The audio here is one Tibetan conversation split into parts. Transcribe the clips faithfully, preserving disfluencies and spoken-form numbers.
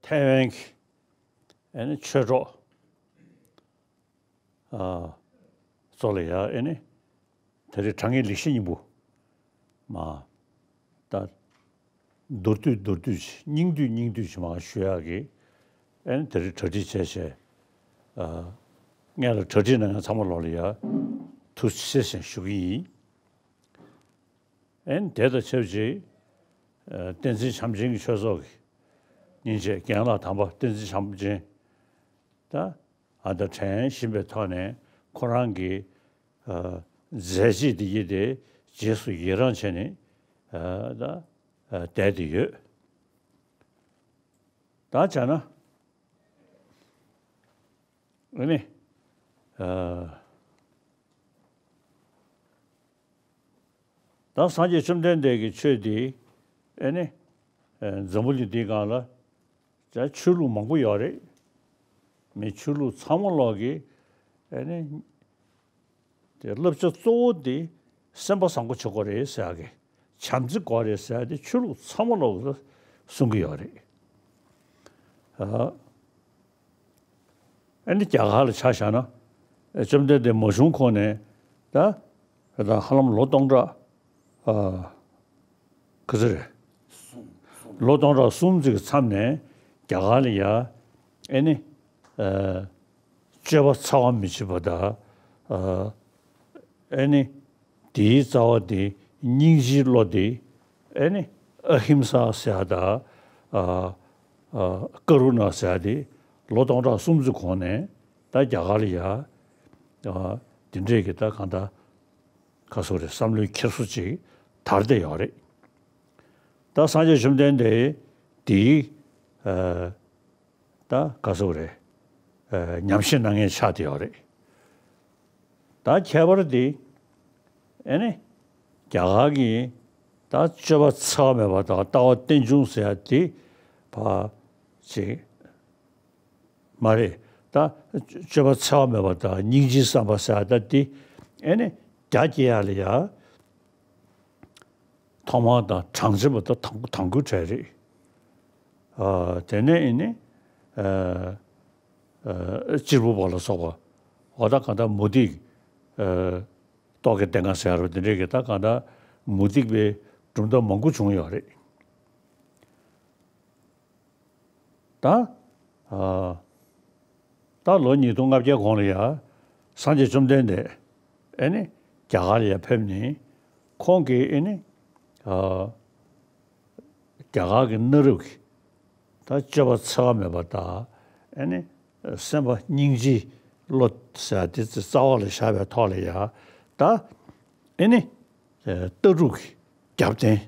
ཐའེ་ཝན་གྱི་ཨ་ནི་ཆོས་གྲོགས། ཨ། ཚོ་ལ་ཡ་ཨེ་ནི། དེ་རིང་དྲང་ངེས་ལེགས་བཤད་སྙིང་པོ། མ། ད། མདོར་བསྡུས་མདོར་བསྡུས་ཅིག་སྙིང་བསྡུས་སྙིང་བསྡུས་ཅིག་མར་ཞུ་ཡག་གི། ཨེ་ནི་དེ་རིང་གྲ་སྒྲིག་བྱས་བྱས། ཨ། སྔོན་ལ་གྲ་སྒྲིག་གནང་མཁན་ཚང་མ་ལོག་ལ་ཡ། ཐུགས་རྗེ་ཆེ་ཞེས་ཞུ་གི་ཡིན། ཨེ་ནི་དེ་དང་ཆབས་ཅིག་ཨ། བསྟན་འཛིན་བྱམས་ཆེན་གྱི་ཆོས་ཚོགས་ཀྱི་སྙིང་རྗེ་རྒན་ལགས་དམ་པ་བསྟན་འཛིན་བྱམས་ཆེན། ད་ཨ་ད་དྲན་བཞིན་པའི་ཐོག་ནས་ཁོ་རང་གི་ཨ། མཛད་རྗེས་འདི་ཡིས་དེ་རྗེས་སུ་ཡི་རང་བྱས་ནས་ཨ། ད་ཨ། བསྡད་དེ་ཡོད། ད་བྱས་ན་ཨ་ནི་ཨ། ད་སངས་རྒྱས་བཅོམ་ལྡན་འདས་ཀྱི་ཆོས་འདི་ཨེ་ནི་ཨེ་འཛམ་བུ་གླིང་འདིའི་སྒང་ལ་ད་ཆོས་ལུགས་མང་པོ་ཡོད་རེད། མི་ཆོས་ལུགས་ཚང་མ་ལོག་གི་ཨེ་ནི་དེ་བསླབ་བྱ་གཙོ་བོ་འདི་སེམས་པ་བཟང་པོ་བྱེད་དགོས་རེད་ཟེར་ཡག་གི་བྱམས་བརྩེ་དགོས་རེད་ཟེར་ཡག་དེ་ཆོས་ལུགས་ཚང་མ་ལོག་གི་གསུང་གི་ཡོད་རེད། ཨ། ཨ་ནི་རྒྱ་གར་ལ་ཆ་བཞག་ན། ཨེ་བཅོམ་ལྡན་འདས་མ་བྱུང་གོང་ནས་ད་ད་ཧ་ལམ་ལོ་སྟོང་ཕྲག་ཨ། ག་ཚོད་རེད། ལོ་སྟོང་ཕྲག་གསུམ་ཙམ་གྱི་མཚམས་ནས་རྒྱ་གར་ལ་ཡ་ཨེ་ནི་ཨ། སྤྱོད་པ་འཚེ་བ་མི་བྱེད་པ་དང་། ཨ། ཨེ་ནི། དེའི་རྩ་བ་དེ་སྙིང་རྗེའི་བློ་དེ། ཨེ་ནི། ཨ་ཧིམ་ས་ཟེར་ཡ་དང་། ཨ། ཨ། ཀ་རུ་ན་ཟེར་ཡ་དེ་ལོ་སྟོང་ཕྲག་གསུམ་ཙམ་གོང་ནས་ད་རྒྱ་གར་ལ་ཡ། ཨ། དེ་འདྲས་ཀྱི་ད་གང་ལྟར་ག་ཟེར་རེད། བསམ་བློའི་འཁྱེར་སོ་ཅིག་དར་བསྡད་ཡོད་རེད། ད་སངས་རྒྱས་བཅོམ་ལྡན་འདས་དེའི། ཨ། ད་ག་ཟེར་རེད། ཨ། ཉམས་བཞེས་གནང་མཁན་ཆགས་བསྡད་ཡོད་རེད། ད་ཁྱད་པར་དེ་ཨེ་ནི་རྒྱ་གར་གྱི་ད་སྤྱོད་པ་འཚེ་བ་མེད་པ་དང་ལྟ་བ་རྟེན་འབྱུང་ཟེར་ཡ་དེ་ཕར་ཅིག་མ་རེད། ད་སྤྱོད་པ་འཚེ་བ་མེད་པ་དང་སྙིང་རྗེའི་བསམ་པ་ཟེར་ཡ་ད་དེ་ཨེ་ནི་རྒྱ་སྐྱེད་ཡ་ལ་ཡ། ཐོག་མར་དང་གྲངས་ཅན་པ་དང་དང་དང་པོའི་གྲས་རེད། ཨ། དེ་ནས་ཨེ་ནི། ཨ། ཨ། གཅེར་བུ་པ་ལ་སོགས་པ། འོ་ད་གང་ལྟར་མུ་སྟེགས། ཨ། རྟོག་གེ་ལྡན་ཁ་ཟེར་བ་དེ་འདྲས་ཀྱི་ད་གང་ལྟར་མུ་སྟེགས་པའི་གྲུབ་མཐའ་མང་པོ་བྱུང་ཡོད་རེད། ད། ཨ། ད་ལོ་ཉིས་སྟོང་ལྔ་བརྒྱ་གོང་ལ་ཡ། སངས་རྒྱས་བཅོམ་ལྡན་འདས་ཨེ་ནི་རྒྱ་གར་ལ་ཡ་ཕེབས་ནས་ཁོང་གིས་ཨེ་ནི། ཨ། རྒྱ་གར་གྱི་གནའ་རབས་ཀྱི་ད་སྤྱོད་པ་འཚེ་བ་མེད་པ་དང་། ཨེ་ནི་སེམས་པ་སྙིང་རྗེའི་བློ་ཟེར་ཡ་དེ་རྩ་བ་ལ་བཞག་པའི་ཐོག་ལ་ཡ། ད་ཨེ་ནི་ལྟ་གྲུབ་ཀྱི་རྒྱབ་རྟེན།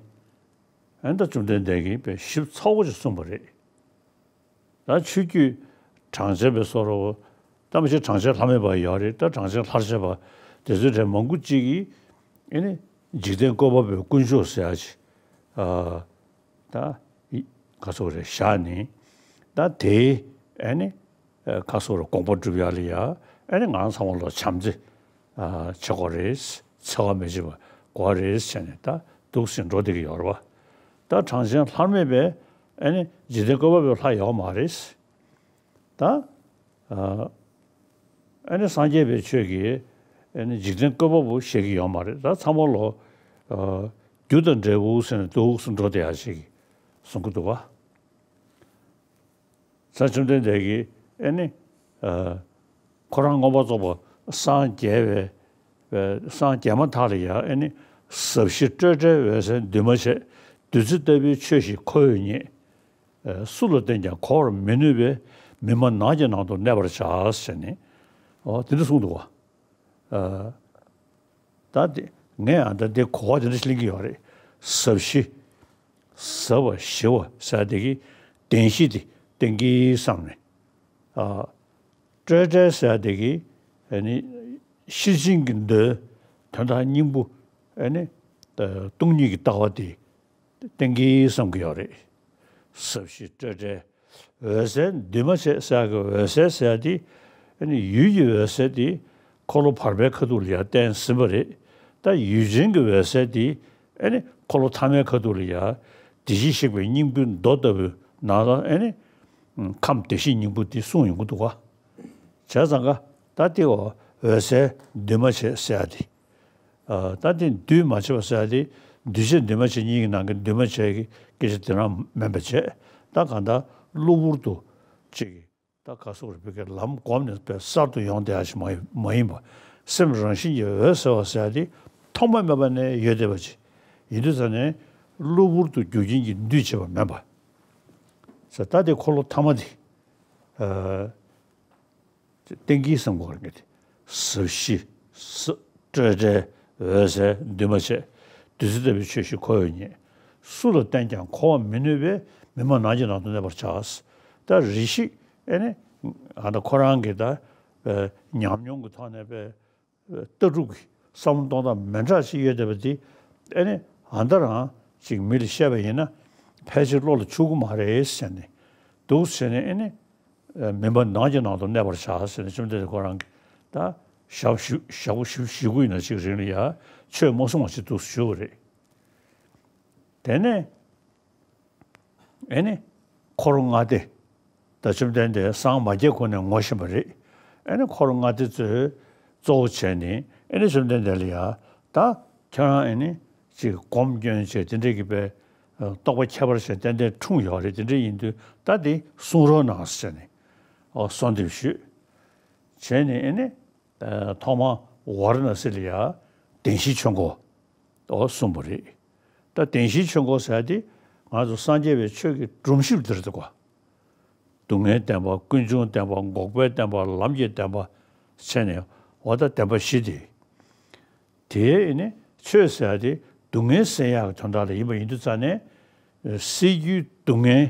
ཨ་ནི་ད་བཅོམ་ལྡན་འདས་ཀྱིས་དཔེ་ཞིབ་ཚགས་པོ་ཅིག་གསུངས་པ་རེད། ད་ཆོས་བརྒྱུད་གྲངས་ཅན་པའི་བཟོ་འདྲ་བོ། ད་མ་གཞི་གྲངས་ཅན་ལྷ་མོའི་བར་ཡོད་རེད། ད་གྲངས་ཅན་ལྷར་བཅས་པ་དེ་ཚོའི་གྲས་མང་པོ་ཅིག་གིས་ཨེ་ནི་འཇིག་རྟེན་བཀོད་པ་པོའི་དཀོན་མཆོག་ཟེར་ཡ་ཅིག་ཨ། ད་ཡི་ག་ཟེར་རེད། བཞག་ནས་ད་དེའི་ཨེ་ནི་ཨ། ག་ཟེར་རེད། དགོངས་པ་སྒྲུབ་ཡ་ལ་ཡ་ཨེ་ནི་ང་རང་ཚང་མ་ལོག་བྱམས་བརྩེ། ཨ། བྱེད་དགོས་རེད། འཚེ་བ་མི་བྱེད་པ་དགོས་རེད་ཟེར་ནས་ད་འདུག་སེ་འགྲོ་བསྡད་ཀྱི་ཡོད་རེད་པ། ད་གྲངས་ཅན་ལྷ་མོའི་བར་ཨེ་ནི་འཇིག་རྟེན་བཀོད་པ་པོའི་ལྷ་ཡོད་མ་རེད། ད། ཨ། ཨེ་ནི་སངས་རྒྱས་པའི་ཆོས་ཀྱིས་ཨེ་ནི་འཇིག་རྟེན་བཀོད་པ་པོ་བཤད་ཀྱི་ཡོད་མ་རེད། ད་ཚང་མ་ལོག་ཨ། རྒྱུ་དང་འབྲས་བུ་ཟེར་ནས་འདུག་སེ་འགྲོ་བསྡད་ཡ་ཞིག་གསུང་གི་འདུག་པ། ས་བཅོམ་ལྡན་འདས་ཀྱིས་ཨེ་ནི། ཨ། ཁོ་རང་མངོན་པར་རྫོགས་པར་སངས་རྒྱས་པའི། སངས་རྒྱས་མ་ཐག་ལ་ཡང་ཨེ་ནི། ཟབ་ཞི་སྤྲོས་བྲལ་འོད་གསལ་འདུས་མ་བྱས། བདུད་རྩི་ལྟ་བུའི་ཆོས་ཤིག་ཁོ་བོས་རྙེད། ཨ། སུ་ལ་བསྟན་ཀྱང་གོ་བར་མི་ནུས་པས། མི་སྨྲ་ནགས་ཀྱི་ནང་དུ་གནས་པར་བྱ་ཟེར་ནས། འོ་དེ་འདྲ་གསུངས་འདུག་པ། ཨ། ད་དེ་ངས་ཨ་ད་དེ་གོ་བ་དེ་འདྲ་ཞིག་ལེན་གྱི་ཡོད་རེད། ཟབ་ཞི། ཟབ་པ་ཞི་བ་ཟེར་དེ་གི་བདེན་བཞི་དེ་གཏན་འཁེལ་བསམ་ནས། ཨ། སྤྲོས་བྲལ་ཟེར་དེ་གི་ཨ་ནི་ཤེར་ཕྱིན་གྱི་མདོའི་དོན་དག་སྙིང་པོ་ཨ་ནི་སྟོང་ཉིད་ཀྱི་ལྟ་བ་དེ་གཏན་འཁེལ་བསམ་གྱི་ཡོད་རེད། ཟབ་ཞི་སྤྲོས་བྲལ། འོད་གསལ་འདུས་མ་བྱས་ཟེར་ཡག་གི་འོད་གསལ་ཟེར་ཡག་དེ། ཨ་ནི་ཡུལ་གྱི་འོད་གསལ་དེ་འཁོར་ལོ་བར་པའི་ཁ་ཐུག་ལ་ཡར་བསྟན་ཟིན་པ་རེད། ད་ཡུལ་ཅན་གྱི་འོད་གསལ་དེ་ཨ་ནི་འཁོར་ལོ་ཐ་མའི་ཁ་ཐུག་ལ་ཡར་བདེ་གཤེགས་གཤེགས་པའི་སྙིང་པོའི་མདོ་ལྟ་བུའི་ནང་ལ་ཨ་ནི་ཁམས་བདེ་གཤེགས་སྙིང་པོ་དེ་གསུངས་ཡོང་གི་འདུག་ག་བྱས་ཙང་ཀ་ད་དེ་འོ་འོད་གསལ་འདུས་མ་བྱས་ཟེར་ཡག་དེ། ཨ། ད་དེ་འདུས་མ་བྱས་པ་ཟེར་ཡག་དེ་འདུས་བྱས་འདུས་མ་བྱས་གཉིས་ཀྱི་ནང་གི་འདུས་མ་བྱས་ཀྱི་སྐད་ཆ་དེ་རང་མིན་པ་བྱས། ད་གང་ལྟར་གློ་བུར་དུ་ཅིག་གི་ད་ག་སོགས་རིག་པའི་གི་ལམ་བསྒོམས་ནས་པའི་གསར་དུ་ཡོང་བསྡད་ཡག་ཞིག་མ་ཡིན་མ་ཡིན་པ། སེམས་རང་བཞིན་གྱིས་འོད་གསལ་བ་ཟེར་ཡག་དེ་ཐོག་མ་མེད་པ་ནས་ཡོད་བསྡད་པ་ཅིག་ཡིན་དུས་ཙང་ནས་གློ་བུར་དུ་རྒྱུ་རྐྱེན་གྱིས་འདུས་བྱས་པ་མིན་པ་ཟེར། ད་དེ་འཁོར་ལོ་ཐ་མ་དེ། ཨ། གཏན་འཁེལ་བསམ་དགོས་རེད། ཟབ་ཞི། ས། སྤྲོས་བྲལ། འོད་གསལ། འདུས་མ་བྱས། བདུད་རྩི་ལྟ་བུའི་ཆོས་ཤིག་ཁོ་བོས་རྙེད། སུ་ལ་བསྟན་ཀྱང་གོ་བར་མི་ནུས་པས་མི་སྨྲ་ནགས་ཀྱི་ནང་དུ་གནས་པར་བྱ། ད་རེ་ཞིག་ཨེ་ནི་ཨ་ད་ཁོ་རང་གི་ད་ཨེ་ཉམས་མྱོང་གི་ཐོག་ནས་པའི་ལྟ་གྲུབ་ཀྱི་བསམ་བློ་གཏོང་སྟངས་མི་འདྲ་ཞིག་ཡོད་བསྡད་པ་དེ་ཨེ་ནི་ཨ་ད་རང་ཅིག་མི་ལ་བཤད་པ་ཡིན་ན་ཕལ་ཆེར་བློ་ལ་ཆུད་ཀྱི་མ་རེད་ཟེར་ནས་འདུག་ཟེར་ནས་ཨེ་ནི། མི་སྨྲ་ནགས་ཀྱི་ནང་དུ་གནས་པར་བྱ་ཟེར་ནས་བཅོམ་ལྡན་འདས་ཁོ་རང་གིས་ད་ཞག་བཞི་ཞག་པོ་བཞི་བཅུ་ཞེ་དགུ་ཡིན་ན་ཅིག་རིང་ལ་ཡ་ཆོས་མ་གསུང་བ་ཞིག་འདུག་ཞུ་བ་རེད། དེ་ནས་ཨེ་ནི་འཁོར་ལྔ་སྡེ་ད་བཅོམ་ལྡན་འདས་སངས་མ་རྒྱས་གོང་ནས་ངོ་ཤེས་པ་རེད། ཨེ་ནི་འཁོར་ལྔ་སྡེ་གཙོས་གཙོ་བོ་བྱས་ནས་ཨེ་ནི་བཅོམ་ལྡན་འདས་ལ་ཡ་ད་ཁྱེད་རང་ཨེ་ནི་ཅིག་སྒོམ་སྐྱོན་བྱས་དེ་འདྲས་ཀྱི་པའི་རྟོགས་པ་ཁྱད་པར་ཅན་ཏན་ཏན་འཁྲུངས་ཡོད་རེད། དེ་འདྲ་ཡིན་དུས་ད་དེ་གསུང་རོགས་གནང་ཟེར་ནས་ཨོ་གསོལ་འདེབས་ཞུས། བྱས་ནས་ཨེ་ནི་ཐོག་མར་ཝཱ་ར་ཎ་སི་ལ་ཡ་བདེན་བཞིའི་ཆོས་འཁོར་ཨོ་གསུངས་པ་རེད། ད་བདེན་བཞིའི་ཆོས་འཁོར་ཟེར་དེ་ང་ཚོ་སངས་རྒྱས་པའི་ཆོས་ཀྱི་སྒྲོམ་གཞི་འདིར་འདུག་ག་སྡུག་བསྔལ་བདེན་པ། ཀུན་འབྱུང་བདེན་པ། འགོག་པའི་བདེན་པ། ལམ་གྱི་བདེན་པ་བྱས་ནས་འོ་ད་བདེན་པ་བཞི་དེ། དེའི་ནི་ཆོས་ཟེར་ཡ་དེ་སྡུག་བསྔལ་སེལ་ཡག་གི་དོན་དག་ལ་ཡིན་པ་ཡིན་དུས་ཙང་ནས་སྲིད་རྒྱུའི་སྡུག་བསྔལ།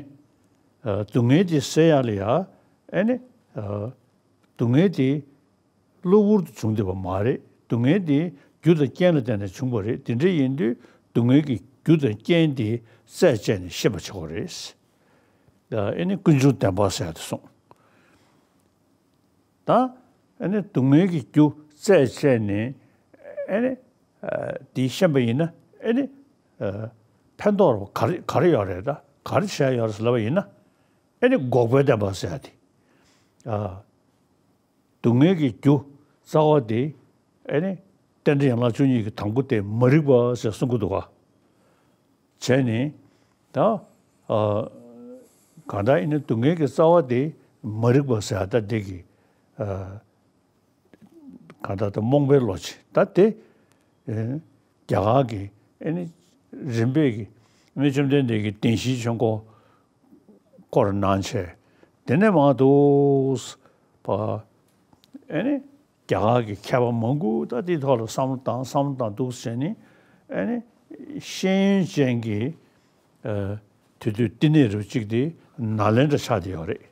སྡུག་བསྔལ་དེ་སེལ་ཡག་ལ་ཡ་ཨེ་ནི་སྡུག་བསྔལ་དེ་གློ་བུར་དུ་བྱུང་བསྡད་པ་མ་རེད། སྡུག་བསྔལ་དེ་རྒྱུ་དང་རྐྱེན་ལ་བརྟེན་ནས་བྱུང་བ་རེད། དེ་འདྲ་ཡིན་དུས་སྡུག་བསྔལ་གྱི་རྒྱུ་དང་རྐྱེན་དེ་རྩད་བཅད་ནས་ཤེས་པ་བྱེད་དགོས་རེད། ཨེ་ནི་ཀུན་འབྱུང་བདེན་པ་ཟེར་ཡ་དེ་གསུངས། ད་ཨེ་ནི་སྡུག་བསྔལ་གྱི་རྒྱུ་རྩད་བཅད་ནས་ཨེ་ནི་དེ་ཤེས་པ་ཡིན་ན་ཨེ་ནི་ཕན་ཐོགས་ག་རེ་ག་རེ་ཡོད་རེད། ད་ག་རེ་བྱས་ཡོད་རེད་ལབ་པ་ཡིན་ན་ཨེ་ནི་འགོག་པའི་བདེན་པ་ཟེར་ཡ་དེ། སྡུག་བསྔལ་གྱི་རྒྱུ་རྩ་བ་དེ་ཨེ་ནི་རྟེན་འབྲེལ་ཡན་ལག་བཅུ་གཉིས་ཀྱི་དང་པོ་དེ་མ་རིག་པ་ཟེར་གསུང་གི་འདུག་ག་བྱས་ནས་ད་གང་ལྟར་ཨེ་ནི་སྡུག་བསྔལ་གྱི་རྩ་བ་དེ་མ་རིག་པ་ཟེར་ཡ་ད་འདི་གི་གང་ལྟར་ད་རྨོངས་པའི་བློ་ཆེ་ད་དེ་རྒྱ་གར་གྱི་ཨེ་ནི་རིམ་པས་ཀྱི་ཨེ་ནི་བཅོམ་ལྡན་འདས་ཀྱི་བདེན་བཞིའི་ཆོས་འཁོར་སྐོར་གནང་བྱས། དེ་ནས་མར་དུ་བ་ཨེ་ནི་རྒྱ་གར་གྱི་མཁས་པ་མང་པོ་ད་དེའི་ཐོག་ལ་བསམ་བློ་བཏང་བསམ་བློ་བཏང་འདུག་ཟེར་ནས་ཨེ་ནི་ཤེས་ཡོན་ཅན་གྱི་དེ་དུས་བསྟི་གནས་རུ་གཅིག་དེ་ནཱ་ལེནྡྲ་ཆགས་བསྡད་ཡོད་རེད།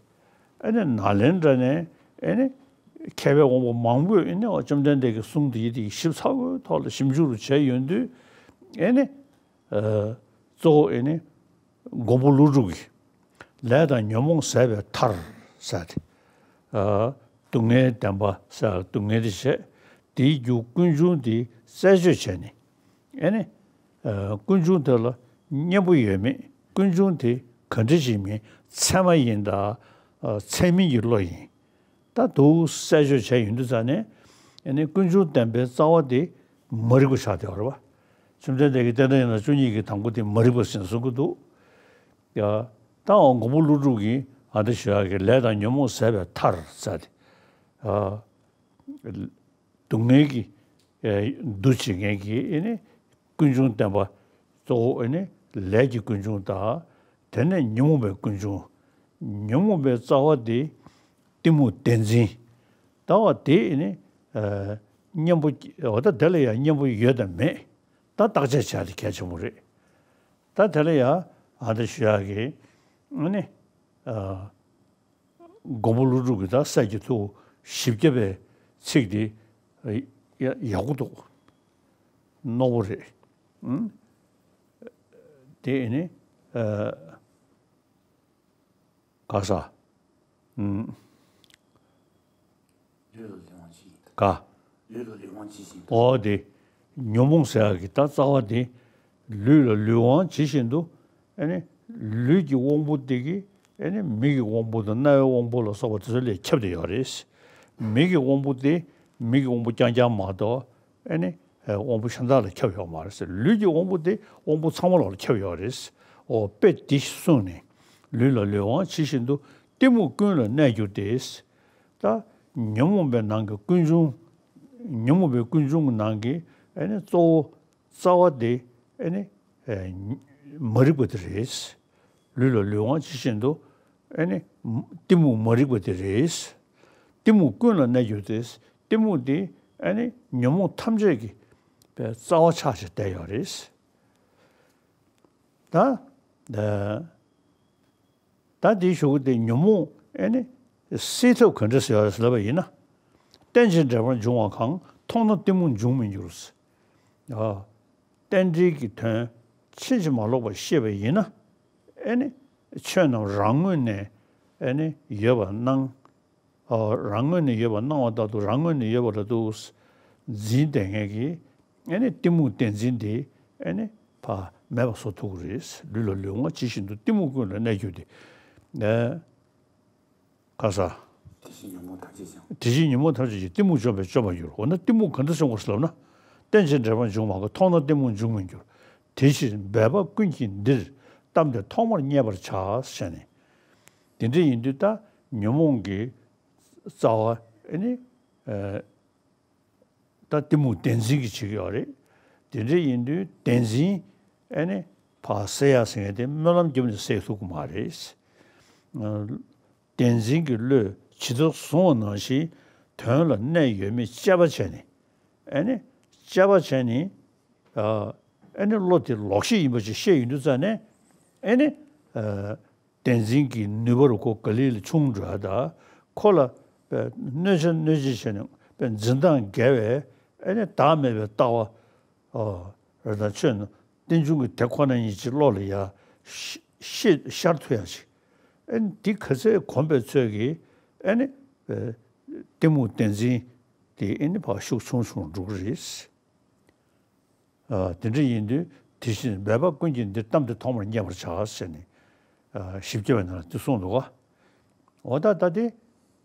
ཨེ་ནི་ནཱ་ལེནྡྲ་ནས་ཨེ་ནི་མཁས་པའི་དབང་པོ་མང་པོས་ཨེ་ནི་བཅོམ་ལྡན་འདས་ཀྱི་གསུང་དེ་དེ་ཞིབ་ཚགས་པོའི་ཐོག་ལ་ཞིབ་འཇུག་རུ་བྱས་ཡོང་དུས་ཨེ་ནི་གཙོ་བོ་ཨེ་ནི་མགོན་པོ་ཀླུ་སྒྲུབ་ཀྱི་ལས་དང་ཉོན་མོངས་ཟད་པའི་མཐར་ཟེར་ཏེ། སྡུག་བསྔལ་བདེན་པ་ཟེར་སྡུག་བསྔལ་དེ་བྱས། དེའི་རྒྱུ་ཀུན་འབྱུང་དེ་རྩད་གཅོད་བྱས་ནས་ཨེ་ནི། ཀུན་འབྱུང་དེ་ལ་གཉེན་པོ་ཡོད་མེད། ཀུན་འབྱུང་དེ་ག་འདྲ་ཞིག་མིན་ཚད་མ་ཡིན་ད། ཚད་མིན་གྱི་བློ་ཡིན། ད་དུ་རྩད་གཅོད་བྱས་ཡོང་དུས་ཙང་ནས་ཨེ་ནི་ཀུན་འབྱུང་བདེན་པའི་རྩ་བ་དེ་མ་རིག་པ་ཆགས་བསྡད་པ་རེད་པ། བཅོམ་ལྡན་འདས་ཀྱིས་རྟེན་འབྲེལ་ཡན་ལག་བཅུ་གཉིས་ཀྱི་དང་པོ་དེ་མ་རིག་པ་ཟེར་གསུང་གི་འདུག་ཡ། ད་འོ་མགོན་པོ་ཀླུ་སྒྲུབ་ཀྱིས་ཨ་འདི་ཞུ་ཡག་གི་ལས་དང་ཉོན་མོངས་ཟད་པའི་མཐར་ཟེར་ཏེ། ཨ། སྡུག་བསྔལ་གྱི་ཨེ་འདུ་བྱེད་མཁན་གྱི་ཨེ་ནི་ཀུན་འབྱུང་བདེན་པ་གཙོ་བོ་ཨེ་ནི་ལས་ཀྱི་ཀུན་འབྱུང་དང་། དེ་ནས་ཉོན་མོངས་པའི་ཀུན་འབྱུང་། ཉོན་མོངས་པའི་རྩ་བ་དེ་གཏི་མུག་བདེན་འཛིན། ད་བ་དེ་ཨེ་ནི་ཨ་གཉེན་པོ་འོ་ད་དེ་ལ་ཡང་གཉེན་པོ་ཡོད་དམ་མེད། ད་བརྟག་དཔྱད་བྱ་དེ་གལ་ཆེན་པོ་རེད། ད་དེ་ལ་ཡང་ཨ་འདི་ཞུ་ཡག་གི་ཨེ་ནི་ཨ། མགོན་པོ་ཀླུ་སྒྲུབ་ཀྱི་ད་གསེར་གྱི་ཐུ་བོ་བཞི་བརྒྱ་པའི་ཚིག་འདི་ཡག་པོ་འདུག་རྣོ་པོ་རེད། ཨང་། དེ་ནི་ཨ་ ག་ས། ཨུམ། ལུས་ལ་ལུས་དབང་ཇི་བཞིན་དུ། ག་ལུས་ལ་ལུས་དབང་ཇི་བཞིན་དུ། ཨོ་དེ། ཉོན་མོངས་ཟེར་ཡག་གི་ད་རྩ་བ་དེ། ལུས་ལ་ལུས་དབང་ཇི་བཞིན་དུ། ཨེ་ནི། ལུས་ཀྱི་དབང་པོ་དེ་གིས་ཨེ་ནི་མིག་གི་དབང་པོ་དང་རྣ་བའི་དབང་པོ་ལ་སོགས་པ་དེ་ཚོ་ལས་ཁྱབ་བསྡད་ཡོད་རེད། མིག་གི་དབང་པོ་དེ་མིག་གི་དབང་པོ་རྐྱང་རྐྱང་མ་གཏོགས་ཨེ་ནི། དབང་པོ་གཞན་དག་ལ་ཁྱབ་ཡོད་མ་རེད་ཟེར། ལུས་ཀྱི་དབང་པོ་དེ་དབང་པོ་ཚང་མ་ལ་ཁྱབ་ཡོད་རེད། འོ་དཔེ་འདི་གསུངས་ནས། ལུས་ལ་ལུས་དབང་ཇི་བཞིན་དུ། གཏི་མུག་ཀུན་ལ་གནས་གྱུར་ཏེ། ད་ཉོན་མོངས་པའི་ནང་གི་ཀུན་འབྱུང་། ཉོན་མོངས་པའི་ཀུན་འབྱུང་གི་ནང་གི་ཨེ་ནི་གཙོ་བོ་རྩ་བ་དེ་ཨེ་ནི། མ་རིག་པ་དེ་རེད། ལུས་ལ་ལུས་དབང་ཇི་བཞིན་དུ། ཨེ་ནི། གཏི་མུག་མ་རིག་པ་དེ་རེད། གཏི་མུག་ཀུན་ལ་གནས་གྱུར་ཏེ། གཏི་མུག་དེ་ཨེ་ནི་ཉོན་མོངས་ཐམས་ཅད་ཀྱི་རྩ་བ་ཆགས་བྱས་བསྡད་ཡོད་རེད། ད། ད། ད་འདིའི་གཞུག་གུ་དེ་ཉོན་མོངས་ཨེ་ནི། སེལ་ཐབས་ག་འདྲ་ཟེར་ཡོད་ཟེར་ལབ་པ་ཡིན་ན། རྟེན་ཅིང་འབྲེལ་པར་འབྱུང་བ་གང་། མཐོང་ན་གཏི་མུག་འབྱུང་མི་འགྱུར། ཨ། རྟེན་འབྲེལ་གྱི་དོན་ཕྱིན་ཅི་མ་ལོག་པར་ཤེས་པ་ཡིན་ན། ཨེ་ནི། ཆོས་རྣམས་རང་ངོས་ནས་ཨེ་ནི་ཡོད་པར་སྣང་། ཨ། རང་ངོས་ནས་ཡོད་པར་སྣང་བ་ལྟར་དུ་རང་ངོས་ནས་ཡོད་པ་ལྟར་དུ་འཛིན་བསྡད་མཁན་གྱི་ཨེ་ནི་གཏི་མུག་བདེན་འཛིན་དེ་ཨེ་ནི་ཕར་མེད་པ་བཟོ་ཐུབ་ཀྱི་རེད། ལུས་ལ་ལུས་དབང་ཇི་བཞིན་དུ། གཏི་མུག་ཀུན་ལ་གནས་གྱུར་ཏེ། ཨེ། ག་ས། དེ་བཞིན་ཉོན་མོངས་ཐམས་ཅད་ཀྱང་། དེ་བཞིན་ཉོན་མོངས་ཐམས་ཅད་ཀྱང་། གཏི་མུག་འཇོམས་པས་སྐྱོབ་པར་འགྱུར། འོ་ན་གཏི་མུག་ག་འདྲ་སེལ་དགོས་ཟེར་ལབ་ན། རྟེན་ཅིང་འབྲེལ་པར་འབྱུང་བ་གང་། མཐོང་ན་གཏི་མུག་འབྱུང་མི་འགྱུར། དེ་ཕྱིར་འབད་པ་ཀུན་གྱིས་འདིར། གཏམས་ཏེ་ཐོག་མར་མཉེས་པར་བྱ། ཟེར་ནས། དེ་འདྲ་ཡིན་དུས་ད་ཉོན་མོངས་ཀྱི་རྩ་བ་ཨེ་ནི། ཨ། ད་གཏི་མུག་བདེན་འཛིན་གྱིས་བྱེད་ཀྱི་ཡོད་རེད། དེ་འདྲ་ཡིན་དུས་བདེན་འཛིན་ཨེ་ནི་ཕར་སེལ་ཡག་ཟེར་མཁན་དེ་སྨོན་ལམ་བརྒྱབ་ནས་སེལ་ཐུབ་ཀྱི་མ་རེད། ཨ། བདེན་འཛིན་གྱི་བློས་ཇི་ལྟར་བཟུང་བ་ནང་བཞིན་དོན་ལ་གནས་ཡོད་མེད་དཔྱད་པ་བྱས་ནས། ཨེ་ནི། དཔྱད་པ་བྱས་ནས། ཨ། ཨེ་ནི་བློ་དེ་ལོག་ཤེས་ཡིན་པ་ཅིག་ཤེས་ཡོང་དུས་ཙ་ནས། ཨེ་ནི། ཨ། བདེན་འཛིན་གྱི་ནུས་པ་རུ་ཁོ་ག་ལེ་ལ་ཆུང་འགྲོ་ཡ་ད། ཁོ་ལ་དཔེ་གནོད་བྱ་གནོད་བྱེད་བྱས་ནས་དཔེ་འཛིན་སྟངས་འགལ་བའི་ཨེ་ནི་བདག་མེད་པའི་ལྟ་བ། ཨོ། རེད། ད་ཆོས་རྣམས་རྟེན་འབྱུང་གི་དེ་ཁོ་ན་ཉིད་ཀྱི་བློ་ལ་ཡ་ཤ་ཤེས་ཤར་ཐུབ་ཡ་ཅིག་ཨེ་ནི་འདི་ག་ཚད་གོམས་པའི་ཚོད་ཀྱིས་ཨེ་ནི་དཔེ་གཏི་མུག་བདེན་འཛིན་དེ་ཨེ་ནི་ཕར་ཤུགས་ཆུང་ཆུང་འགྲོ་གི་རེད། ཨ། དེ་འདྲ་ཡིན་དུས་དེ་བཞིན་འབད་པ་ཀུན་གྱིས་འདིར། གཏམས་ཏེ་ཐོག་མར་མཉེས་པར་བྱ། ཟེར་ནས། ཨ། བཞི་བརྒྱ་པའི་ནང་ལ་དེ་གསུངས་འདུག་ག་འོ་ད་ད་དེ།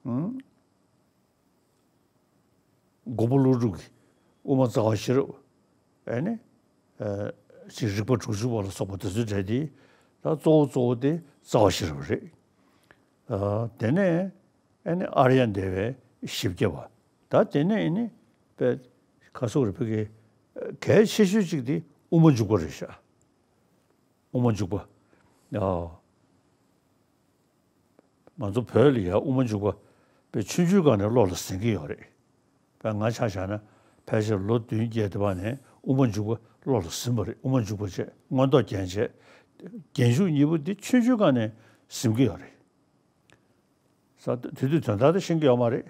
ཨང་། མགོན་པོ་ཀླུ་སྒྲུབ་ཀྱི་དབུ་མ་རྩ་བ་ཤེས་རབ། ཨེ་ནི། ཨ། ཅིག་རིགས་པ་དྲུག་ཅུ་པ་ལ་སོགས་པ་དེ་ཚོའི་གྲས་དེ། ད་གཙོ་བོ་གཙོ་བོ་དེ་རྩ་བ་ཤེས་རབ་རེད། ཨ། དེ་ནས་ཨེ་ནི་ཨཱརྱ་དེ་བའི་བཞི་བརྒྱ་པ། ད་དེ་ནས་ཨེ་ནི་དཔེ་ག་སོགས་རེ་ཕ་གི་གལ་ཆེ་ཤོས་གཅིག་དེ་དབུ་མ་འཇུག་པ་རེད་ཤག་དབུ་མ་འཇུག་པ། ཨ། ང་ཚོ་བོད་ལ་ཡ་དབུ་མ་འཇུག་པ་དཔེ་ཆུང་ཆུང་སྒང་ནས་བློ་ལ་ཟིན་གྱི་ཡོད་རེད། དཔེ་ང་ཆ་བཞག་ན་ཕལ་ཆེར་ལོ་བདུན་བརྒྱད་དེ་བར་ནས་དབུ་མ་འཇུག་པ་བློ་ལ་ཟིན་པ་རེད། དབུ་མ་འཇུག་པ་བྱས། མངོན་རྟོགས་རྒྱན་བྱས། རྒྱན་འཇུག་གཉིས་པོ་འདི་ཆུང་ཆུང་སྒང་ནས་ཟིན་གྱི་ཡོད་རེད། ས་དེ་དུས་དོན་དག་དེ་ཤེས་ཀྱི་ཡོད་མ་རེད།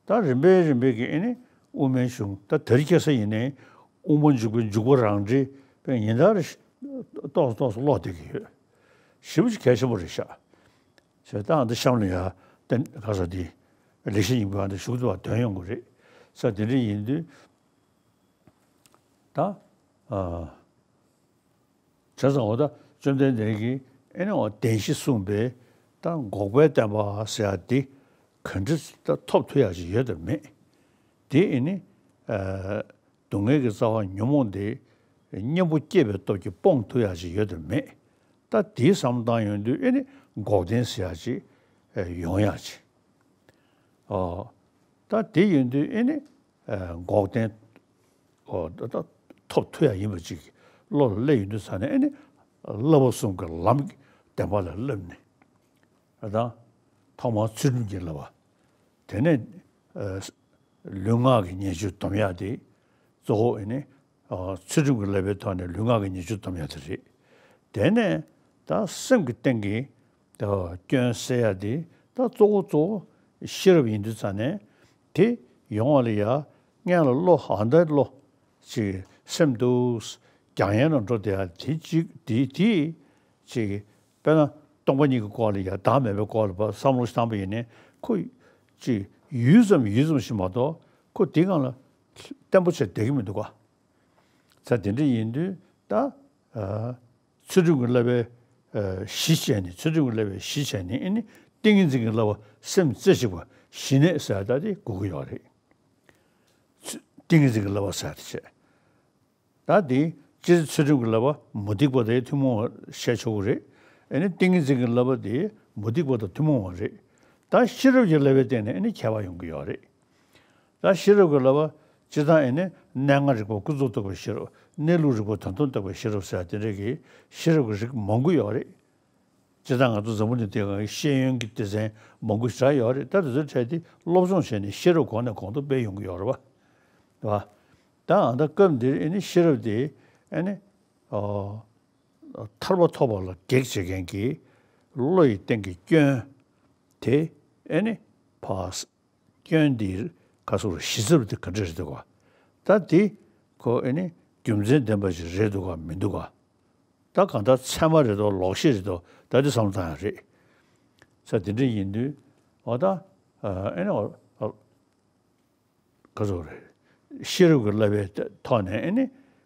ད་རིམ་པས་རིམ་པས་ཀྱིས་ཨེ་ནི་དབུ་མའི་གཞུང་། ད་དེ་རིང་ཁ་སང་ཡིན་ནའི་དབུ་མ་འཇུག་པའི་འཇུག་པ་རང་འགྲེལ་དཔེ་ཉིན་ལྟར་རེ་ཏོག་ཙམ་ཏོག་ཙམ་ཀློག་བསྡད་ཀྱི་ཡོད། ཞེ་པོ་ཅིག་གལ་ཆེན་པོ་རེད་ཤག་བྱས་ཙང་འདི་གཤམ་ལ་ཡ་དེ་ག་ས་དེ་ལེགས་བཤད་སྙིང་པོའི་ཨ་འདི་གཞུག་ཏུ་བ་དོན་ཡོང་གི་རེད། ས་དེ་འདྲ་ཡིན་དུས་ད། ཨ། བྱས་ཙང་འོ་ད་བཅོམ་ལྡན་འདས་ཀྱིས་ཨེ་ནི་འོ་བདེན་བཞི་གསུངས་པས། ད་འགོག་པའི་བདེན་པ་ཟེར་ཡ་འདི་ག་འདྲ་ད་ཐོབ་ཐུབ་ཡ་ཞིག་ཡོད་དམ་མེད། དེ་ཨེ་ནི། ཨ། སྡུག་བསྔལ་གྱི་རྩ་བ་ཉོན་མོངས་དེ་གཉེན་པོ་སྐྱེས་པའི་སྟོབས་ཀྱིས་སྤོང་ཐུབ་ཡ་ཞིག་ཡོད་དམ་མེད། ད་དེའི་བསམ་བློ་བཏང་ཡོང་དུས་ཨེ་ནི་འགོག་བདེན་ཟེར་ཡ་ཅིག་ཡོང་ཡ་ཅིག་ཨ། ད་དེ་ཡིན་དུས་ཨེ་ནི། ཨ། འགོག་བདེན། ཨོ། ད་ད་ཐོབ་ཐུབ་ཡ་ཡིན་པ་ཅིག་བློ་ལ་སླེབས་ཡོང་དུས་ཙ་ནས་ཨེ་ནི། བསླབ་པ་གསུམ་གྱི་ལམ་གྱི་བདེན་པ་ལ་སླེབས་ནས། ཨ། ད་ཐོག་མར་ཚུལ་ཁྲིམས་ཀྱི་བསླབ་པ། དེ་ནས། ཨ། ལུས་ངག་གི་ཉེས་སྤྱོད་སྡོམ་ཡ་དེ་གཙོ་བོ་ཨེ་ནི། ཨ། ཚུལ་ཁྲིམས་ཀྱི་བསླབ་པའི་ཐོག་ནས་ལུས་ངག་གི་ཉེས་སྤྱོད་སྡོམ་ཡ་དེ་རེད། དེ་ནས་ད་སེམས་ཀྱི་སྟེང་གི་ད་སྐྱོན་སེལ་ཡ་དེ་ད་གཙོ་བོ་གཙོ་བོ་ཤེས་རབ་ཡིན་དུས་ཙ་ནས། དེ་ཡོང་བ་ལ་ཡ་སྔོན་ལ་བློ་ཨ་འདྲ་བློ་ཅིག་སེམས་སྡུག་རྒྱག་ཡན་ལ་འགྲོ་བསྡད་ཡ་དེ་ཅིག་དེ་དེ་ཅིག་དཔེར་ན་ སྟོང་པ་ཉིད་ཀྱི་སྐོར་ལ་ཡ་བདག་མེད་པའི་སྐོར་ལ་བསམ་བློ་ཞིག་བཏང་པ་ཡིན་ནའི་ཁོ་ཅིག་ཡུད་ཙམ་ཡུད་ཙམ་ཞིག་མ་གཏོགས་ཁོ་དེ་སྒང་ལ་བརྟན་པོ་བྱས་བསྡད་ཀྱི་མི་འདུག་ག། ས་དེ་འདྲ་ཡིན་དུས་ད་ཚུལ་ཁྲིམས་ཀྱི་བསླབ་པའི་གཞི་བྱས་ནས་ཚུལ་ཁྲིམས་ཀྱི་བསླབ་པའི་གཞི་བྱས་ནས་ཨེ་ནི་ཏིང་ངེ་འཛིན་གྱི་བསླབ་པ་སེམས་རྩེ་གཅིག་པ་ཞི་གནས་ཟེར་ད་དེ་དགོས་ཀྱི་ཡོད་རེད། ཏིང་ངེ་འཛིན་གྱི་བསླབ་པ་ཟེར་དེ་བྱས། ད་དེ་སྤྱིར་ཚུལ་ཁྲིམས་ཀྱི་བསླབ་པ་མུ་སྟེགས་པ་དང་ཐུན་མོང་བ་བཤད་ཆོག་གི་རེད། ཨེ་ནི་ཏིང་ངེ་འཛིན་གྱི་བསླབ་པ་དེ་མུ་སྟེགས་པ་དང་ཐུན་མོང་བ་རེད། ད་ཤེས་རབ་ཀྱི་བསླབ་པའི་སྟེང་ནས་ཨེ་ནི་ཁྱད་པར་ཡོང་གི་ཡོད་རེད། ད་ཤེས་རབ་ཀྱི་བསླབ་པ་སྤྱིར་བཏང་ཨེ་ནི་གནས་ལྔ་རིག་པ་ཀུན་རྫོབ་རྟོགས་པའི་ཤེས་རབ། གནས་ལུགས་རིག་པ་དོན་སྟོང་རྟོགས་པའི་ཤེས་རབ་ཟེར་དེ་འདྲ་གི་ཤེས་རབ་ཀྱི་རིགས་མང་པོ་ཡོད་རེད། སྤྱིར་བཏང་ང་ཚོ་འཛམ་བུ་གླིང་འདིའི་སྒང་ཤེས་ཡོན་གྱི་སྡེ་ཚན་མང་པོ་ཞེ་དྲག་ཡོད་རེད། ད་དེ་ཚོའི་གྲས་དེ་སློབ་སྦྱོང་བྱས་ནས་ཤེས་རབ་གོང་ནས་གོང་དུ་སྤེལ་ཡོང་གི་ཡོད་རེད་བ། རེད་བ། ད་ཨ་ད་སྐབས་འདིར་ཨེ་ནི་ཤེས་རབ་དེ་ཨེ་ནི་ཨོ་ཐར་པ་ཐོབ་པ་ལ་གེགས་བྱེད་མཁན་གྱི་བློ་ཡི་སྟེང་གི་སྐྱོན་དེ་ཨེ་ནི་ཕར་སྐྱོན་འདིར་ག་སོགས་ཞི་ཚབ་དེ་ག་འདྲ་རེད་འདུག་ག། ད་དེ་ཁོ་ཨེ་ནི་རྒྱུ་མཚན་ལྡན་པ་ཞིག་རེད་འདུག་ག་མི་འདུག་ག། ད་གང་ལྟར་ཚད་མ་རེད་དོ་ལོག་ཤེས་རེད་དོ་ད་དེ་བསམ་བློ་བཏང་ཡག་རེད། ས་དེ་འདྲ་ཡིན་དུས་འོ་ད་ཨེ་ནི་འོ་ག་ཚོད་རེད། ཤེས་རབ་ཀྱི་བསླབ་པའི་ཐོག་ནས་ཨེ་ནི་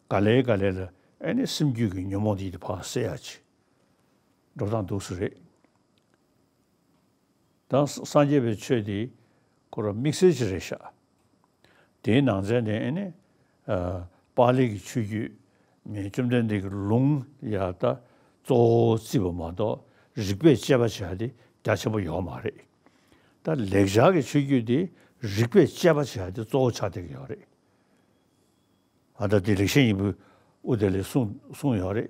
ག་ལེ་ག་ལེ་ལ་ཨེ་ནི་སེམས་རྒྱུད་ཀྱི་ཉོན་མོངས་དེ་ཕར་སེལ་ཡག་ཅིག་འགྲོ་སྟངས་འདུག་སེ་རེད། ད་སངས་རྒྱས་པའི་ཆོས་དེ་ཁོ་རང་དམིགས་བསལ་ཅིག་རེད་ཤག། དེའི་ནང་ཚན་དེ་ཨེ་ནི་པཱ་ལི་གི་ཆོས་བརྒྱུད་མི་བཅོམ་ལྡན་འདས་ཀྱི་ལུང་ཡ་ད་གཙོ་བོ་བརྩིས་པ་མ་གཏོགས་རིགས་པས་དཔྱད་པ་བྱས་ཏེ་རྒྱ་ཆེན་པོ་ཡོད་མ་རེད། ད་ལེགས་སྦྱར་གྱི་ཆོས་བརྒྱུད་དེ་རིགས་པས་དཔྱད་པ་བྱས་ཏེ་གཙོ་བོ་ཆགས་བསྡད་ཀྱི་ཡོད་རེད། ཨ་ད་དེ་ལེགས་བཤད་སྙིང་པོའི་དབུ་དེ་ལས་གསུངས་གསུངས་ཡོད་རེད།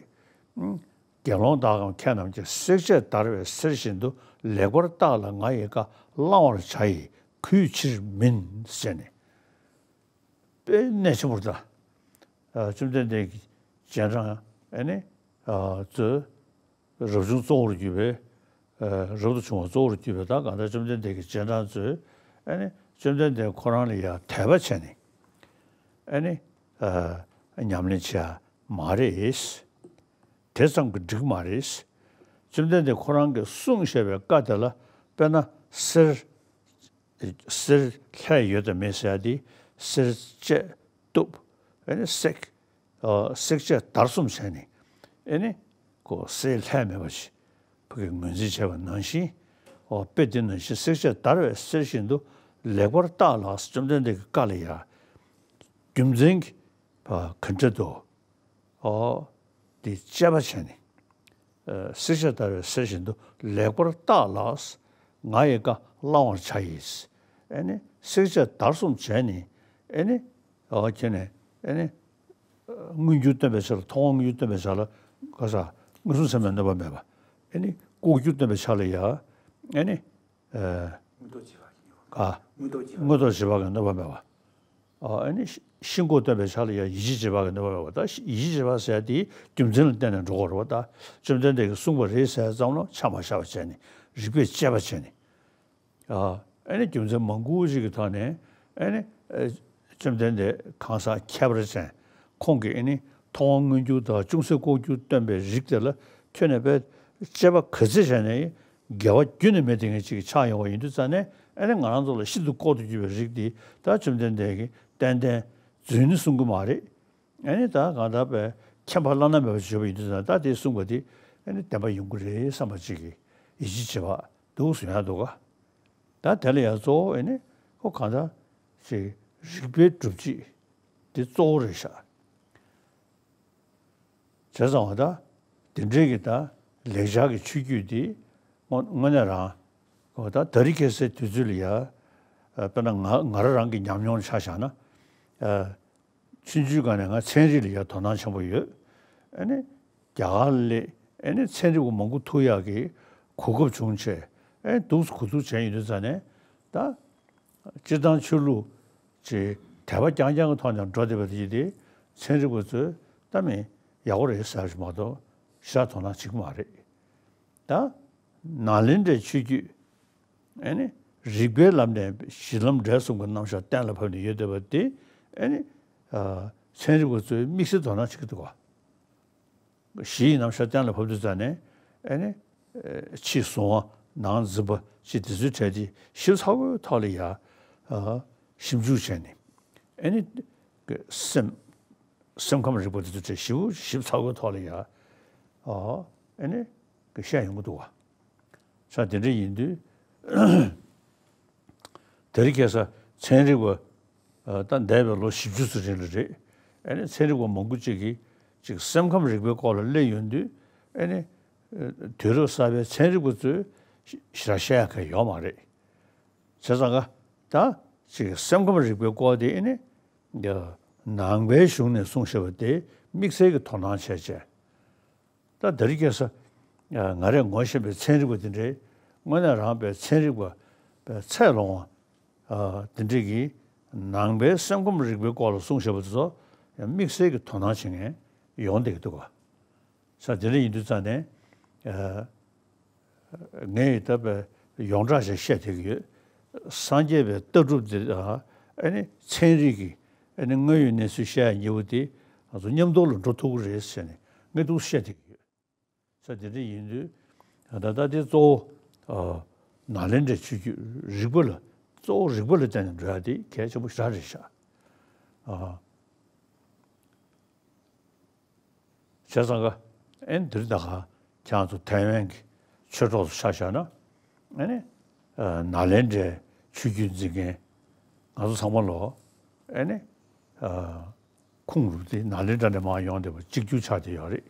དགེ་སློང་དག་གམ་མཁས་རྣམས་ཀྱིས། བསྲེག་བཅད་བརྡར་བའི་གསེར་བཞིན་དུ། ལེགས་པར་བརྟགས་ལ་ང་ཡི་བཀའ། བླང་བར་བྱ་ཡིས་གུས་ཕྱིར་མིན། ཟེར་ནས་དཔེ་གནད་ཆེན་པོ་རེད་ད། བཅོམ་ལྡན་འདས་ཀྱི་རྗེས་འབྲང་ཨེ་ནི་ཚོས་རབ་བྱུང་གཙོ་བོར་གྱུར་པའི་རབ་ཏུ་བྱུང་བ་གཙོ་བོར་གྱུར་པའི་ད་གང་ལྟར་བཅོམ་ལྡན་འདས་ཀྱི་རྗེས་འབྲང་ཚོས་ཨེ་ནི་བཅོམ་ལྡན་འདས་ཁོ་རང་ལ་ཡང་དད་པ་བྱས་ནས་ཨེ་ནི་ཉམས་ལེན་བྱེད་ཡ་མ་རེད། དེ་ཙམ་གྱིས་འགྲིག་མ་རེད། བཅོམ་ལྡན་འདས་ཁོ་རང་གིས་གསུངས་བཞག་པའི་བཀའ་དེ་ལ་དཔེར་ན་གསེར་གསེར་ལྷད་ཡོད་དམ་མེད་ཟེར་ཡ་དེ་གསེར་བཅད་གཏུབ་ཨེ་ནི་བསྲེག་བསྲེག་བཅད་བརྡར་གསུམ་བྱས་ནས་ཨེ་ནི་ཁོ་གསེར་ལྷད་མེད་པ་ཞིག་ཕ་གིར་ངོས་འཛིན་བྱས་པ་ནང་བཞིན་དཔེ་དེ་ནང་བཞིན་བསྲེག་བཅད་བརྡར་བའི་གསེར་བཞིན་དུ་ལེགས་པར་བརྟགས་ལ་བཅོམ་ལྡན་འདས་ཀྱི་བཀའ་ལ་ཡ་རྒྱུ་མཚན་གྱི་ག་འདྲ་འདུག་འོ། དེ་དཔྱད་པ་བྱས་ནས། ཨ་བསྲེག་བཅད་བརྡར་བའི་གསེར་བཞིན་དུ་ལེགས་པར་བརྟགས་ལ། ང་ཡི་བཀའ་བླང་བར་བྱ་ཡིས། ཨེ་ནི་བསྲེག་བཅད་བརྡར་གསུམ་བྱས་ནས་ཨེ་ནི་ཨོ་ཁྱེད་ནས་ཨེ་ནི་མངོན་གྱུར་སྟོན་པའི་ཆ་ལ་ཐུབ་དབང་མངོན་གྱུར་སྟོན་པའི་ཆ་ལ་ག་ས་མངོན་སུམ་ཚད་མའི་གནོད་པ་མེད་པ། ཨེ་ནི་ལྐོག་གྱུར་སྟོན་པའི་ཆ་ལ་ཡ་ཨེ་ནི། དངོས་ཐོག་བྱེད་པ་ཡིན་པ། ཨ། དངོས་ཐོག་བྱེད་པ། དངོས་ཐོག་བྱེད་པ་གི་གནོད་པ་མེད་པ། ཨ་ནི་ཤི་ཤིན་ལྐོག་སྟོན་པའི་ཆ་ལ་ཡང་ཡིད་ཆེས་བྱེད་པ་གི་གནོད་པ་མེད་པ། ད་ཤི་ཡིད་ཆེས་བྱེད་པ་ཟེར་དེ་རྒྱུ་མཚན་ལ་བརྟེན་ནས་འགྲོ་དགོས་རེད་པ། ད་བཅོམ་ལྡན་འདས་ཀྱིས་གསུངས་པ་རེད་ཟེར་ཙམ་ལ་ཆ་མ་བཞག་པ་བྱས་ནས་རིགས་པས་དཔྱད་པ་བྱས་ནས། ཨ་ནི་རྒྱུ་མཚན་མང་པོ་ཞིག་གི་ཐོག་ནས་ཨ་ནི་བཅོམ་ལྡན་འདས་གང་ཟག་ཁྱད་པར་ཅན་ཁོང་གིས་ཨ་ནི་ཐུབ་དབང་མངོན་གྱུར་དང་ཅུང་ཟད་ལྐོག་གྱུར་སྟོན་པའི་རིགས་དེ་ལ་ཁྱོན་ནས་དཔེ་དཔྱད་པ་ག་ཚད་བྱས་ནས་དགེ་བ་རྒྱུན་ནས་མེད་དེ་ངས་ཅིག་ཆགས་ཡོང་བ་ཡིན་དུས་ཙང་ནས་ཨ་ནི་ང་རང་ཚོ་ལ་ཤིན་ཏུ་ལྐོག་ཏུ་གྱུར་པའི་རིགས་འདི་ད་བཅོམ་ལྡན་འདས་ཀྱིས་ཏན་ཏན་རྫུན་ནི་གསུང་གི་མ་རེད། ཨ་ནི་ད་གང་ལྟར་དཔེ་མཁྱེན་པ་བླ་ན་མེད་པ་བརྗོད་པ་ཡིན་དུས་ཙང་ད་དེ་གསུངས་པ་འདི་ཨ་ནི་བདེན་པ་ཡོང་གི་རེད་བསམ་པ་ཅིག་གིས་ཡིད་ཆེས་བྱེད་པ་འདུག་གསུང་ཡག་འདུག་ག། ད་དེ་ལ་ཡང་གཙོ་བོ་ཨེ་ནི་ཁོ་གང་ལྟར་ཅིག་རིགས་པའི་སྒྲུབ་བྱེད་དེ་གཙོ་བོ་རེད་ཤག། བྱས་ཙང་བ་ད་དེ་འདྲའི་གི་ད་ལེགས་སྦྱར་གྱི་ཆོས་བརྒྱུད་དེ་དངོས་དངོས་གནས་རང་གོ་ད་ད་རེས་ཁ་སང་དུས་ཚོད་ལ་ཡ་དཔེར་ན་ང་ང་རང་རང་གི་ཉམས་མྱོང་ཆ་བཞག་ན། ཆུང་ཆུང་སྒང་ནས་ང་ཚན་རིག་ལ་ཡ་དོ་སྣང་ཆེན་པོ་ཡོད། ཨ་ནི་རྒྱ་གར་ལ་ཨ་ནི་ཚན་རིག་པ་མང་པོ་ཐུག་ཡག་གི་གོ་སྐབས་བྱུང་བྱས་ཨ་ནི་འདུག་སེ་གོ་བསྡུར་བྱས་ཡོང་དུས་ཙང་ནས་ད་སྤྱིར་བཏང་ཆོས་ལུགས་ཀྱི་དད་པ་རྐྱང་རྐྱང་གི་ཐོག་ནས་འགྲོ་བསྡད་པ་དེ་དེ་ཚན་རིག་པ་ཚོས་ད་མི་ཡག་པོ་རེད་ཟེར་ཞིག་མ་གཏོགས་ཞེ་དྲག་དོ་སྣང་བྱེད་ཀྱི་མ་རེད། ད་ནཱ་ལེནྡྲའི་ཆོས་བརྒྱུད། ཨེ་ནི། རིགས་པའི་ལམ་ནས་གཞི་ལམ་འབྲས་གསུམ་གྱི་རྣམ་གཞག་གཏན་ལ་ཕབ་ནས་ཡོད་བསྡད་པ་དེ། ཨེ་ནི། ཨ། ཚན་རིག་པ་ཚོས་དམིགས་བསལ་དོ་སྣང་བྱེད་ཀྱི་འདུག་ག། གཞི་ཡི་རྣམ་གཞག་གཏན་ལ་ཕབ་དུས་ཙང་ནས། ཨེ་ནི། ཕྱི་གཟུང་བ་ནང་འཛིན་པ་ཅིག་དེ་ཚོའི་གྲས་དེ་ཞིབ་ཚགས་པོའི་ཐོག་ལ་ཡ་ཞིབ་འཇུག་བྱས་ནས། ཨ་ནི་སེམས་སེམས་ཁམས་རིག་པ་དེ་ཚོའི་གྲས་ཞིབ་ཞིབ་ཚགས་པོའི་ཐོག་ལ་ཡ་ཨ་ནི་བཤད་ཡོང་གི་འདུག་བ། ས་དེ་འདྲ་ཡིན་དུས། དེ་རིང་ཁ་སང་ཚན་རིག་པ་ད་འདས་པའི་ལོ་བཞི་བཅུ་ཙམ་རིང་ལ་རེད། ཨ་ནི་ཚན་རིག་པ་མང་པོ་ཅིག་གིས་ཅིག་སེམས་ཁམས་རིག་པའི་སྐོར་ལ་སླེབས་ཡོང་དུས། ཨ་ནི་དུས་རབས་གསར་པའི་ཚན་རིག་པ་ཚོས་ཞེ་དྲག་བཤད་ཡག་གི་ཡོད་མ་རེད། བྱས་ཙང་ཀ་ད་ཅིག་སེམས་ཁམས་རིག་པའི་སྐོར་དེ་ཨ་ནི་ནང་པའི་གཞུང་ནས་གསུངས་བཞག་པ་དེ་དམིགས་བསལ་གྱི་དོ་སྣང་བྱས་བྱས། ད་དེ་རིང་ཁ་སང་ང་རས་ངོ་ཤེས་པའི་ཚན་རིག་པ་དེ་འདྲའི་དངོས་གནས་རང་པའི་ཚན་རིག་པ་པའི་ཚད་ལོངས་པ་དེ་འདྲས་ཀྱིས་ནང་པའི་སེམས་ཁམས་རིག་པའི་སྐོར་ལ་གསུངས་བཞག་པ་དེ་ཚོ་ཡང་དམིགས་བསལ་གྱི་དོ་སྣང་བྱེད་མཁན་ཡོང་བསྡད་ཀྱི་འདུག་ག། ས་དེ་འདྲ་ཡིན་དུས་ཙང་ནས། ངས་ད་པའི་ཡོངས་གྲགས་ཤིག་བཤད་བསྡད་ཀྱི་ཡོད། སངས་རྒྱས་པའི་ལྟ་གྲུབ་འདི་དང་ཨ་ནི་ཚན་རིག་གི་ཨ་ནི་དངོས་ཡོད་གནས་ཚུལ་བཤད་ཡ་གཉིས་པོ་དེ་ང་ཚོ་མཉམ་དུ་ལ་འགྲོ་ཐུབ་ཀྱི་རེད་ཟེར་ནས་ངས་འདུག་བཤད་བསྡད་ཀྱི་ཡོད། ས་དེ་འདྲ་ཡིན་དུས་ད་ལྟ་དེ་གཙོ་བོ་ནཱ་ལེནྡྲའི་ཆོས་བརྒྱུད་རིག་པ་ལ་གཙོ་བོ་རིག་པ་ལ་བརྟེན་ནས་འགྲོ་ཡ་དེ་གལ་ཆེན་པོ་ཞེ་དྲག་རེད་ཤག། བྱས་ཙང་ཀ་ཨེ་འདིར་ད་ག་ཁྱེད་ཚོ་ཐའེ་ཝན་གྱི་ཆོས་གྲོགས་ཚོ་ཆ་བཞག་ན། ཨེ་ནི་ནཱ་ལེནྡྲའི་ཆོས་བརྒྱུད་འཛིན་མཁན་ང་ཚོ་ཚང་མ་ལོ། ཨེ་ནི་ཁུངས་རུ་དེ་ནཱ་ལེནྡྲ་ནས་མར་ཡོང་བསྡད་པ་གཅིག་གྱུར་ཆགས་བསྡད་ཡོད་རེད།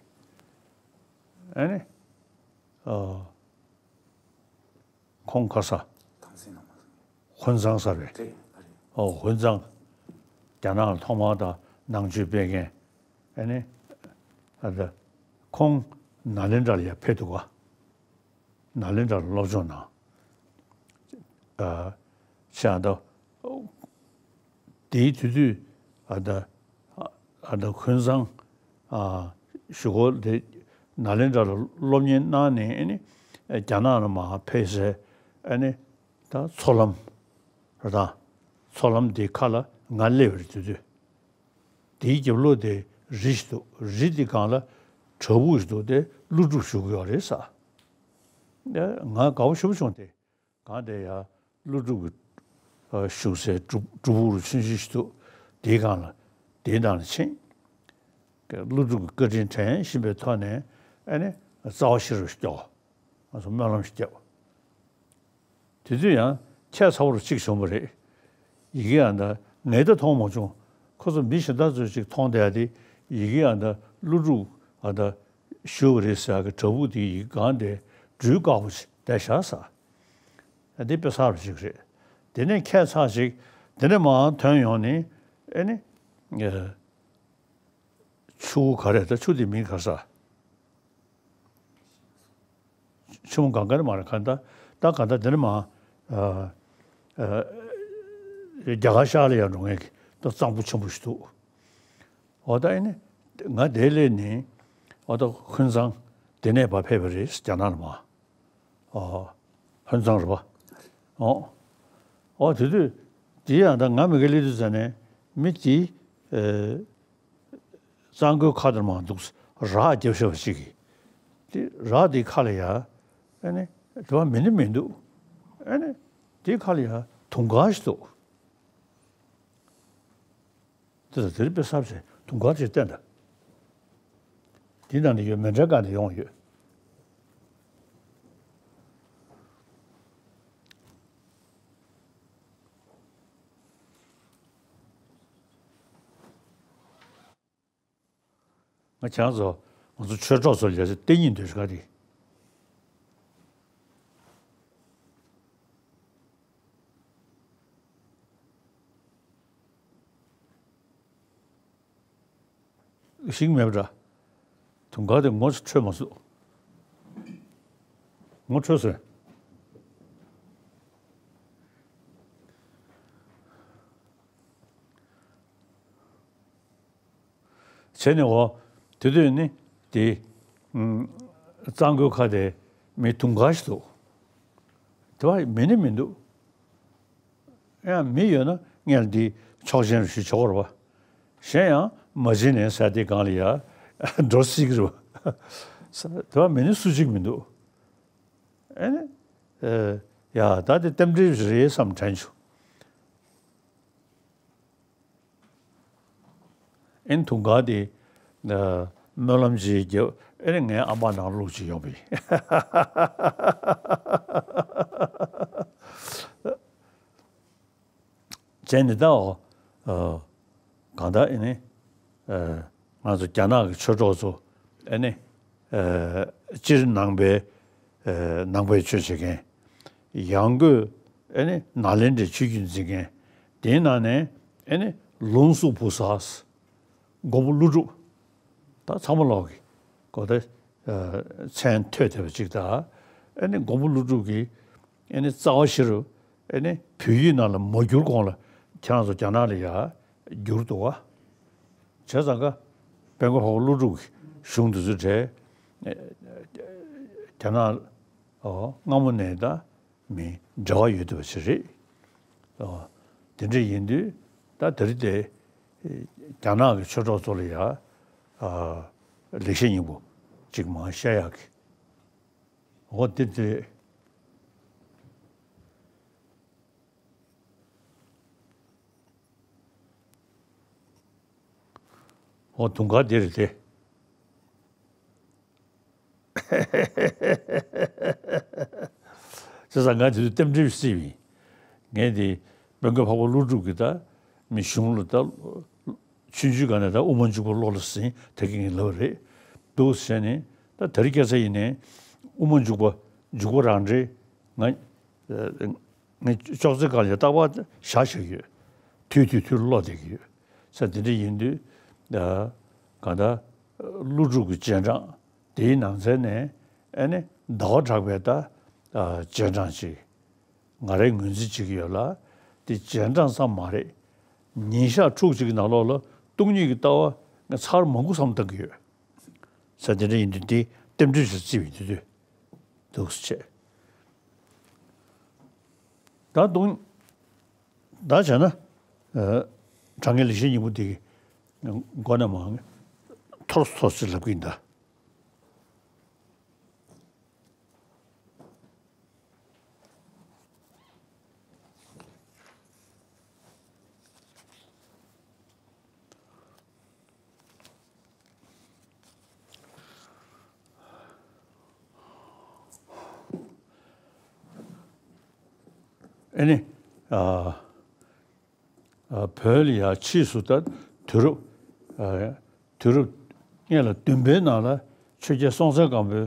ཨེ་ནི། ཁོང་ཁ་ས། ཧུན་ཙང་ས་རེད། ཨོ་ཧུན་ཙང་། རྒྱ་ནག་ལ་ཐོག་མར་དང་ནང་ཆོས་སྤེལ་མཁན། ཨ་ནི། ཨ་ད། ཁོང་ནཱ་ལེནྡྲ་ལ་ཡར་ཕེབས་འདུག་ག། ནཱ་ལེནྡྲ་ལ་སློབ་སྦྱོང་གནང་། ཨ། ཤ་ད། དེའི་དུས་དུས་ཨ་ད་ཨ་ད་ཧུན་ཙང་ཨ་ཞུ་སྐོར་དེ་ནཱ་ལེནྡྲ་ལ་སློབ་གཉེར་གནང་ནས་ཨ་ནི་རྒྱ་ནག་ལ་མར་ཕེབས་སའི་ཨ་ནི་ད་ཚོགས་ལམ་རེད་ད། ཚོགས་ལམ་དེའི་ཁ་ལ་ང་སླེབས་པ་རེད་དུས་དུས། དེའི་རྒྱབ་ལོགས་དེ་རི་ཞིག་འདུག་རི་དེ་སྒང་ལ་བྲག་ཕུག་ཞིག་འདུག་དེ་ཀླུ་སྒྲུབ་བཞུགས་ཀྱི་ཡོད་རེད་ས། ང་དགའ་པོ་ཞེ་པོ་བྱུང་སྟེ། གང་དེ་ཡང་ཀླུ་སྒྲུབ་ཀྱི་བཞུགས་སའི་སྒྲུབ་སྒྲུབ་ཕུག་རུ་ཆུང་ཆུང་ཞིག་འདུག་དེའི་སྒང་ལ་དེའི་ནང་ལ་ཕྱིན། ཀླུ་སྒྲུབ་ཀྱི་བཀའ་དྲིན་དྲན་བཞིན་པའི་ཐོག་ནས་ཨ་ནི་རྩ་བ་ཤེས་རབ་ཞིག་སྐྱོར། ང་ཚོ་སྨོན་ལམ་ཞིག་བརྒྱབ། དེ་དུས་ཡང་ཁྱད་མཚར་པོ་རུ་གཅིག་བྱུང་བ་རེད། ཡི་གེ་ཨ་ད་ངས་ད་མཐོང་མ་བྱུང་། ཁོ་ཚོ་མི་གཞན་དག་ཚོས་ཅིག་མཐོང་བསྡད་ཡ་དེ་ཡི་གེ་ཨ་ད་ཀླུ་སྒྲུབ་ཨ་ད་བཞུགས་པ་རེད་ཟེར་ཡ་གི་བྲག་ཕུག་དེ་ཡི་གེ་སྒང་དེ་སྦྲུལ་དཀར་པོ་ཞིག་བསྡད་བཞག་ས། ཨ་དེ་དཔེ་གསར་པ་ཞིག་རེད། དེ་ནས་ཁྱད་མཚར་ཞིག་དེ་ནས་མར་ཐོན་ཡོང་ནས་ཨེ་ནི། ཆུ་བོ་ག་རེ་ད་ཆུ་དེ་མིང་ག་ས། ཆུ་མོ་གང་ག་ནི་མ་རེད་ག་ད། ད་ག་ད་དེ་ནི་མ། ཨ་ཨ་རྒྱ་གར་ཤར་ལ་ཡར་འགྲོ་མཁན་གྱི་ད་གཙང་པོ་ཆེན་པོ་ཞིག་འདུག་འོ་ད་ཨེ་ནི། ང་དེ་སླེབས་ནས་འོ་ད་ཧུན་ཙང་དེ་ནས་ཕར་ཕེབས་པ་རེད་རྒྱ་ནག་ལ་མ། ཨོ། ཧོན་ཚང་རེད་པ། ཨོ། ཨོ་དེ་དུས་དེ་ཡང་ད་ང་མི་ག་ལི་དུ་ཟ་ནས་མི་དེ་ཨེ་གཙང་པོའི་ཁ་དར་མ་འདུག་རག་རྒྱབ་ཤ་བ་ཞིག་གིས་དེ་རག་དེའི་ཁ་ལ་ཡ་ཨེ་ནི་དེ་བ་མི་ནི་མི་འདུག་ཨེ་ནི་དེའི་ཁ་ལ་ཡ་དུང་དཀར་ཞིག་འདུག་དེ་ལ་དེར་དཔེ་གསར་བྱས་དུང་དཀར་ཅིག་བསྟན་ད། དེ་ནང་ནས་ཡོད་མེ་འདྲ་ག་ནས་ཡོང་ཡོད། ང་ཁྱེད་ཚོ་ང་ཚོ་ཆོས་གྲོགས་ཚོ་ལས་ཏེ་གཉིས་འདོད་ཤག་དེ། ཤིང་མེད་པ་འདྲ། དུང་དཀར་དེ་ངོ་འཕྲོད་མ་སོང་། ངོ་འཕྲོད་སོང་། བྱས་ནས་འོ། དེ་དུས་ནི་དེ་གཙང་པོའི་ཁ་དེ་མི་དུང་དཀར་ཞིག་འདུག་དེ་བ་མི་ནི་མི་འདུག་ཡང་མི་ཡོད་ན་ངས་འདི་ཆོག་མཆན་རེ་ཞུ་ཆོག་གི་རེད་པ། གཞན་ཡང་མ་བྱིན་ནས་ཟེར་དེ་སྒང་ལ་ཡ་འགྲོ་སྲིད་ཀྱི་རེད་པ། དེ་བ་མི་ནི་སུ་གཅིག་མི་འདུག་ཨེ་ནི། ཨེ། ཡ་ད་དེ་རྟེན་འབྲེལ་རེད་བསམ་དྲན་བྱུང་། ཨེ་ནི་དུང་དཀར་དེ། ཨ། སྨོན་ལམ་ཅིག་བརྒྱབ། ཨེ་ནི་ངའི་ཨ་མ་ནང་བླུགས་ཅིག་ཡོང་པས། བྱས་ནས་ད་འོ། ཨ། གང་ལྟར་ཨེ་ནི། ཨ། ང་ཚོ་རྒྱ་ནག་གི་ཆོས་གྲོགས་ཚོ་ཨེ་ནི། ཨ། སྤྱིར་ནང་པའི། ཨ། ནང་པའི་ཆོས་བྱེད་མཁན། ཡང་སྒོས་ཨེ་ནི་ནཱ་ལེནྡྲའི་ཆོས་བརྒྱུད་འཛིན་མཁན། དེའི་ནང་ནས་ཨེ་ནི་ལུང་སུ་བུ་ས། མགོན་པོ་ཀླུ་སྒྲུབ། ད་ཚང་མ་ལོག་གི་གོ་ད། ཨ། མཚན་ཐོས་བསྡད་པ་ཅིག་ད། ཨེ་ནི་མགོན་པོ་ཀླུ་སྒྲུབ་ཀྱི་ཨེ་ནི་རྩ་བ་ཤེས་རབ་ཨེ་ནི་བོད་ཡིག་ནང་ལ་མ་བསྒྱུར་གོང་ལ་ཁྱེད་རང་ཚོ་རྒྱ་ནག་ལ་ཡ་བསྒྱུར་འདུག་བ། བྱས་ཙང་ཀ་དཔལ་མགོན་འཕགས་པ་ཀླུ་སྒྲུབ་ཀྱི་གཞུང་འདི་ཚོའི་གྲས་རྒྱ་ནག་ཨོ་སྔ་མོ་ནས་ད། མི་འབྲེལ་བ་ཡོད་བསྡད་པ་ཞིག་རེད། ཨ། དེ་འདྲ་ཡིན་དུས་ད་དེ་རིང་དེ་རྒྱ་ནག་གི་ཆོས་གྲོགས་ཚོ་ལ་ཡ། ཨ། ལེགས་བཤད་སྙིང་པོ་གཅིག་མར་བཤད་ཡག་གི། འོ་དེ་དེ། འོ་དུང་དཀར་དེ་རེད་དེ། བྱས་ཙང་ང་དེ་དུས་རྟེན་འབྲེལ་བརྩིས་པ་ཡིན། ངས་དེ་དཔལ་མགོན་འཕགས་པ་ཀླུ་སྒྲུབ་ཀྱི་ད་མི་གཞུང་ལ་ད་ཆུང་ཆུང་སྒང་ནས་ད་དབུ་མ་འཇུག་པ་བློ་ལ་ཟིན་ད་གི་ངས་ལབ་པ་རེད། འདུག་ཟེར་ནས་ད་དེ་རིང་ཁ་སང་ཡིན་ནའི་དབུ་མ་འཇུག་པ་འཇུག་པ་རང་འདྲེན་ང་། ངས་ཅོག་ཙེ་སྒང་ལ་རྟག་པར་བཞག་བཞག་གི་ཡོད། དུས་དུས་དུས་ལ་ཀློག་བསྡད་ཀྱི་ཡོད། ས་དེ་འདྲ་ཡིན་དུས། ད་གང་ལྟར་ཀླུ་སྒྲུབ་ཀྱི་རྗེས་འབྲང་དེའི་ནང་ཚན་ནས་ཨེ་ནི་ཟླ་བ་གྲགས་པའི་ད་རྗེས་འབྲང་ཅིག་ང་རའི་ངོས་འཛིན་བྱེད་ཀྱི་ཡོད་ལ། དེ་རྗེས་འབྲང་ཙམ་མ་རེད། ཉིན་ཞག་ཕྲུགས་གཅིག་གི་ནང་ལོགས་ལ་སྟོང་ཉིད་ཀྱི་ལྟ་བ་ངས་ཚར་མང་པོ་བསམ་བཏང་གི་ཡོད། ས་དེ་འདྲ་ཡིན་དུས་དེ་རྟེན་འབྲེལ་ཞིག་བརྩིས་པ་ཡིན་དུས་འདུག་སེ་བྱས། ད་དུང་། ད་བྱས་ན། ཨ། དྲང་ངེས་ལེགས་བཤད་སྙིང་པོ་འདི་གི་མགོ་ནས་མར་ཐོར་ཐོར་ཞིག་ལབ་ཀྱི་ཡིན་ད། ཨེ་ནི། ཨ། ཨ། བོད་ལ་ཡ་ཕྱིས་སུ་ད་དུས་རབས། ཨ། དུས་རབས་སྔོན་ལ་བདུན་པའི་ནང་ལ་ཆོས་རྒྱལ་སྲོང་བཙན་སྒམ་པོའི་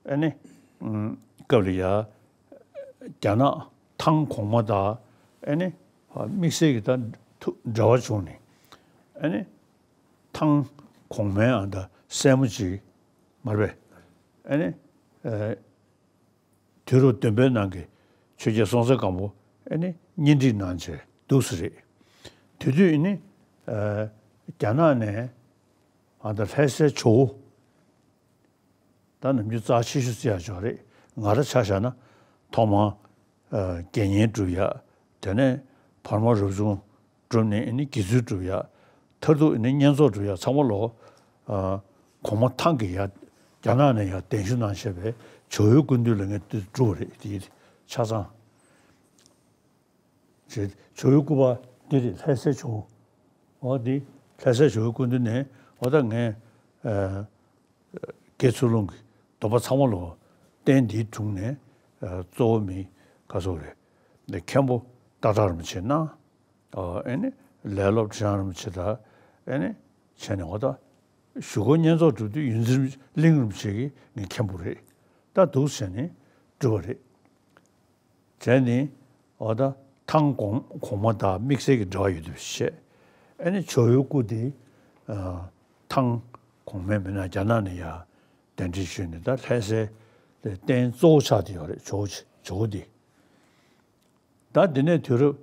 ཨེ་ནི། ཨུམ། སྐབས་ལ་ཡ་རྒྱ་ནག་ཐང་གོང་མ་དང་ཨེ་ནི་དམིགས་བསལ་གྱི་ད་ཐུག་འབྲེལ་བ་བྱུང་ནས་ཨེ་ནི་ཐང་གོང་མའི་ཨ་ད་སྲས་མོ་ཅིག་མ་རེད་པས། ཨེ་ནི། ཨེ། དུས་རབས་བདུན་པའི་ནང་གི་ཆོས་རྒྱལ་སྲོང་བཙན་སྒམ་པོ་ཨེ་ནི་གཉེན་སྒྲིག་གནང་བྱས་འདུག་སེ་རེད། དེ་དུས་ཨེ་ནི། ཨ། རྒྱ་ནག་ནས་ཨ་ད་ལྷ་སའི་ཇོ་བོ། ད་ནམ་རྒྱུན་རྩ་ཆེ་ཤོས་བརྩི་ཡག་ཅིག་རེད། ང་རང་ཆ་བཞག་ན་ཐོག་མར། ཨ། དགེ་བསྙེན་སྒྲུབ་ཡག་དེ་ནས་བར་མ་རབ་བྱུང་སྒྲུབ་ནས་ཨེ་ནི་དགེ་ཚུལ་སྒྲུབ་ཡག་མཐར་ཐུག་ཨེ་ནི་བསྙེན་རྫོགས་སྒྲུབ་ཡག་ཚང་མ་ལོ། ཨ། གོང་མ་ཐང་གི་ཡ་རྒྱ་ནག་ནས་ཡ་གདན་ཞུ་གནང་བྱས་པའི་ཇོ་བོའི་སྐུ་མདུན་ལ་ངས་འདི་སྒྲུབ་པ་རེད། དེ་ཆ་ཚང་། ཇོ་བོའི་སྐུ་པར་འདི་རེད། ལྷ་སའི་ཇོ་བོ། འོ་འདི་ལྷ་སའི་ཇོ་བོའི་སྐུ་མདུན་ནས་འོ་ད་ངས། ཨ། དགེ་ཚུལ་སློང་གི་སྡོམ་པ་ཚང་མ་ལོ་རྟེན་འདིའི་དྲུང་ནས། ཨ། གཙོ་བོ་མི་ག་ཚོད་རེད། འདི་མཁན་པོ་སྟག་བྲག་རིན་པོ་ཆེ་གནང་། ཨ། ཨེ་ནི་ལས་སློབ་ཁྲི་བྱང་རིན་པོ་ཆེ་དང་ཨེ་ནི་བྱས་ནས་འོ་ད་གཞུག་གུ་བསྙེན་རྫོགས་སྒྲུབ་དུས་ཡོངས་འཛིན་གླིང་རིན་པོ་ཆེ་གི་ངའི་མཁན་པོ་རེད། ད་འདུག་སེ་བྱས་ནས་སྒྲུབ་པ་རེད། བྱས་ནས་འོ་ད་ཐང་གོང་གོང་མ་དང་དམིགས་བསལ་གྱི་འབྲེལ་བ་ཡོད་དུས་བཤད། ཨེ་ནི་ཇོ་བོའི་སྐུ་དེ། ཨ། ཐང་གོང་མའི་མི་ནང་རྒྱ་ནག་ནས་ཡར་གདན་འདྲེན་ཞུས་ནས་ད་ལྷ་སའི་རྟེན་གཙོ་བོ་ཆགས་བསྡད་ཡོད་རེད། ཇོ་བོ་ཇོ་བོ་དེ། ད་འདི་ནས་དུས་རབས་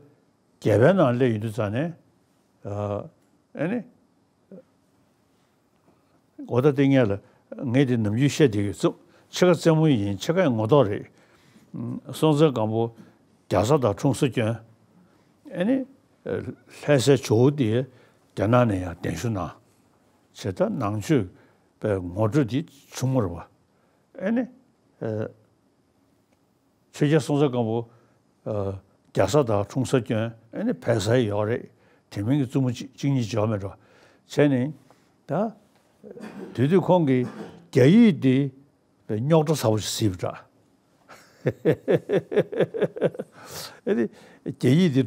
བརྒྱད་པའི་ནང་སླེབས་ཡོང་དུས་ཙང་ནས། ཨ། ཨེ་ནི། འོ་ད་དེ་སྔོན་ལ་ངས་དེ་ནམ་རྒྱུན་བཤད་བསྡད་ཡོད། ཕྱེད་ཀ་རྩེད་མོ་ཡིན། ཕྱེད་ཀ་ངོ་ཐོག་རེད། སྲོང་བཙན་སྒམ་པོ་རྒྱ་བཟའ་དང་འཁྲུངས་ས་བསྐྱོན། ཨེ་ནི། ལྷ་སའི་ཇོ་བོ་དེ་རྒྱ་ནག་ནས་ཡང་གདན་ཞུ་གནང་། བྱས་ད་ནང་ཆོས་པའི་ངོ་སྤྲོད་དེ་བྱུང་བ་རེད་པ། ཨེ་ནི། ཆོས་རྒྱལ་སྲོང་བཙན་སྒམ་པོ་ཨ་རྒྱ་བཟའ་དང་འཁྲུངས་ས་སྐྱོན། ཨ་ནི་བལ་བཟའ་ཡོད་རེད། དེ་མིན་གྱི་བཙུན་མོ་གཅིག་གཅིག་གཉིས་འཇོག་མེད་འགྲོ་བྱས་ནས། ད་དེ་དུས་ཁོང་གིས་རྒྱ་ཡིག་འདི་རྙོག་དྲ་ཚ་པོ་ཞིག་གཟིགས་པ་འདྲ། ཨ་ནི་རྒྱ་ཡིག་འདི་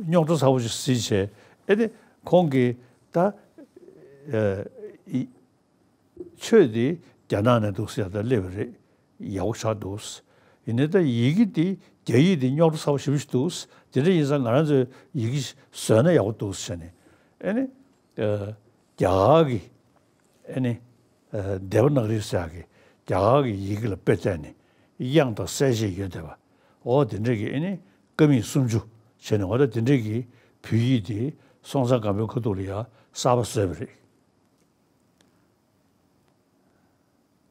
རྙོག་དྲ་ཚ་པོ་ཞིག་གཟིགས་བྱས། ཨ་ནི་ཁོང་གིས་ད་ཨ་ཡི་ཆོས་འདི་རྒྱ་ནག་ནས་འདུག་ཟེར་ཡ་ད་སླེབས་པ་རེད། ཡག་པོ་ཆགས་འདུག། ཡིན་ནའི་ད་ཡི་གེ་འདི་རྒྱ་ཡིག་འདི་རྙོག་དྲ་ཚ་པོ་ཞེ་པོ་ཞིག་འདུག། དེ་འདྲ་ཡིན་ཙང་ང་རང་ཚོས་ཡི་གེ་བཟོས་ན་ཡག་པོ་འདུག་ཟེར་ནས། ཨ་ནི་ཨ་རྒྱ་གར་གྱི་ཨ་ནི་ཨ་དེ་བ་ན་ག་རི་ཟེར་ཡག་གི་རྒྱ་གར་གྱི་ཡི་གེ་ལ་དཔེ་བལྟས་ནས་དབྱངས་དང་གསལ་བྱེད་ཡོད་བསྡད་པ། འོ་དེ་འདྲ་གི་ཨ་ནི་ཀ་མད་སུམ་ཅུ་བྱས་ནས། འོ་ད་དེ་འདྲ་གི་བོད་ཡིག་དེ་སྲོང་བཙན་སྒམ་པོའི་ཁ་ཐུག་ལ་ཡ་གསར་པ་བཟོས་པ་རེད།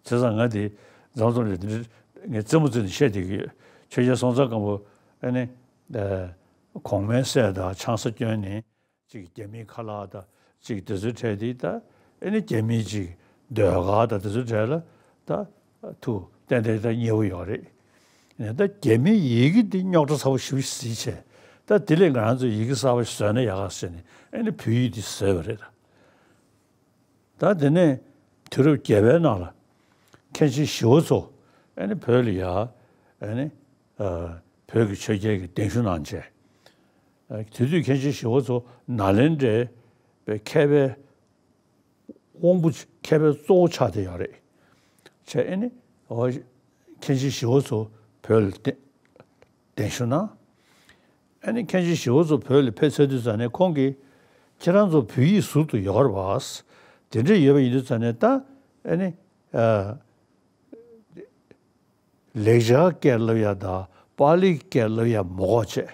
བྱས་ཙང་ང་དེ་འཛོམས་འཛོམས་རེད། དེ་འདྲ་ངས་རྩེད་མོ་རྩེ་ནས་བཤད་བསྡད་ཀྱི་ཡོད། ཆོས་རྒྱལ་སྲོང་བཙན་སྒམ་པོ་ཨ་ནི་ཨ་གོང་མའི་སྲས་དང་ཆང་ས་སྐྱོན་ནས། གཅིག་རྒྱ་མིའི་ཁ་ལག་དང་གཅིག་དེ་ཚོའི་གྲས་དེ། ད་ཨ་ནི་རྒྱ་མིའི་གཅིག་ཟློས་གར་དང་དེ་ཚོའི་གྲས་ལ་ད་ཐུགས་ཏན་ཏན་ད་མཉེས་པོ་ཡོད་རེད། ཨ་ནི་ད་རྒྱ་མིའི་ཡི་གེ་འདི་རྙོག་དྲ་ཚ་པོ་ཞེ་པོ་ཞིག་གཟིགས་བྱས། ད་དེ་ལས་ང་རང་ཚོས་ཡི་གེ་གསར་པ་ཞིག་བཟོས་ན་ཡག་ག་ཟེར་ནས་ཨ་ནི་བོད་ཡིག་འདི་བཟོས་པ་རེད། ད་དེ་ནས་དུས་རབས་བརྒྱད་པའི་ནང་ལ་མཁན་ཆེན་ཞི་བ་འཚོ་ཨ་ནི་བོད་ལ་ཡ་ཨ་ནི་ཨ་བོད་ཀྱི་ཆོས་རྒྱལ་གྱི་གདན་ཞུ་གནང་བྱས། ཨ་དེ་དུས་མཁན་ཆེན་ཞི་བ་འཚོ་ནཱ་ལེནྡྲའི་མཁས་པའི་དབང་པོ་མཁས་པའི་གཙོ་བོ་ཆགས་བསྡད་ཡོད་རེད། བྱས་ཨ་ནི་འོ་མཁན་ཆེན་ཞི་བ་འཚོ་བོད་ལ་གདན་གདན་ཞུ་གནང་། ཨ་ནི་མཁན་ཆེན་ཞི་བ་འཚོ་བོད་ལ་ཕེབས་ཚར་དུས་ཙ་ནས་ཁོང་གིས་ཁྱེད་རང་ཚོ་བོད་ཡིག་ཟུར་དུ་ཡོད་རེད་པ། དེ་འདྲ་ཡོད་པ་ཡིན་དུས་ཙ་ནས་ད་ཨ་ནི་ཨ་ལེགས་སྦྱར་སྐད་སློབ་ཡ་དང་པཱ་ལིའི་སྐད་སློབ་ཡ་མ་དགོས་བྱས།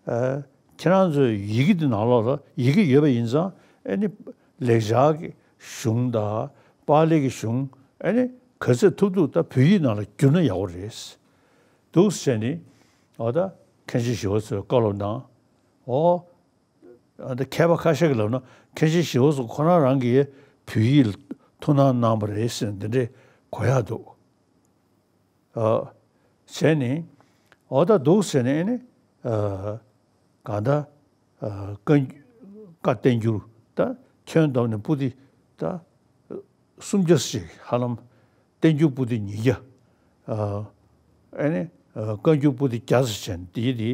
ཨ་ཁྱེད་རང་ཚོའི་ཡི་གེ་འདི་ནང་ལོགས་ལ་ཡི་གེ་ཡོད་པ་ཡིན་ཙང་ཨ་ནི་ལེགས་སྦྱར་གྱི་གཞུང་དང་པཱ་ལི་གི་གཞུང་ཨ་ནི་ག་ཚོད་ཐུབ་ཐུབ་ད་བོད་ཡིག་ནང་ལ་བསྒྱུར་ན་ཡག་པོ་རེད་འདུག་ཟེར་ནས། འོ་ད་མཁན་ཆེན་ཞི་བ་འཚོས་བཀའ་སློབ་གནང་། འོ་ད་མཁས་པ་ཁ་ཤས་ཀྱིས་ལབ་ན་མཁན་ཆེན་ཞི་བ་འཚོ་ཁོ་རང་རང་གིས་བོད་ཡིག་ལ་ཐུགས་སྣང་གནང་བ་རེད་ཟེར་འདི་འདྲའི་གོ་ཡག་འདུག། ཨ་བྱས་ནས་འོ་ད་འདུག་ཟེར་ནས་ཨ་ནི་ཨ་གང་ལྟར་ཨ་བཀའ་བཀའ་བསྟན་འགྱུར་ད་ཁྱོན་བསྡོམས་ནས་པོ་ཏི་ད་སུམ་བརྒྱ་ཞིག་ཧ་ལམ་བསྟན་འགྱུར་པོ་ཏི་ཉིས་བརྒྱ། ཨ་ཨ་ནི་ཨ་བཀའ་འགྱུར་པོ་ཏི་བརྒྱ་ཙམ་བྱས་ནས་དེའི་དེ་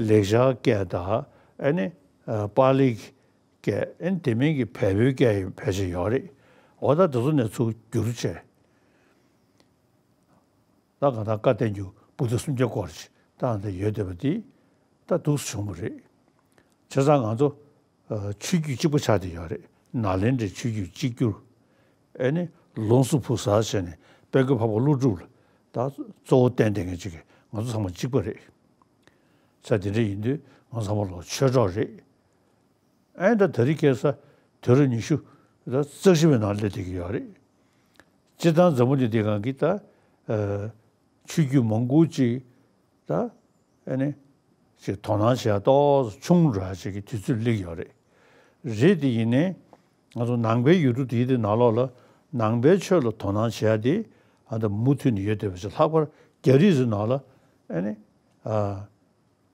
ལེགས་སྦྱར་སྐད་དང་ཨ་ནི་ཨ་པཱ་ལིའི་སྐད་ཨ་ནི་དེ་མིན་གྱི་བལ་པོའི་སྐད་ཡང་ཕལ་ཆེར་ཡོད་རེད། འོ་ད་དེ་ཚོ་ནས་ཚུར་བསྒྱུར་བྱས། ད་གང་ལྟར་བཀའ་བསྟན་འགྱུར་པོ་ཏི་སུམ་བརྒྱ་སྐོར་ཅིག་ད་ལྟ་ཡོད་བསྡད་པ་འདི་ད་འདུག་སེ་བྱུང་བ་རེད། བྱས་ཙང་ང་ཚོ་ཨ་ཆོས་བརྒྱུད་གཅིག་པ་ཆགས་བསྡད་ཡོད་རེད། ནཱ་ལེནྡྲའི་ཆོས་བརྒྱུད་གཅིག་གྱུར། ཨ་ནི་ལུང་སུ་ཕུ་ཟ་བྱས་ནས་དཔལ་མགོན་འཕགས་པ་ཀླུ་སྒྲུབ་ལ་ད་གཙོ་བོ་བསྟེན་བསྡད་མཁན་ཅིག་གི་ང་ཚོ་ཚང་མ་གཅིག་པ་རེད། ས་དེ་འདྲ་ཡིན་དུས་ང་ཚོ་ཚང་མ་ལོ་ཆོས་གྲོགས་རེད། ཨ་ནི་ད་དེ་རིང་ཁ་སང་དུས་རབས་ཉི་ཤུ་ད་རྩ་བཞི་པའི་ནང་སླེབས་བསྡད་ཀྱི་ཡོད་རེད། སྤྱིར་བཏང་འཛམ་བུ་གླིང་འདིའི་སྒང་གི་ད་ཨ་ཆོས་བརྒྱུད་མང་པོ་ཅིག་ད་ཨ་ནི་ཅིག་དོ་སྣང་བྱེད་ཡ་ཏོག་ཙམ་ཆུང་ར་ཅིག་གི་དུས་ཚོད་སླེབས་ཡོད་རེད། རེད་དེ་ཡིན་ནའི་ང་ཚོ་ནང་པའི་ཡུལ་གྲུ་འདིའི་དེ་ནང་ལོགས་ལ་ནང་པའི་ཆོས་ལ་དོ་སྣང་བྱེད་ཡ་དེ་ཨ་ད་མུ་མཐུད་ནས་ཡོད་བསྡད་པ་ཅིག། ལྷག་པར་རྒྱ་རིགས་ཚོའི་ནང་ལ་ཨ་ནི་ཨ།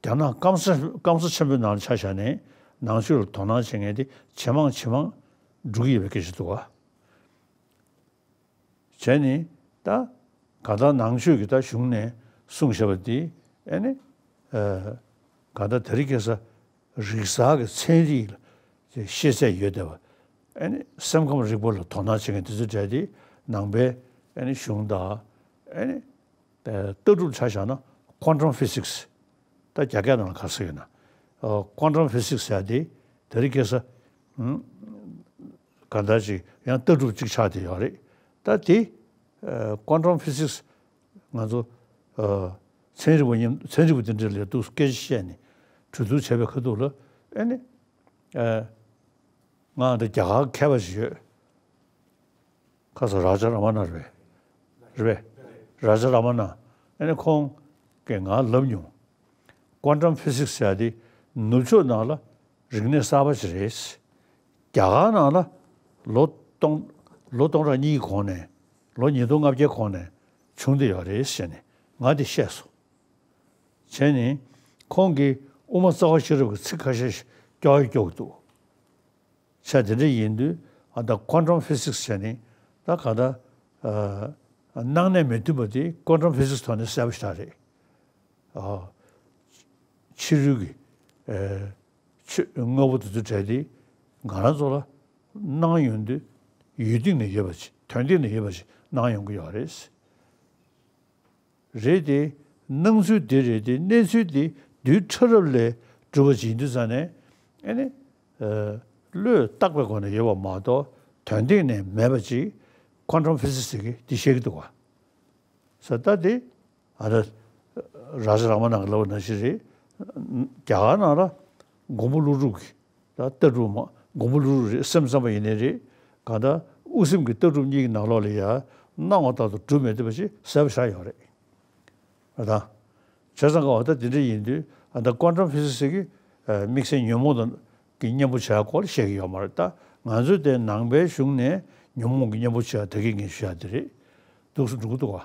རྒྱ་ནག་སྐམ་ས་སྐམ་ས་ཆེན་པོའི་ནང་ལ་ཆ་བཞག་ནས་ནང་ཆོས་ལ་དོ་སྣང་བྱེད་མཁན་དེ་ཇེ་མང་ཇེ་མང་འགྲོ་གི་ཡོད་པའི་སྐད་ཆ་འདུག་བ། བྱས་ནས་ད་གང་ལྟར་ནང་ཆོས་ཀྱི་ད་གཞུང་ནས་གསུངས་བཞག་པ་འདི་ཨ་ནི་ཨ་གང་ལྟར་དེ་རིང་ཁ་སང་རིག་གསར་གྱི་ཚན་རིག་ལ་ཤེས་ཚད་ཡོད་བསྡད་པ། ཨ་ནི་སེམས་ཁམས་རིག་པ་ལ་དོ་སྣང་བྱེད་མཁན་དེ་ཚོའི་གྲས་དེ་ནང་པའི་ཨ་ནི་གཞུང་དང་ཨ་ནི། ལྟ་གྲུབ་ཆ་བཞག་ན་quantum physics། ད་རྒྱ་སྐད་ནང་ལ་ག་རེ་ཟེར་ཡོད་ན། ཨ་quantum physics ཟེར་ཡ་དེ་དེ་རིང་ཁ་སང་ཨུམ་གང་ལྟར་ཅིག་ཡང་ལྟ་གྲུབ་ཅིག་ཆགས་བསྡད་ཡོད་རེད། ད་དེ་ཨ་quantum physics ང་ཚོ་ཨ་ཚན་རིག་པ་མཉམ་ཚན་རིག་པ་དེ་འདྲ་ལ་འདུག་སྐད་ཆ་བཤད་ནས་གྲོས་བསྡུར་བྱས་པའི་ཁ་ཐུག་ལ་ཨ་ནི་ཨ། ང་འདི་རྒྱ་གར་མཁས་པ་ཞིག་ཡོད། ཁ་སང་རཱ་ཇ་ར་མ་ན་རེད་པས། རེད་པས། རཱ་ཇ་ར་མ་ན། ཨ་ནི་ཁོང་གིས་ང་ལབ་མྱོང་། quantum physics ཟེར་ཡ་དེ་ནུབ་ཕྱོགས་ནང་ལ་རིག་གནས་གསར་པ་ཞིག་རེད། རྒྱ་གར་ནང་ལ་ལོ་སྟོང་ལོ་སྟོང་ཕྲག་གཉིས་གོང་ནས་ལོ་ཉིས་སྟོང་ལྔ་བརྒྱའི་གོང་ནས་བྱུང་བསྡད་ཡོད་རེད་ཟེར་ནས་ང་འདི་བཤད་སོང་། བྱས་ནས་ཁོང་གིས་དབུ་མ་རྩ་བ་ཤེས་རབ་ཀྱི་ཚིག་ཁ་ཤས་ཤིག་སྐྱོར་ཡ་སྐྱོར་གྱི་འདུག། བྱས་དེ་འདྲ་ཡིན་དུས་ཨ་ད་ཀོན་ཊམ་ཕི་སིག་སི་བྱས་ནས་ད་ག་ད་ཨ་སྣང་གནས་མི་མཐུན་པ་དེ་ཀོན་ཊམ་ཕི་སིག་སི་ཐོག་ནས་གསལ་པོ་ཞིག་རེད། ཨ་ཕྱི་རོལ་གྱི་ཨ་ཆོས་དངོས་པོ་དེ་ཚོ་བྲལ་ཏེ་ང་རང་ཚོ་ལ་སྣང་ཡོང་དུས་ཡུལ་སྟེང་ནས་ཡོད་པ་ཅིག་དོན་སྟེང་ནས་ཡོད་པ་ཅིག་སྣང་ཡོང་གི་ཡོད་རེད། རེད་དེ། སྣང་ཚུལ་དེ་རེད་དེ་གནས་ཚུལ་དེ་རྡུལ་ཕྲ་རབ་ལས་གྲུབ་པ་ཅིག་ཡིན་དུས་ཙང་ནས་ཨ་ནི་ཨ་བློས་བཏགས་པའི་སྒོ་ནས་ཡོད་པ་མ་གཏོགས་དོན་སྟེང་ནས་མེད་པ་ཅིག་ཀོན་ཊམ་ཕི་སིག་སི་གིས་དེ་བཤད་ཀྱི་འདུག་བ། ས་ད་དེ་ཨ་ད་རཱ་ཇ་ར་མ་ན་གི་ལབ་པ་ནང་བཞིན་རེད། རྒྱ་གར་ནང་ལ་མགོན་པོ་ཀླུ་སྒྲུབ་ཀྱི་ད་ལྟ་གྲུབ་མ་མགོན་པོ་ཀླུ་སྒྲུབ་རེད། སེམས་ཙམ་པ་ཡིན་ནའི་རེད། གང་ལྟར་དབུ་སེམས་ཀྱི་ལྟ་གྲུབ་གཉིས་ཀྱི་ནང་ལོགས་ལ་ཡ་སྣང་བ་ལྟར་དུ་གྲུབ་མེད་བསྡད་པ་ཞིག་གསལ་པོ་ཆགས་ཡོད་རེད། ཨ་ད། བྱས་ཙང་ག་བ་ད་དེ་འདྲ་ཡིན་དུས་ཨ་ད་ཀོན་ཊམ་ཕི་སིག་སི་གི་ཨ་དམིགས་བསལ་ཉོན་མོངས་དང་གི་གཉེན་པོ་བྱེད་ཡ་སྐོར་ལ་བཤད་ཀྱི་ཡོད་མ་རེད། ད་ང་ཚོས་དེ་ནང་པའི་གཞུང་ནས་ཉོན་མོངས་ཀྱི་གཉེན་པོ་བྱེད་ཡ་ད་གིན་ངས་ཞུ་ཡ་དེ་རེད། འདུག་སེ་འགྲོ་གི་འདུག་ག།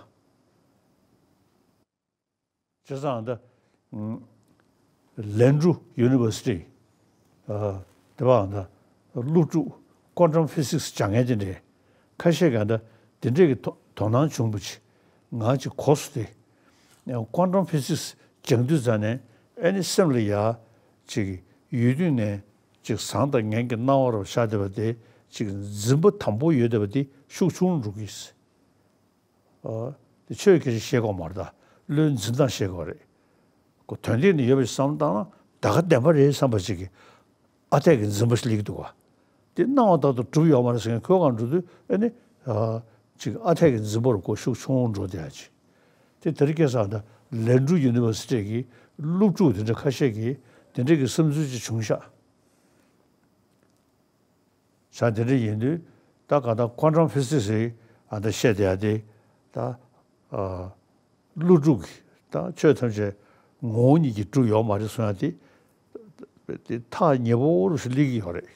བྱས་ཙང་ད་ཨ་ལན་ཀྲུའུ་ཡུ་ནི་ཝར་སི་ཊི་ཨ་དེ་བའང་ད་སློབ་ཕྲུག་ཀོན་ཊམ་ཕི་སིག་སི་སྦྱང་མཁན་དེ་འདྲས་ཁ་ཤས་ཀྱང་ད་དེ་འདྲས་ཀྱི་དོ་དོ་སྣང་བྱུང་བ་ཅིག་ང་ཅིག་གོ་སོང་སྟེ། ཀོན་ཊམ་ཕི་སིག་སི་སྦྱང་དུས་ཙང་ནས་ཨ་ནི་སེམས་ལ་ཡ་ཅིག་ཡུལ་དུས་ནས་ཅིག་བཟང་དང་ངན་གྱི་སྣང་བ་རུ་ཤར་བསྡད་པ་དེ་ཅིག་འཛིན་པ་དམ་པོ་ཡོད་བསྡད་པ་དེ་ཤུགས་ཆུང་རུ་འགྲོ་གི་ཡིན། ཨ་དེ་ཆོས་སྐད་ཆ་བཤད་དགོས་མ་རེད། ད་བློའི་འཛིན་སྟངས་བཤད་དགོས་རེད། ཁོ་དོན་སྟེང་ནས་ཡོད་པ་ཞིག་བསམ་བཏང་ན་ད་ག་བདེན་པ་རེད་བསམ་པ་ཅིག་གི་ཨ་འཐས་ཀྱི་འཛིན་པ་ཞིག་སླེབས་ཀྱི་འདུག་བ། དེ་སྣང་བ་ལྟར་དུ་གྲུབ་ཡོད་མ་རེད་ཟེར་མཁན་ཁོའི་སྒང་འགྲོ་དུས་ཨ་ནི་ཨ་ཅིག་ཨ་འཐས་ཀྱི་འཛིན་པ་རུ་ཁོ་ཤུགས་ཆུང་འགྲོ་བསྡད་ཡ་ཅིག། དེ་དེ་རིང་ཁ་སང་ད་ལན་ཀྲུའུ་ཡུ་ནི་ཝར་སི་ཊི་གི་སློབ་ཕྲུག་དེ་འདྲ་ཁ་ཤས་ཀྱིས་དེ་འདྲ་གི་བསམ་ཚུལ་ཅིག་བྱུང་ཤག། བྱས་དེ་འདྲ་ཡིན་དུས་ད་ག་ད་ཀོན་ཊམ་ཕི་སིག་སི་ཨ་ད་བཤད་བསྡད་ཡ་དེ་ད་ཨ་ཀླུ་སྒྲུབ་ཀྱི་ད་ཆོས་ཐམས་ཅད་ངོ་བོ་ཉིད་ཀྱིས་གྲུབ་ཡོད་མ་རེད་གསུང་ཡ་དེ་དེ་ཐག་ཉེ་པོ་རུ་ཞིག་སླེབས་ཀྱི་ཡོད་རེད།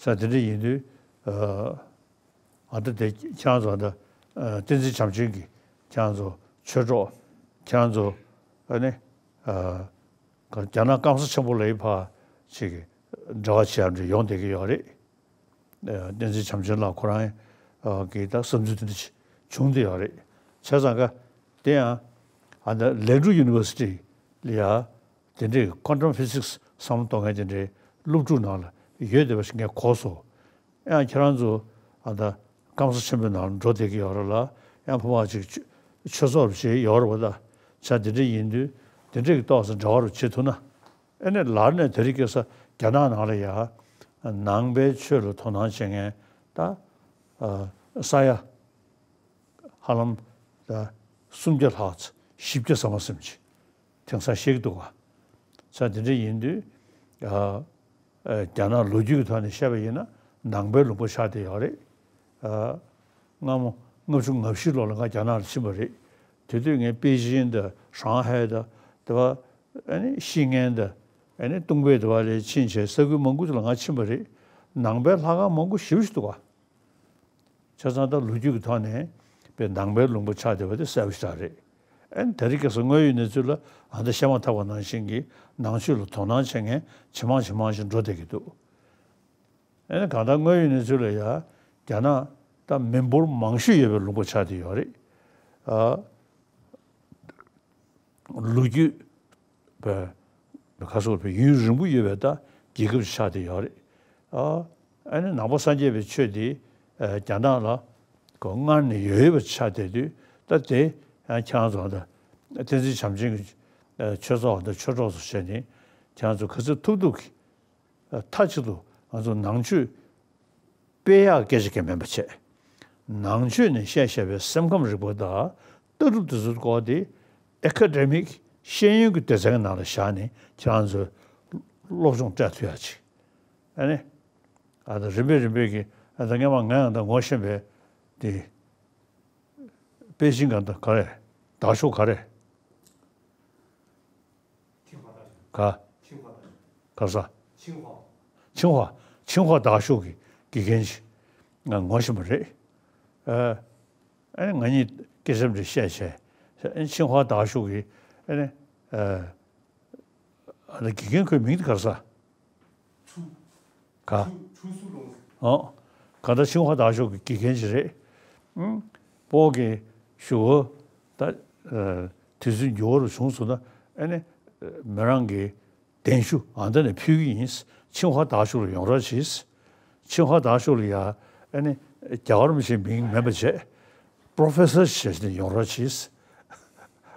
བྱས་དེ་འདྲ་ཡིན་དུས་ཨ་ཨ་ད་དེ་ཁྱེད་རང་ཚོ་ཨ་ད་ཨ་བསྟན་འཛིན་བྱམས་ཆེན་གྱི་ཁྱེད་རང་ཚོ་ཆོས་གྲོགས་ཁྱེད་རང་ཚོ་ཨ་ནི་ཨ་རྒྱ་ནག་སྐམ་ས་ཆེན་པོ་ལ་ཡི་ཕ་ཅིག་འབྲེལ་བ་བྱེད་ཡ་འདྲ་ཡོང་བསྡད་ཀྱི་ཡོད་རེད། ཨ་བསྟན་འཛིན་བྱམས་ཆེན་ལགས་ཁོ་རང་ཨ་གི་ད་བསམ་ཚུལ་དེ་འདྲ་བྱུང་བསྡད་ཡོད་རེད། བྱས་ཙང་ཀ་དེ་ཡང་ཨ་ད་ལན་ཀྲུའུ་ཡུ་ནི་ཝར་སི་ཊི་ལ་ཡ་དེ་འདྲའི་ཀོན་ཊམ་ཕི་སིག་སི་བསམ་བློ་གཏོང་མཁན་དེ་འདྲའི་སློབ་ཕྲུག་ནང་ལ་ཡོད་བསྡད་པ་ཞིག་ངས་གོ་སོང་། ཡང་ཁྱེད་རང་ཚོ་ཨ་ད་སྐམ་ས་ཆེན་པོའི་ནང་ལ་འགྲོ་བསྡད་ཀྱི་ཡོད་རེད་ལ། ཡང་ཕ་མ་ཅིག་ཆོས་ཆོས་ཚོགས་རུ་བྱེད་ཡོད་རེད་པ། ད་བྱས་དེ་འདྲ་ཡིན་དུས་དེ་འདྲ་གི་ཏོག་ཙམ་འབྲེལ་བ་རུ་བྱེད་ཐུབ་ན། ཨ་ནི་ལར་ནས་དེ་རིང་ཁ་སང་རྒྱ་ནག་ནང་ལ་ཡ་ནང་པའི་ཆོས་ལ་དོ་སྣང་བྱེད་མཁན་ད་ཨ་ས་ཡ་ཧ་ལམ་ད་སུམ་བརྒྱ་ལྷག་ཙམ་བཞི་བརྒྱ་ཙམ་མ་ཟིན་ཅིག་དེང་སང་བཤད་ཀྱི་འདུག་ག། ས་དེ་འདྲ་ཡིན་དུས་ཨ་ཨ་རྒྱ་ནག་ལོ་རྒྱུས་ཀྱི་ཐོག་ནས་བཤད་པ་ཡིན་ན་ནང་པའི་ལུང་པ་ཆགས་བསྡད་ཡོད་རེད། ཨ་སྔ་མོ་ལྔ་བཅུ་ང་བཞི་ལོ་ལ་ང་རྒྱ་ནག་ལ་ཕྱིན་པ་རེད། དེ་དུས་ངས་པེ་ཅིན་དང་ཧྲང་ཧའེ་དང་དེ་བ་ཨ་ནི་ཤི་ངན་དང་ཨ་ནི་ཏུང་པེ་དེ་བ་ལ་ཕྱིན་བྱས་ས་ཁུལ་མང་པོ་ཅིག་ལ་ང་ཕྱིན་པ་རེད། ནང་པའི་ལྷ་ཁང་མང་པོ་ཞེ་པོ་ཞིག་འདུག་ག། བྱས་ཙང་ད་ལོ་རྒྱུས་ཀྱི་ཐོག་ནས་པའི་ནང་པའི་ལུང་པ་ཆགས་བསྡད་པ་དེ་གསལ་པོ་ཞེ་དྲག་རེད། ཨ་ནི་དེ་རིང་ཁ་སང་དངོས་ཡོད་གནས་ཚུལ་ལ་ཨ་ད་བཤད་མ་ཐག་པ་ནང་བཞིན་གྱི་ནང་ཆོས་ལ་དོ་སྣང་བྱེད་མཁན་ཇེ་མང་ཇེ་མང་ཞིག་འགྲོ་བསྡད་ཀྱི་འདུག། ཨ་ནི་གང་ལྟར་དངོས་ཡོད་གནས་ཚུལ་ལ་ཡ་རྒྱ་ནག་ད་མི་འབོར་མང་ཤོས་ཡོད་པའི་ལུང་པ་ཆགས་བསྡད་ཡོད་རེད། ཨ། ལོ་རྒྱུས་པའི་ཁ་སོགས་པའི་ཡུན་རིང་པོ་ཡོད་པའི་ད་རྒྱལ་ཁབ་ཅིག་ཆགས་བསྡད་ཡོད་རེད། ཨ་ཨ་ནི་ནང་པ་སངས་རྒྱས་པའི་ཆོས་འདི་ཨ་རྒྱ་ནག་ལ་གོ་སྔར་ནས་ཡོད་ཡོད་པ་ཆགས་བསྡད་དུས། ད་དེ་ཨ་ཁྱེད་རང་ཚོ་ད་བསྟན་འཛིན་བྱམས་ཆེན་གྱི་ཨ་ཆོས་ཚོགས་དང་ཆོས་གྲོགས་ཚོ་བྱས་ནས་ཁྱེད་རང་ཚོ་ག་ཚོད་ཐུབ་ཐུབ་ཀྱིས་མཐའ་གཅིག་ཏུ་ང་ཚོ་ནང་ཆོས་སྤེལ་ཡག་སྐད་ཆ་གང་མིན་པ་བྱས། ནང་ཆོས་ནས་བཤད་བཤད་པའི་སེམས་ཁམས་རིག་པ་དང་ལྟ་གྲུབ་དེ་ཚོའི་སྐོར་དེ་ཨེ་ཁ་ཌེ་མིག་ཤེས་ཡོན་གྱི་སྡེ་ཚན་གྱི་ནང་ལ་བཞག་ནས་ཁྱེད་རང་ཚོས་སློབ་སྦྱོང་སྤྲད་ཐུབ་ཡག་ཅིག། ཨ་ནི་ཨ་ད་རིམ་པས་རིམ་པས་ཀྱི་ཨ་ད་སྔས་མ་ང་ཡང་ད་ངོ་ཤེས་པའི་དེ་པེ་ཅིང་ག་ད་ག་རེ་དར་ཤོག་ག་རེ། ག། ག་ས། ཆིང་ཧྭ། ཆིང་ཧྭ་དར་ཤོག་གི་དགེ་རྒན་ཅིག་ང་ངོ་ཤེས་པ་རེད། ཨ་ཨ་ང་གཉིས་སྐད་ཆ་འདྲ་བཤད་བྱས། ཨ་ཆིང་ཧྭ་དར་ཤོག་གི་ ཨ་ནི་ཨ་ཨ་ནི་དགེ་རྒན་ཁོའི་མིང་དེ་ག་རེ་ཟེར། ག་ཨོ། གང་ལྟར་ཆིང་ཧྭ་大学གི་དགེ་རྒན་ཅིག་རེད། ཨང་། སྤོ་གི་ཞུ་བ་ད་ཨ་དུས་ཚོད་འགྱུར་བ་རུ་བྱུང་སོང་ན་ཨ་ནི་ཨ་མི་རང་གི་གདན་ཞུ་ཨ་འདི་ནས་ཕུལ་གྱི་ཡིན། ཆིང་ཧྭ་大学ལ་ཡོང་རོགས་གྱིས། ཆིང་ཧྭ་大学ལ་ཡ་ཨ་ནི་རྒྱ་གར་མི་ཆེན་མིང་མེད་པ་བྱས། པྲོ་ཕེ་སར་བྱས་ནས་ཡོང་རོགས་གྱིས།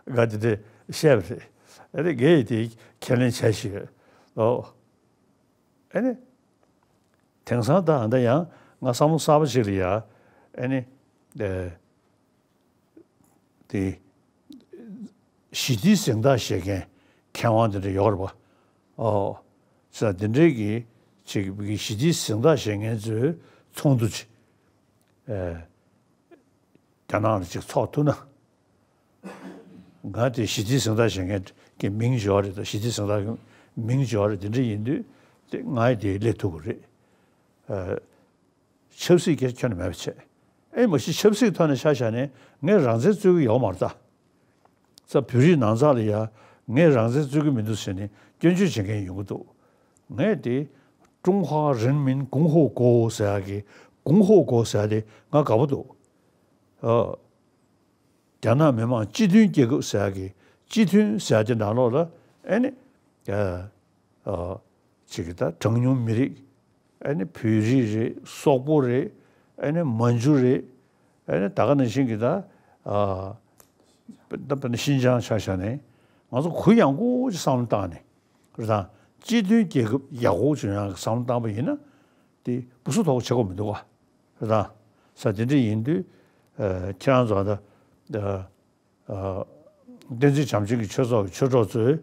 ང་དེ་འདྲས་བཤད་པ་རེད། ཨ་ནི་ངས་དེ་ཁས་ལེན་བྱས་ཤིག་ཨོ། ཨ་ནི། དེང་སང་ད་ཨ་འདི་ཡང་ང་བསམ་བློ་གསར་པ་ཞིག་ལ་ཡ། ཨ་ནི། ཨ་དེ། ཞི་བདེའི་གཟེངས་རྟགས་བཞེས་མཁན་མཁས་དབང་དེ་འདྲ་ཡོད་རེད་པ། ཨོ། ས་དེ་འདྲའི་གི་ཅིག་གི་ཞི་བདེའི་གཟེངས་རྟགས་བཞེས་མཁན་ཚོའི་ཚོགས་འདུ་ཅིག་ཨ། རྒྱ་ནག་ལ་ཅིག་ཚོགས་ཐུབ་ན། ང་དེ་ཞི་བདེའི་གཟེངས་རྟགས་བཞེས་མཁན་གྱི་མིང་འབྱོར་རེད་དང་ཞི་བདེའི་གཟེངས་རྟགས་ཀྱི་མིང་འབྱོར་རེད། དེ་འདྲ་ཡིན་དུས་དེ་ང་ཡི་དེ་སླེབས་ཐུབ་ཀྱི་རེད། ཨ། ཆབ་སྲིད་སྐད་ཆ་ཁྱོན་ནས་མེད་པ་བྱས། ཨེ་མ་གཞི་ཆབ་སྲིད་ཐོག་ནས་ཆ་བཞག་ནས་ངས་རང་བཙན་རྩོད་ཀྱི་ཡོད་མ་རེད་ད། ས་བོད་རིགས་ནང་ཚགས་ལ་ཡ་ངས་རང་བཙན་རྩོད་ཀྱི་མི་འདུག་ཟེར་ནས་སྐྱོན་བརྗོད་བྱེད་མཁན་ཡོང་གི་འདུག་ངས་དེ་ཀྲུང་ཧྭ་རིན་མིན་གོང་ཧོ་གོ་ཟེར་ཡག་གི་གོང་ཧོ་གོ་ཟེར་ཡག་དེ་ང་དགའ་པོ་འདུག་ཨ། རྒྱ་ནག་མི་དམངས་སྤྱི་མཐུན་རྒྱལ་ཁབ་ཟེར་ཡག་གི་སྤྱི་མཐུན་ཟེར་ཡག་དེ་ནང་ལོགས་ལ་ཨེ་ནི། ཨ། ཨ། ཅིག་གི་ད་གྲངས་ཉུང་མི་རིགས། ཨེ་ནི་བོད་རིགས་རེད། སོག་པོ་རེད། ཨེ་ནི་མན་ཇུ་རེད། ཨེ་ནི་ད་ག་ནང་བཞིན་གྱི་ད། ཨ། ད་དཔེར་ན་ཤིན་ཅང་ཆ་བཞག་ནས་ང་ཚོ་གུ་ཡངས་པོ་ཅིག་བསམ་བློ་བཏང་ནས་རེད་དང་། སྤྱི་མཐུན་རྒྱལ་ཁབ་ཡག་པོ་བྱུང་ཡག་གི་བསམ་བློ་བཏང་པ་ཡིན་ན་དེ་སྦུ་སུ་ཐོག་བྱེད་དགོས་མི་འདུག་ག་རེད་དང་། ས་དེ་འདྲ་ཡིན་དུས། ཨ། ཁྱེད་རང་ཚོ་ད། ཨ། བསྟན་འཛིན་བྱམས་ཆེན་གྱི་ཆོས་ཚོགས་ཀྱི་ཆོས་གྲོགས་ཚོས་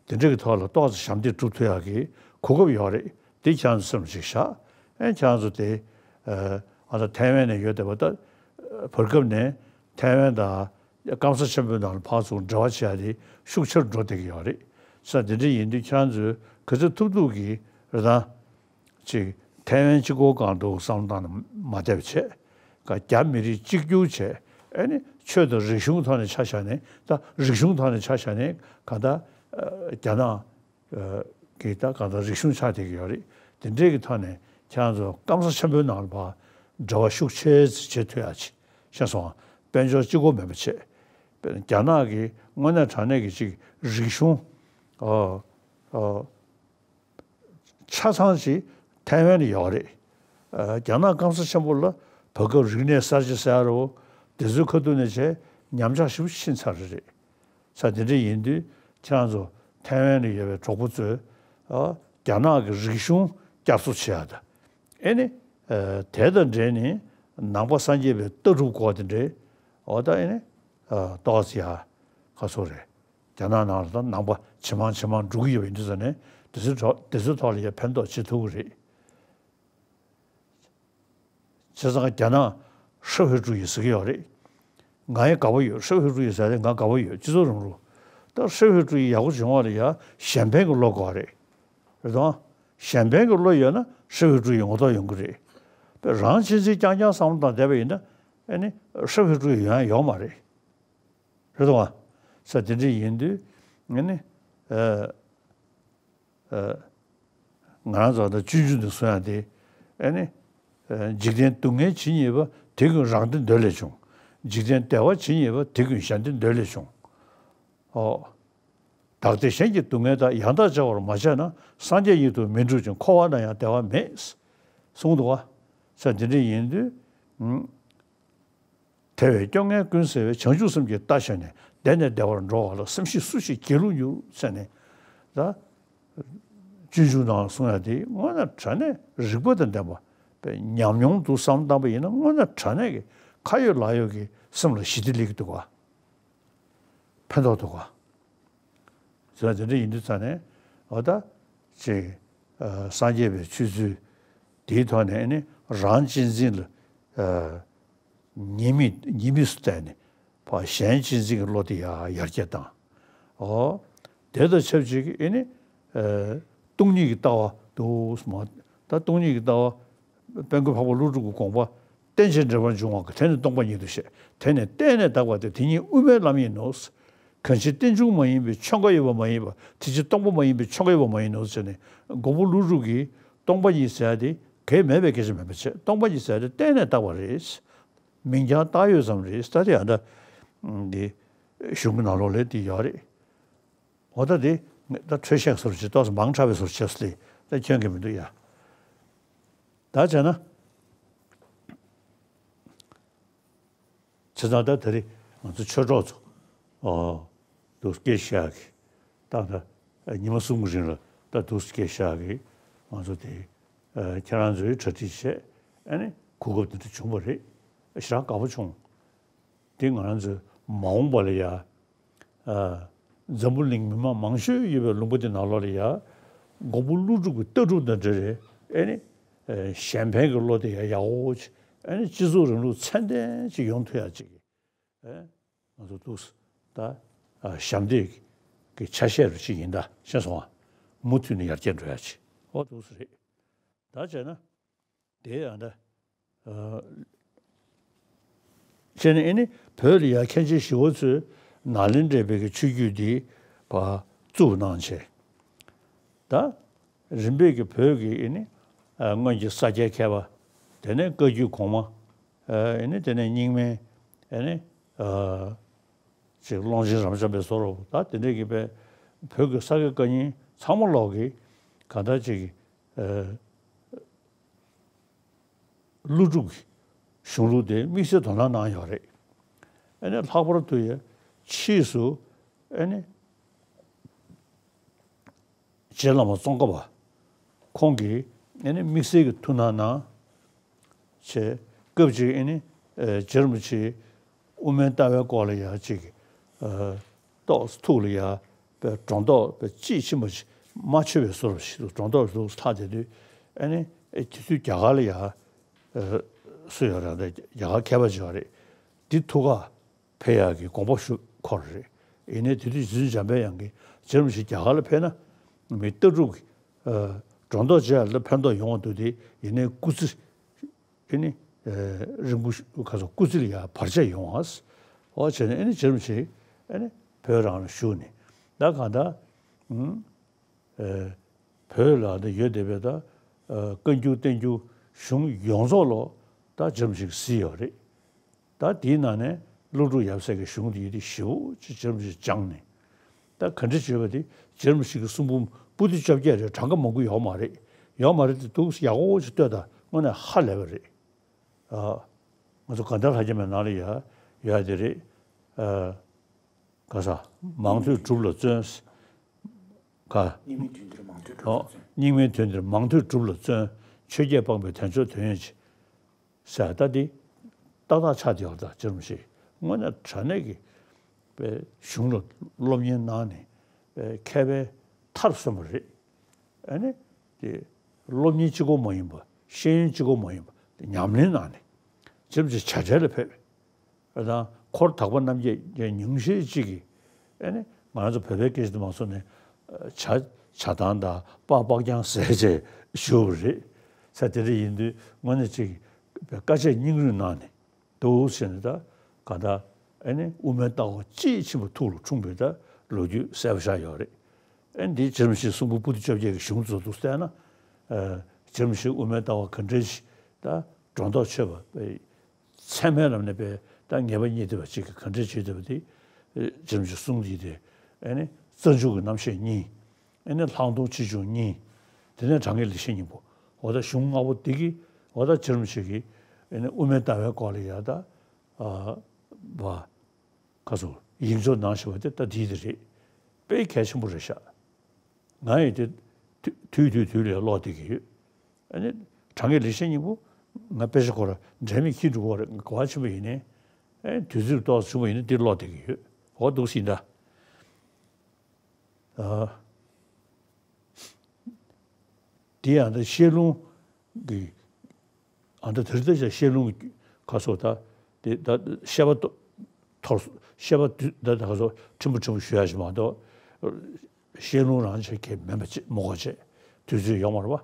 དེ་འདྲ་གི་ཐོག་ལ་ཏོག་ཙམ་ཞབས་འདེགས་སྒྲུབ་ཐུབ་ཡག་གི་གོ་སྐབས་ཡོད་རེད། དེ་ཁྱེད་རང་ཚོ་སེམས་ལ་ཅིག་བཞག་ཨེ་ཁྱེད་རང་ཚོ་དེ། ཨ། ཨ་ད་ཐའེ་ཝན་ནས་ཡོད་བསྡད་པ་ད་བར་སྐབས་ནས་ཐའེ་ཝན་དང་སྐམ་ས་ཆེན་པོའི་ནང་ལ་ཕར་ཚུར་འབྲེལ་བ་བྱེད་ཡག་དེ་ཤུགས་ཆེར་འགྲོ་བསྡད་ཀྱི་ཡོད་རེད། ས་དེ་འདྲ་ཡིན་དུས་ཁྱེད་རང་ཚོས་ག་ཚོད་ཐུབ་ཐུབ་ཀྱིས་རེད་དང་། ཅིག་ཐའེ་ཝན་གཅིག་པོའི་སྒང་དུ་བསམ་བློ་བཏང་ནས་མ་བསྡད་པ་བྱས། ག་རྒྱ་མི་རིགས་གཅིག་གྱུར་བྱས། ཨེ་ནི་ཆོས་དང་རིག་གཞུང་ཐོག་ནས་ཆ་བཞག་ནས་ད་རིག་གཞུང་ཐོག་ནས་ཆ་བཞག་ནས་གང་ལྟར། ཨ། རྒྱ་ནག་ཨ། གི་ད་གང་ལྟར་རིག་གཞུང་ཆགས་བསྡད་ཀྱི་ཡོད་རེད། དེ་འདྲས་ཀྱི་ཐོག་ནས་ཁྱེད་རང་ཚོ་སྐམ་ས་ཆེན་པོའི་ནང་ལ་ཕར་འབྲེལ་བ་ཤུགས་ཆེ་ཙམ་བྱེད་ཐུབ་ཡག་ཅིག་ཤེས་སོང་ང་། དཔལ་འབྱོར་གཅིག་པོ་མེད་པ་བྱས། རྒྱ་ནག་གི་དངོས་གནས་དྲང་གནས་ཀྱི་ཅིག་རིག་གཞུང་། ཨ། ཨ། ཆ་ཚང་ཅིག་ཐའེ་ཝན་ལ་ཡོད་རེད། ཨ། རྒྱ་ནག་སྐམ་ས་ཆེན་པོ་ལ་བར་སྐབས་རིག་གནས་གསར་བརྗེ་ཟེར་ཡ་རོ། དེ་ཚོའི་ཁ་ཐུག་ནས་བྱས་ཉམས་ཆག་ཞེ་པོ་ཕྱིན་ཚར་རེད། ས་དེ་འདྲ་ཡིན་དུས་ཁྱེད་རང་ཚོ་ཐའེ་ཝན་ལ་ཡོད་པའི་གྲོགས་པོ་ཚོས། ཨ། རྒྱ་ནག་གི་རིག་གཞུང་བསྐྱར་གསོ་བྱེད་ཡ་དང་། ཨེ་ནི། ཨ། དེ་དང་འབྲེལ་ནས་ནང་པ་སངས་རྒྱས་པའི་ལྟ་གྲུབ་སྐོར་དེ་འདྲའི་འོ་ད་ཨེ་ནི། ཨ། ཏོག་ཙམ་ཡ་ག་ཚོད་རེད། རྒྱ་ནག་ནང་ལ་ད་ནང་པ་ཇེ་མང་ཇེ་མང་འགྲོ་གི་ཡོད་པ་ཡིན་དུས་ཙང་ནས་དེ་ཚོའི་ཐོག་དེ་ཚོའི་ཐོག་ལ་ཡང་ཕན་ཐོགས་བྱེད་ཐུབ་ཀྱི་རེད། བྱས་ཙང་རྒྱ་ནག་社会主义ཟེར་གྱི་ཡོད་རེད། ང་ཡང་དགའ་པོ་ཡོད།社会主义ཟེར་ཏེ་ང་དགའ་པོ་ཡོད། སྤྱི་ཚོགས་རིང་ལུགས། ད་社会主义ཡག་པོ་བྱུང་བ་ལ་ཡང་གཞན་ཕན་གྱི་བློ་དགོས་རེད། རེད་དང་། གཞན་ཕན་གྱི་བློ་ཡོད་ན་社会主义ངོ་ཐོག་ཡོང་གི་རེད། དཔེ་རང་གཅེས་འཛིན་རྐྱང་རྐྱང་བསམ་བློ་བཏང་བསྡད་པ་ཡིན་ན་ཨ་ནི་社会主义ཡོང་ཡ་ཡོད་མ་རེད། རེད་དོ། ས་དེ་འདྲ་ཡིན་དུས་ཨ་ནི་ཨ་ཨ་ང་རང་ཚོ་ད་སྤྱོད་འཇུག་ནས་གསུང་ཡ་དེ་ཨ་ནི་ཨ་འཇིག་རྟེན་སྡུག་བསྔལ་ཇི་སྙེད་པ། དེ་ཀུན་རང་བདེ་འདོད་ལས་བྱུང་། འཇིག་རྟེན་བདེ་བ་ཇི་སྙེད་པ། དེ་ཀུན་གཞན་བདེ་འདོད་ལས་བྱུང་། ཨོ། བདག་བདེ་གཞན་གྱི་སྡུག་བསྔལ་དག། ཡང་དག་བྱ་བར་མ་བྱས་ན། སངས་རྒྱས་ཉིད་དུ་མི་འགྲུབ་ཅིང་། འཁོར་བ་ན་ཡང་བདེ་བ་མེད། གསུངས་འདུག་བ། ས་དེ་འདྲ་ཡིན་དུས་ཨ། དེ་བས་སྐྱོ་ངལ་ཀུན་སེལ་བའི། བྱང་ཆུབ་སེམས་ཀྱི་རྟ་ཞོན་ནས། བདེ་ནས་བདེ་བར་འགྲོ་བ་ལ། སེམས་ཤེས་སུ་ཞིག་སྒྱིད་ལུག་མྱུར། ཟེར་ནས། ད་སྤྱོད་འཇུག་ནང་གསུངས་ཡ་དེ་དངོས་གནས་དྲང་གནས་རིག་པ་དང་ལྡན་པ། ཉམས་མྱོང་དུ་བསམ་བཏང་པ་ཡིན་ན་དངོས་གནས་དྲང་གནས་ཀྱི་ཁ་ཡོད་ལག་ཡོད་ཀྱི་སེམས་ལ་ཞི་བདེ་སླེབས་ཀྱི་འདུག་ག་ཕན་ཐོགས་འདུག་ག་བྱས་ཙང་དེ་འདྲ་ཡིན་དུས་ཙང་ནས་འོ་ད་ཅིག་ཨ་སངས་རྒྱས་པའི་ཆོས་ཚུལ་དེའི་ཐོག་ནས་ནི་རང་གཅེས་འཛིན་ལ་ཨ་ཉེས་དམིགས་ཉེས་དམིགས་སུ་བལྟས་ནས་ཕར་གཞན་གཅེས་འཛིན་གྱི་བློ་དེ་ཡར་ཡར་རྒྱས་བཏང་། འོ་དེ་དང་ཆབས་ཅིག་ཨེ་ནི་ཨ་སྟོང་ཉིད་ཀྱི་ལྟ་བ་འདུག་སྨོ། ད་སྟོང་ཉིད་ཀྱི་ལྟ་བ། དཔལ་མགོན་འཕགས་པ་ཀླུ་སྒྲུབ་ཀྱི་དགོངས་པ། རྟེན་ཅིང་འབྲེལ་པར་འབྱུང་བ་གི། དེ་ནི་སྟོང་པ་ཉིད་དུ་ཤེས། དེ་ནི་གཏན་ནས་དག་པ་སྟེ། དེ་ཉིད་དབུ་མའི་ལམ་ཡིན་ནོ། གང་ཕྱིར་རྟེན་འབྱུང་མ་ཡིན་པའི་ཆོས་འགའ་ཡོད་པ་མ་ཡིན་པ། དེ་ཕྱིར་སྟོང་པ་མ་ཡིན་པའི་ཆོས་འགའ་ཡོད་པ་མ་ཡིན་ནོ་ཟེར་ནས། མགོན་པོ་ཀླུ་སྒྲུབ་ཀྱིས་སྟོང་པ་ཉིད་ཟེར་ཡ་དེ་གལ་མེད་པའི་སྐད་ཆ་མིན་པ་བྱས། སྟོང་པ་ཉིད་ཟེར་ཡ་དེ་གཏན་ནས་བཏགས་པ་རེད། མིང་རྐྱང་བཏགས་ཡོད་ཙམ་རེད། ད་དེ་ཡང་ད་འདི་གཞུང་གི་ནང་ལོགས་ལ་དེ་ཡོད་རེད། འོ་ད་དེ་ད་འཕྲོས་བཤད་བཟོ་འདྲ་བྱས། ཏོག་ཙམ་མང་དྲགས་པའི་བཟོ་འདྲ་བྱས་སོང་ལེ། ད་སྐྱོན་གྱི་མི་འདུག་ཡ། ད་བྱས་ན། བྱས་ཙང་ད་དེ་རིང་ང་ཚོ་ཆོས་གྲོགས་ཚོ། ཨོ། འདུག་སྐད་བཤད་གི། ད་ད་ཉི་མ་གསུམ་གྱི་རིང་ལ་ད་འདུག་སྐད་བཤད་གི། ང་ཚོ་དེ་ཨ་ཁྱེད་རང་ཚོའི་གྲ་སྒྲིག་བྱས། ཨ་ནི་གོ་སྐབས་དེ་འདྲ་བྱུང་བ་རེད། ཞེ་དྲག་དགའ་པོ་བྱུང་། དེ་ང་རང་ཚོའི་མ་འོངས་པ་ལ་ཡ། ཨ། འཛམ་བུ་གླིང་མི་མང་མང་ཤོས་ཡོད་པའི་ལུང་པ་དེ་ནང་ལོགས་ལ་ཡ། མགོན་པོ་ཀླུ་སྒྲུབ་ཀྱི་ལྟ་གྲུབ་དང་འབྲེལ་བའི་ཨ་ནི་ཨ་གཞན་ཕན་གྱི་བློ་དེ་ཡ་ཡག་པོ་ཅིག་ཨ་ནི་སྤྱི་ཚོགས་རིང་ལུགས་ཚད་ལྡན་ཅིག་ཡོང་ཐུབ་ཡ་ཅིག་གི། ཨ། ང་ཚོ་འདུག་ད། ཨ། ཞབས་འདེགས་ཀྱི་ཆ་ཤས་རུ་ཅིག་ཡིན་ད། ཤེས་སོང་ཨ། མུ་མཐུད་ནས་ཡར་རྒྱས་འགྲོ་ཡ་ཅིག་ཨོ་འདུག་སེ་རེད། ད་བྱས་ན། དེ་ཡང་ད། ཨ། བྱས་ནས་ཨ་ནི་བོད་ལ་ཡ་མཁན་ཆེན་ཞི་བ་འཚོས་ནཱ་ལེནྡྲའི་བོད་ཀྱི་ཆོས་བརྒྱུད་འདི་ཕར་བཙུགས་གནང་བྱས། ད་རིམ་པས་ཀྱི་བོད་ཀྱི་ཨ་ནི་ཨ་སྔོན་གྱི་ས་སྐྱའི་མཁས་པ། དེ་ནས་བཀའ་བརྒྱུད་གོང་མ། ཨ་ནི་དེ་ནས་རྙིང་མའི་ཨ་ནི་ཨ་ཅིག་ཀློང་ཆེན་རབ་འབྱམས་པའི་བཟོ་འདྲ་པོ། ད་དེ་འདྲས་ཀྱི་བོད་ཀྱི་ས་དགེ་བཀའ་རྙིང་ཚང་མ་ལོག་གི་གང་ལྟར་ཅིག་ཨ་ཀླུ་སྒྲུབ་ཀྱི་གཞུང་ལུགས་དེ་དམིགས་བསལ་དོ་སྣང་གནང་ཡོད་རེད། ཨ་ནི་ལྷག་པར་དུ་ཡ་ཕྱིས་སུ་ཨ་ནི་རྗེ་བླ་མ་ཙོང་ཁ་པ་ཁོང་གིས་ཨ་ནི་དམིགས་བསལ་གྱི་ཐུགས་སྣང་གནང་བྱས། སྐབས་ཅིག་ཨ་ནི་ཨ་རྗེ་རིན་པོ་ཆེས་དབུ་མའི་ལྟ་བའི་སྐོར་ལ་ཡ་ཅིག་ཨ་ཏོག་ཙམ་ཐུགས་ལ་ཡ་པའི་སྒྲོ་འདོགས་པའི་དཔྱིས་ཕྱིན་པ་ཞིག་མ་ཆོད་པའི་བཟོ་འདྲ་ཞིག་འདུག་སྒྲོ་འདོགས་ལུགས་ལྷག་བསྡད་དུས། ཨ་ནི་ཨེ་དེ་དུས་རྒྱ་གར་ལ་ཡ་ཨ་སུ་ཡོད་རེད། ད་རྒྱ་གར་མཁས་པ་ཅིག་ཡོད་རེད། འདི་ཐུགས་ཁག་ཕེབས་ཡག་གི་དགོངས་པ་ཞུ་འཁོར་རེད། ཡིན་ནའི་དེ་དུས་རྗེ་བཙུན་འཇམ་དཔལ་དབྱངས་ཀྱིས་རྗེ་རིན་པོ་ཆེ་རྒྱ་གར་ལ་ཕེབས་ན་མི་ལྟ་གྲུབ་ཀྱི་ཨ་སྒྲོ་འདོགས་བཅད་ཡག་ལ་ཕན་ཐོགས་ཡོང་བ་འདུག་སྟེ། ཡིན་ནའི་སྐུ་ཚེ་ཨ་ནི་ཨ་རིང་པོ་ཞིག་ག་ཚོད་སྐུ་ཚེ་ལ་ཡང་བར་ཆད་ཡོང་བ། འོ་བྱས་ནས་ཨ་ནི་རྗེ་རིན་པོ་ཆེ་ཨ་ནི་བོད་རང་ལ་བཞུགས་ནས། ད་གང་ལྟར་ཨ་བོད་ལ་ད་ཡོད་བསྡད་པའི་ད་ཨ་བཀའ་འགྱུར་བསྟན་འགྱུར་གཞུང་ཡོངས་རྫོགས་ལོ་ད་རྗེ་རིན་པོ་ཆེ་གིས་གཟིགས་ཡོད་རེད། ད་དེའི་ནང་ནས་ཀླུ་སྒྲུབ་ཡབ་སྲས་ཀྱི་གཞུང་དེ་ཡིན་དུས་ཞེ་པོ་ཅིག་རྗེ་རིན་པོ་ཆེས་སྦྱངས་ནས། ད་ག་འདྲ་བྱས་པ་དེ་རྗེ་རིན་པོ་ཆེ་གི་གསུང་འབུམ་པོ་ཏི་བཅོ་བརྒྱད་རེད། གྲངས་ཀ་མང་པོ་ཡོད་མ་རེད། ཡོད་མ་རེད་དེ་འདུག་ཡག་པོ་ཅིག་ལྟོས་དང་། དངོས་གནས་ཧ་ལས་པ་རེད། ཨ། ང་ཚོ་དགའ་ལྡན་ལྷ་བརྒྱ་མའི་ནང་ལ་ཡ་ཡོད་དེ་རེད། ཨ། ག་ས། མང་ཐོས་སྒྲུབ་ལ་བརྩོན། ག་རྙིང་མའི་དོན་འདིར་མང་ཐོས་སྒྲུབ་ལ་བརྩོན། རྙིང་མའི་དོན་འདིར་མང་ཐོས་སྒྲུབ་ལ་བརྩོན། ཆོས་བརྒྱད་སྤངས་པས་དལ་འབྱོར་དོན་ཡོད་ཕྱིར། ཟེར་ད་འདི་ཏག་ཏག་ཆགས་བསྡད་ཡོད་རེད། ད་རྗེ་རིན་པོ་ཆེ་དངོས་གནས་དྲང་གནས་ཀྱི་པའི་གཞུང་ལ་སློབ་གཉེར་གནང་ནས་པའི་མཁས་པའི་མཐར་སོན་པ་རེད། ཨ་ནི་དེ་སློབ་གཉེར་གཅིག་པོ་མ་ཡིན་པ། ཤེས་ཡོན་གཅིག་པོ་མ་ཡིན་པ། དེ་ཉམས་ལེན་གནང་ནས་རྗེ་རིན་པོ་ཆེ་བྱ་བྲལ་ལ་ཕེབས། ཨ་དང་འཁོར་དག་པ་རྣམས་ཀྱི་ཉུང་ཤས་གཅིག་གིས་ཨ་ནི་ང་རང་ཚོ་བོད་པའི་སྐད་ཆ་དུ་མ་སོང་ནས་བྱ་བྱ་བཏང་དང་སྤགས་སྤགས་རྐྱང་ཟེར་བྱས་ཞུ་བ་རེད། ས་དེ་འདྲ་ཡིན་དུས་དངོས་གནས་ཅིག་དཀའ་སྤྱད་སྙིང་རུས་གནང་ནས་འདུག་ཟེར་ནས། ད་ག་ད་ཨ་ནི་དབུ་མའི་ལྟ་བ་དཔྱིས་ཕྱིན་པ་ཐུགས་ལ་འཁྲུངས་པའི་ད་ལོ་རྒྱུས་གསལ་པོ་ཆགས་ཡོད་རེད། ཨ་ནི་འདི་རྗེ་རིན་པོ་ཆེའི་གསུང་འབུམ་པོ་ཏི་བཅོ་བརྒྱད་ཀྱི་གཞུང་ཚོ་འདུག་བལྟས་ན། ཨ། རྗེ་རིན་པོ་ཆེའི་དབུ་མའི་ལྟ་བ་ག་འདྲ་ཞིག་ད་སྒྲོ་འདོགས་ཆོད་པ། ཚད་མའི་ལམ་ནས་པའི་ད་ངེས་པ་རྙེད་ཐུབ་པ་ཅིག་གི་ག་འདྲ་བྱེད་ཐུབ་པ་དེ་རྗེ་རིན་པོ་ཆེའི་གསུང་འདི་དེ། ཨ་ནི་རྩ་འཇུག་གི་རྣམ་བཤད་གཉིས། ཨ་ནི་ལྷག་མཐོང་ཆེ་ཆུང་གཉིས། དེ་ནས་དྲང་ངེས་ལེགས་བཤད་སྙིང་པོ། འོ་ད་གཞུང་ལྔ་པོ་འདི་གི་འོ་ད་རྗེ་རིན་པོ་ཆེ་གི་ཨ་ནི་དབུ་མའི་ལྟ་བའི་སྐོར་ལ་ཡ་ད་ཨ་བ་ཁ་སོ་ཡིག་འཇོག་གནང་བཞིན་པ་དེ་ད་འདི་དེ་རེད། དཔེ་གལ་ཆེན་པོ་རེད་ཤག་ང་ཡི་དེ་དུས་དུས་དུས་ལ་ཀློག་བསྡད་ཀྱི་ཡོད། ཨ་ནི་དྲང་ངེས་ལེགས་བཤད་སྙིང་པོ་ང་དཔེ་ཆ་ཁོ་ར་འབྲལ་མེད་འཁྱེར་འགྲོ་གི་རེད། ག་པར་ཕྱིན་པ་ཡིན་ནའི། ཨ་ནི་དུས་ཚོད་ཏོག་ཙམ་བྱུང་བ་ཡིན་ན་འདི་ཀློག་བསྡད་ཀྱི་ཡོད། འོ་འདུག་སེ་ཡིན་ད། ཨ། འདི་ཡང་ད་བཤད་ལུང་གི། ཨ་ད་དེ་རིང་ད་ཆ་བཤད་ལུང་གི་ཁ་སོ་ད། དེ་ད་བཤད་པ་ཐོར་བཤད་པ་དུས་ད་ད་ཁ་སོ་ཕྲན་བུ་ཕྲན་བུ་ཞུ་ཡ་ཞིག་མ་གཏོགས། བཤད་ལུང་རང་ཆེ་གེ་མེད་པ་ཅིག་མོ་གོ་ཅེ་དུས་ཚོད་ཡོང་མ་རེད་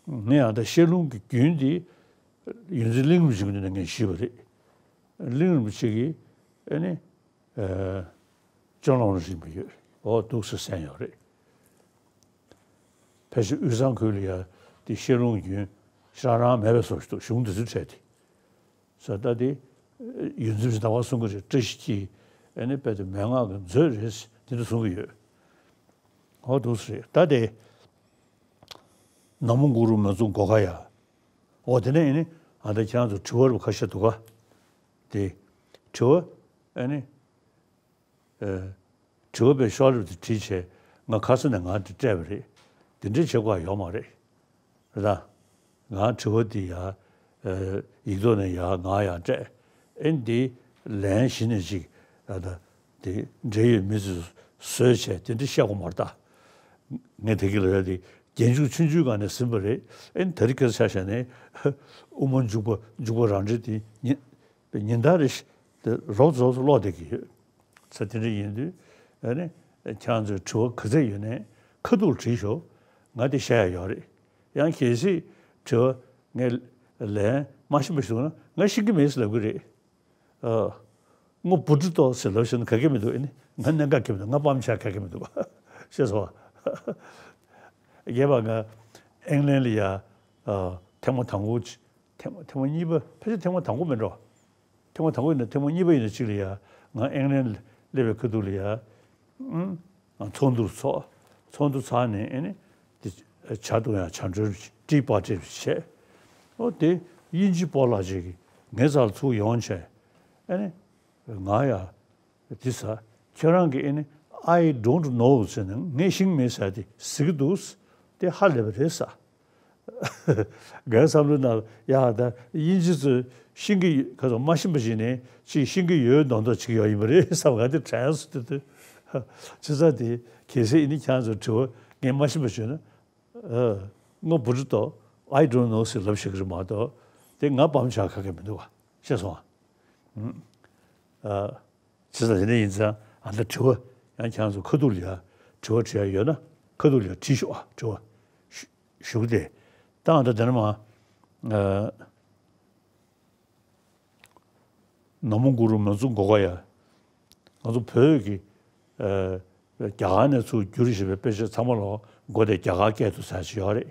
པ། ངས་ཡང་ད་བཤད་ལུང་གི་རྒྱུན་འདི་ཡོངས་འཛིན་གླིང་རིན་པོ་ཆེ་གི་ནས་ངས་ཞུས་པ་རེད། གླིང་རིན་པོ་ཆེ་གིས་ཨ་ནི། ཨ། སྤྱོད་ལམ་རིམ་པ་ཡོད། འོ་འདུག་སེ་གསན་ཡོད་རེད། ཕལ་ཆེར་དབུས་གཙང་ཁུལ་ལ་ཡ་དེ་བཤད་ལུང་རྒྱུན་ཧྲང་རང་མེད་པའི་བཟོ་ཞིག་འདུག་གཞུང་དེ་ཚོའི་གྲས་དེ། ས་ད་དེ་ཡོད་ཚུལ་ཞིག་ད་བར་གསུང་གི་རེད། བཀྲ་ཤིས་འཁྱིལ་ཨ་ནི་དཔེ་དེ་མན་ངག་གི་མཛོད་རེད་དེ་འདྲ་གསུང་གི་ཡོད། འོ་འདུག་སེ་རེད། ད་དེ་ན་མོ་གུ་རུ་མན་ཙུ་གྷོ་གྷ་ཡ། འོ་དེ་ནས་ཨ་ནི་ཨ་ད་ཁྱེད་རང་ཚོ་དྲི་བ་རུ་ཁ་ཤས་འདུག་ག་དེ་དྲི་བ་ཨ་ནི། ཨེ། དྲི་བ་པའི་ཤོག་ལེབ་དེ་བྲིས་བྱས་ང་ཁ་སང་ནས་ང་དེ་སྤྲད་པ་རེད། དེ་འདྲའི་བྱེད་དགོས་ཡོད་མ་རེད། རེད་ད། ང་དྲི་བ་དེ་ཡ། ཨེ། ཡིག་ཐོག་ནས་ཡ་ང་ཡ་སྤྲད། ཨེ་འདི་ལན་གཞི་ནས་ཅིག་ཨ་ད་དེ་འབྲེལ་ཡོད་མི་ཚོས་བཟོས་བྱས་དེ་འདྲ་བཤད་དགོས་མ་རེད་ད། ངས་དེ་གི་ལ་ཡ་དེ་རྒྱན་འཇུག་ཆུང་ཆུང་སྒང་ནས་ཟིན་པ་རེད། ཨེ་ད་རེས་ཁ་སང་ཆ་བཞག་ནས་དབུ་མ་འཇུག་པ་འཇུག་པ་རང་འགྲེལ་དེ་ཉིན་ཉིན་ལྟར་རེ་བཞིན་དེ་རོབ་རོབ་ཀློག་བསྡད་ཀྱི་ཡོད། ས་དེ་འདྲ་ཡིན་དུས་ཨ་ནི་ཁྱེད་ཚོས་དྲི་བ་ག་ཚད་ཡོད་ནའི་ཁ་ཐུག་དྲིས་ཤོག་ང་དེ་བཤད་ཡ་ཡོད་རེད། ཡང་གལ་སྲིད་དྲི་བ་ངས་ལན་མ་ཤེས་པ་ཞིག་འདུག་ན་ང་ཤེས་ཀྱི་མེད་ཟེར་ལབ་ཀྱི་རེད། ཨ། ངོ་བུ་ཀྲི་ཏོ་ཟེར་ལབ་ཤེས་ན་ག་གེ་མི་འདུག་ཨ་ནི་ང་གནད་འགག་གེ་མི་འདུག་ང་སྤམ་ཆགས་ག་གེ་མི་འདུག་ཤེས་སོང་ཨ། རྒྱས་པ་ང་ཨིང་ལན་ལ་ཡ་ཨ་ཐེངས་མ་དང་པོ་ཅིག་ཐེངས་མ་ཐེངས་མ་གཉིས་པ། ཕལ་ཆེར་ཐེངས་མ་དང་པོ་མིན་འགྲོ། ཐེངས་མ་དང་པོ་ཡིན་ན་ཐེངས་མ་གཉིས་པ་ཡིན་ན་གཅིག་ལ་ཡ་ང་ཨིང་ལན་སླེབས་པའི་ཁ་ཐུག་ལ་ཡ་ཨུམ་ཚོགས་འདུར་ཚོགས། ཚོགས་འདུ་ཚར་ནས་ཨེ་ནི་དེ་ཇ་འཐུང་ཡ་ཇ་མགྲོན་ཏྲི་པར་ཊི་བྱས། ཨོ་དེ་དབྱིན་ཇི་སྤོ་ལགས་ཅིག་གིས་ངའི་རྩ་ལ་ཚུར་ཡོང་བྱས་ཨེ་ནི་ང་ཡ། དེ་ས། ཁྱོད་རང་གིས་ཨེ་ནི་I don't know ཟེར་ནས་ངས་ཤེས་ཀྱི་མེད་ཟེར་དེ་ཟེར་གྱི་འདུག་དེ་ཧ་ལས་པ་རེད་ས། ངའི་བསམ་བློའི་ནང་ཡ་ད་དབྱིན་ཇི་ཚོས་ཤེས་ཀྱི་ཁ་སང་མ་ཤེས་པ་ཞིག་ནས་ཅིག་ཤེས་ཀྱི་ཡོད་མདོག་མདོག་བྱེད་ཀྱི་ཡོད་ཡིན་པ་རེད་བསམ། ང་དེ་དྲན་སོང་། དེ་དུས་བྱས་ཙང་དེ་གལ་སྲིད་ཨེ་ནི་ཁྱེད་ཚོས་དྲི་བ་ངས་མ་ཤེས་པ་བྱུང་ན། ཨ། ངོ་བུ་ཀྲི་ཏོ། I don't know ཟེར་ལབ་ཤེས་ཀྱི་རེད་མ་གཏོགས་དེ་ང་སྤམ་ཆགས་ག་གེ་མི་འདུག་བ། ཤེས་སོང་ཨ། ཨ། བྱས་ཙང་དེ་འདྲ་ཡིན་ཙང་ཨ་ད་དྲི་བ་ཡང་ཁྱེད་ཚོ་ཁ་ཐུག་ལ་ཡ་དྲི་བ་དྲི་ཡ་ཡོད་ན་ཁ་ཐུག་ལ་ཡ་དྲིས་ཤོག་ཨ། དྲི་བ་ཞུ་ཞུ་གི་དེ། ད་ཨ་ད་དེ་ནས་མ། ཨ། ན་མོ་གུ་རུ་མན་ཙུ་གྷོ་གྷ་ཡ། ང་ཚོ་བོད་ཀྱི་ཨ་རྒྱ་གར་ནས་ཚུར་བསྒྱུར་བཞིན་པའི་དཔེ་ཆ་ཚང་མ་ལ་མགོ་དེ་རྒྱ་གར་སྐད་དུ་ཟེར་ཞིག་ཡོད་རེད།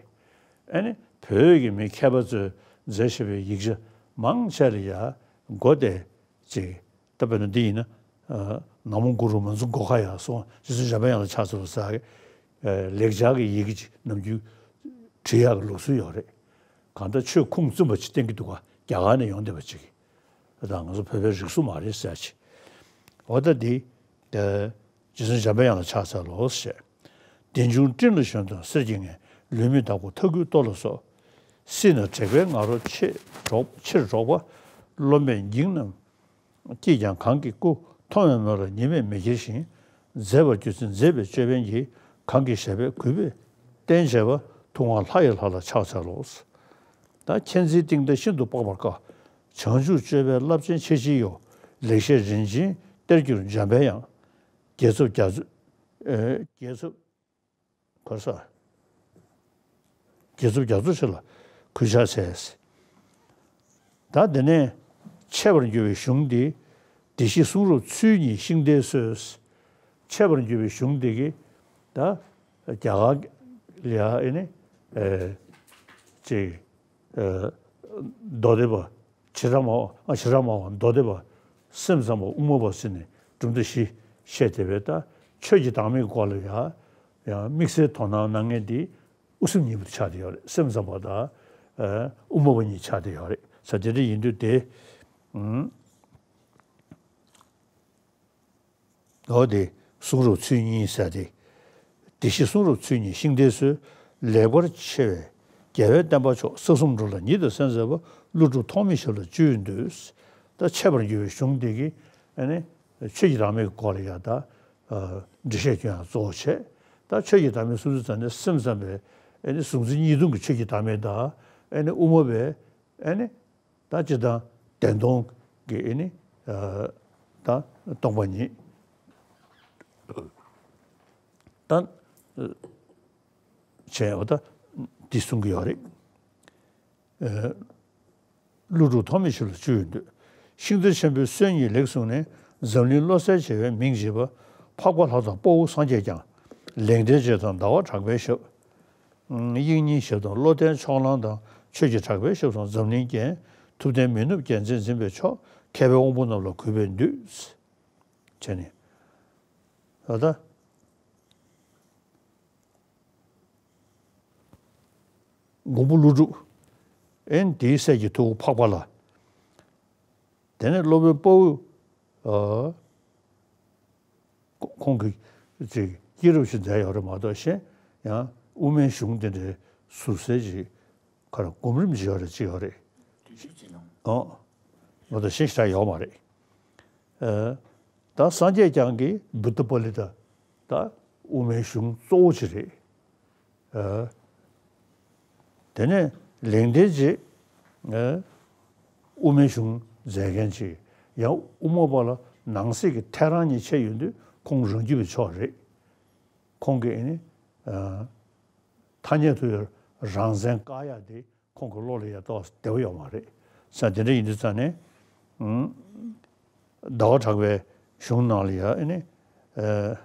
ཨ་ནི་བོད་ཀྱི་མི་མཁས་པ་ཚོས་མཛད་བཞིན་པའི་ཡིག་ཆ་མང་ཆེ་ལ་ཡ་མགོ་དེ་ཅིག་ད་དཔེར་ན་འདི་ཡིན་ན། ཨ། ན་མོ་གུ་རུ་མན་ཙུ་གྷོ་གྷ་ཡ་སོགས་རྗེ་བཙུན་འཇམ་པའི་དབྱངས་ལ་ཕྱག་འཚལ་ལོ་ཟེར། ཨ། ལེགས་སྦྱར་གྱི་ཡི་གེ་ཅིག་ནམ་རྒྱུན་བྲི་ཡག་གི་ལུགས་སྲོལ་ཡོད་རེད། གང་ལྟར་ཆོས་ཁུངས་བཙུན་པ་ཅིག་བསྟན་གྱི་འདུག་ག་རྒྱ་གར་ནས་ཡོང་བསྡད་པ་ཅིག་ད་ང་ཚོ་བོད་པའི་རིག་གསུམ་མ་རེད་ཟེར་ཅིག་འོ་ད་འདི། ཨ། རྗེ་བཙུན་འཇམ་པའི་དབྱངས་ལ་ཕྱག་འཚལ་ལོ་ཞེས། ལྡན་འབྱུང་སྤྲིན་ལ་ཞོན་དང་གསེར་གྱི་ངད། ལུས་མེད་བདག་པོ་ཐ་གུས་ལྟོ་ལ་སོགས། སྲིད་ན་དྲེགས་པའི་ང་རོ་ཆེར་སྒྲོག་ཆེར་སྒྲོག་པ། རློམ་པས་འགྱིང་རྣམས་སྐྱིད་ཀྱང་གང་གི་སྐུ། མཐོང་བའི་མོད་ལ་ཉི་མས་མི་ཁྱེར་ཞིང་། མཛེས་པར་གྱུར་ཅིང་མཛེས་པའི་ཅོད་པན་གྱིས། གང་གི་ཞབས་པད་གུས་པས་བརྟེན་བྱས་པ། ཐུབ་དབང་ལྷ་ཡི་ལྷ་ལ་ཕྱག་འཚལ་ལོ། ད་མཁྱེན་བརྩེའི་གཏིང་མཐའ་ཤིན་ཏུ་དཔག་པར་དཀའ། བྱང་ཆུབ་སྤྱོད་པའི་རླབས་ཆེན་ཆེ་ཆེའི་གཡོ། ལེགས་བཤད་རིན་ཆེན་གཏེར་གྱུར་འཇམ་པའི་དབྱངས། རྒྱལ་ཚབ་རྒྱ་མཚོ། ཨེ། རྒྱལ་ཚབ། གར་ས། རྒྱལ་ཚབ་རྒྱ་མཚོ་ཆེ་ལ་གུས་ཕྱག་འཚལ། ད་དེ་ནས་འཆད་པར་འགྱུར་བའི་གཞུང་འདི། བདེ་གཤེགས་གསུང་རབ་ཚུལ་གཉིས་ཤིང་རྟའི་སྲོལ། འཆད་པར་འགྱུར་བའི་གཞུང་འདི་གི་ད་རྒྱ་གར་ལ་ཡ་ཨེ་ནི་ཨེ་ཅིག་ཨེ་མདོ་སྡེ་པ། བྱེ་བྲག་སྨྲ་བ། ཨ། བྱེ་བྲག་སྨྲ་བ་མདོ་སྡེ་པ། སེམས་ཙམ་པ་དབུ་མ་པ་ཟེར་ནས་གྲུབ་མཐའ་བཞི་བཤད་བསྡད་པའི་ད་ཆོས་ཀྱི་བདག་མེད་སྐོར་ལ་ཡ་ཡང་དམིགས་བསལ་དོ་སྣང་གནང་མཁན་འདི་དབུ་སེམས་གཉིས་པོ་དེ་ཆགས་བསྡད་ཡོད་རེད། སེམས་ཙམ་པ་དང་། ཨ། དབུ་མ་པ་གཉིས་ཆགས་བསྡད་ཡོད་རེད། ས་དེ་འདྲ་ཡིན་དུས་དེ། ཨུམ། འོ་དེ་གསུང་རབ་ཚུལ་གཉིས་ཟེར་ཏེ། བདེ་གཤེགས་གསུང་རབ་ཚུལ་གཉིས་ཤིང་རྟའི་སྲོལ། ལེགས་པར་ཕྱེ་བའི་རྒྱལ་བའི་བསྟན་པ་མཆོག། ས་གསུམ་འགྲོ་ལ་ཉིད་དུ་གསན་མཛད་པ། ཀླུ་སྒྲུབ་ཐོགས་མེད་ཞབས་ལ་སྤྱི་བོས་འདུད། ད་འཆད་པར་འགྱུར་བའི་གཞུང་འདི་གི་ཨ་ནི་ཆོས་ཀྱི་བདག་མེད་ཀྱི་སྐོར་ལ་ཡ་ད་ཨ་འགྲེལ་བཤད་སྐྱོན་ཡང་གཙོ་བོ་བྱས། ད་ཆོས་ཀྱི་བདག་མེད་སུམ་ཅུ་རྩ་གཉིས་སེམས་ཙམ་པའི་ཨ་ནི་གཟུང་འཛིན་གཉིས་སྟོང་གི་ཆོས་ཀྱི་བདག་མེད་དང་། ཨ་ནི་དབུ་མ་པའི་ཨ་ནི། ད་སྤྱིར་བཏང་བདེན་སྟོང་གི་ཨེ་ནི། ཨ། ད་སྟོང་པ་ཉིད། ད་བྱས་པ་ད་འདི་གསུང་གི་ཡོད་རེད། ཨ། ཀླུ་སྒྲུབ་ཐོགས་མེད་ཞབས་ལ་སྤྱི་བོས་འདུད། ཤིང་རྟ་ཆེན་པོའི་སྲོལ་གཉིས་ལེགས་གསུངས་ནས། འཛམ་གླིང་བློ་གསལ་བྱེ་བའི་མིང་བརྗིད་པ། འཕགས་པ་ལྷ་དང་དཔའ་བོ་སངས་རྒྱས་ཀྱང་། ལེགས་ལྡན་འབྱེད་དང་ཟླ་བ་གྲགས་པའི་ཞབས། དབྱིག་གཉེན་ཞབས་དང་བློ་ལྡན་ཕྱོགས་གླང་དང་། ཆོས་ཀྱི་གྲགས་པའི་ཞབས་སུ་འཛམ་གླིང་རྒྱན། ཐུབ་བསྟན་མི་ནུབ་རྒྱལ་མཚན་འཛིན་པའི་མཆོག་མཁས་པའི་དབང་པོ་རྣམས་ལ་གུས་པས་འདུད། བྱས་ནས། ད་ལྟ། མགོན་པོ་ཀླུ་སྒྲུབ། ཨེ་ནི་དེའི་སྲས་ཀྱི་ཐུ་བོ་འཕགས་པ་ལྷ། དེ་ནས་སློབ་དཔོན་དཔའ་བོ། ཨ། ཁོང་གིས་ཅིག་སྐྱེས་རབས་ཤིག་མཛད་ཡོད་རེད་མ་གཏོགས་གཞན་ཡང་དབུ་མའི་གཞུང་དེ་འདྲའི་ཟུར་གསལ་ཅིག་ག་རེ་སྒོམ་རིམ་ཅིག་ཡོད་རེད་ཅིག་ཡོད་རེད། དུས་ཚོད་ཅིག་ནང་། ཨོ། མ་གཏོགས་གཞན་ཞིག་ཡོད་མ་རེད། ཨ། ད་སངས་རྒྱས་བསྐྱངས་ཀྱི་བུདྡྷ་པཱ་ལི་ཏ། ད་དབུ་མའི་གཞུང་གཙོ་བོ་ཅིག་རེད། ཨ། དེ་ནས་ལེགས་ལྡན་འབྱེད། ཨ། དབུ་མའི་གཞུང་མཛད་མཁན་ཅིག་ཡང་དབུ་མ་པ་ལ་ནང་གསེས་ཀྱི་ཐལ་རང་གཉིས་ཕྱེ་ཡོང་དུས་ཁོང་རང་རྒྱུད་པའི་ཕྱོགས་རེད། ཁོང་གིས་ཨ་ནི། ཨ། ཐ་སྙད་དུ་ཡང་རང་མཚན་བཀག་ཡག་དེ་ཁོང་གི་བློ་ལ་ཡ་ཏོག་བདེ་བོ་ཡོད་མ་རེད། ས་དེ་འདྲ་ཡིན་དུས་ཙང་ནས། ཨུམ། ཟླ་བ་གྲགས་པའི་གཞུང་ནང་ལ་ཡ་ཨ་ནི། ཨ།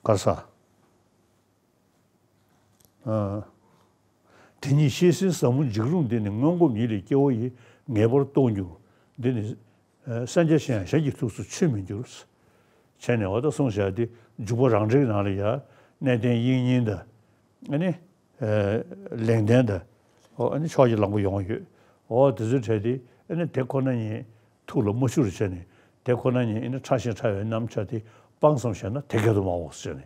ག་རེ་ཟ། ཨ། དེ་ཉིད་བཤད་ཟིན་ཟབ་མོ་འཇིགས་རུང་འདི་ནི། སྔོན་གོམས་ཉིད་ལས་སྐྱེ་བོ་ཡི། ངེས་པར་རྟོགས་འགྱུར་འདི་ནི། ཨ། སེམས་ཅན་གཞན་ཡང་གཞན་གྱི་ཐུགས་སུ་ཆུད་མི་འགྱུར། བྱས་ནས་འོ་ད་གསུངས་བཞག་དེ་འཇུག་པ་རང་འགྲེལ་ནང་ལ་ཡ་གནས་བརྟན་དབྱིག་གཉེན་དང་། ཨ་ནི། ཨ། ལེགས་ལྡན་དང་། ཨོ། ཨ་ནི་ཕྱོགས་ཀྱི་གླང་པོ་ཡོང་ཡོད། ཨོ་དེ་ཚོའི་གྲས་དེ་ཨ་ནི་དེ་ཁོ་ན་ཉིད་ཐུགས་ལ་མ་ཆུད་རུ་བྱས་ནས། དེ་ཁོ་ན་ཉིད་ཨ་ནི་ཕྲ་ཞིང་ཕྲ་བའི་རྣམ་གཞག་དེ་སྤང་བསམ་བཞག་ན་དེ་སྐད་དུ་མ་འོངས་ཟེར་ནས།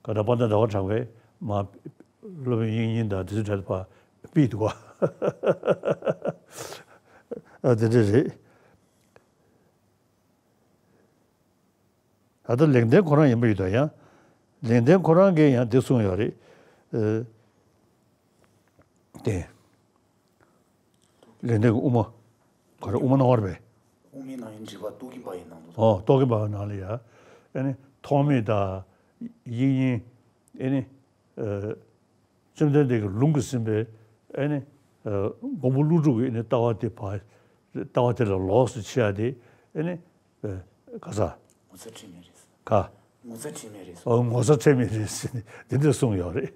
ག་ད་དཔལ་ལྡན་ཟླ་བ་གྲགས་པས་མ། སློབ་དཔོན་དབྱིག་གཉེན་དང་དེ་ཚོའི་གྲས་དེ་ཕར་ཕུད་འདུག་ག་ཨ་དེ་འདྲ་རེད། ད་ལྟ་ལེགས་ལྡན་ཁོ་རང་ཡིན་པ་ཡོད་དོ། ཡང་ལེགས་ལྡན་ཁོ་རང་གིས་ཡང་འདི་གསུངས་ཡོད་རེད། ཨ། དེ། ལེགས་ལྡན་གྱི་དབུ་མ། ག་རེ་དབུ་མ་སྣང་བ་རེད་པས། དབུ་མའི་ནང་ཡིན་འདྲི་བ་རྟོག་གེ་འབར་བའི་ནང་དུ། ཨོ་རྟོག་གེ་འབར་བའི་ནང་ལ་ཡ། ཨ་ནི་ཐོགས་མེད་དང་། དབྱིག་གཉེན། ཨ་ནི། ཨ། བཅོམ་ལྡན་འདས་ཀྱིས་ལུང་གིས་ཟིན་པའི་ཨ་ནི། ཨ། མགོན་པོ་ཀླུ་སྒྲུབ་ཀྱི་ཨ་ནི་ལྟ་བ་དེ་བ། ལྟ་བ་དེ་ལ་ལོགས་སུ་ཕྱེ་ཡ་དེ་ཨ་ནི། ཨ། ག་ས། ངོ་ཚ་ཁྲེལ་མེད་རེད། ག་ངོ་ཚ་ཁྲེལ་མེད་རེད། ཨོ་ངོ་ཚ་ཁྲེལ་མེད་རེད་ཟེར་ནས་དེ་འདྲ་གསུངས་ཡོད་རེད།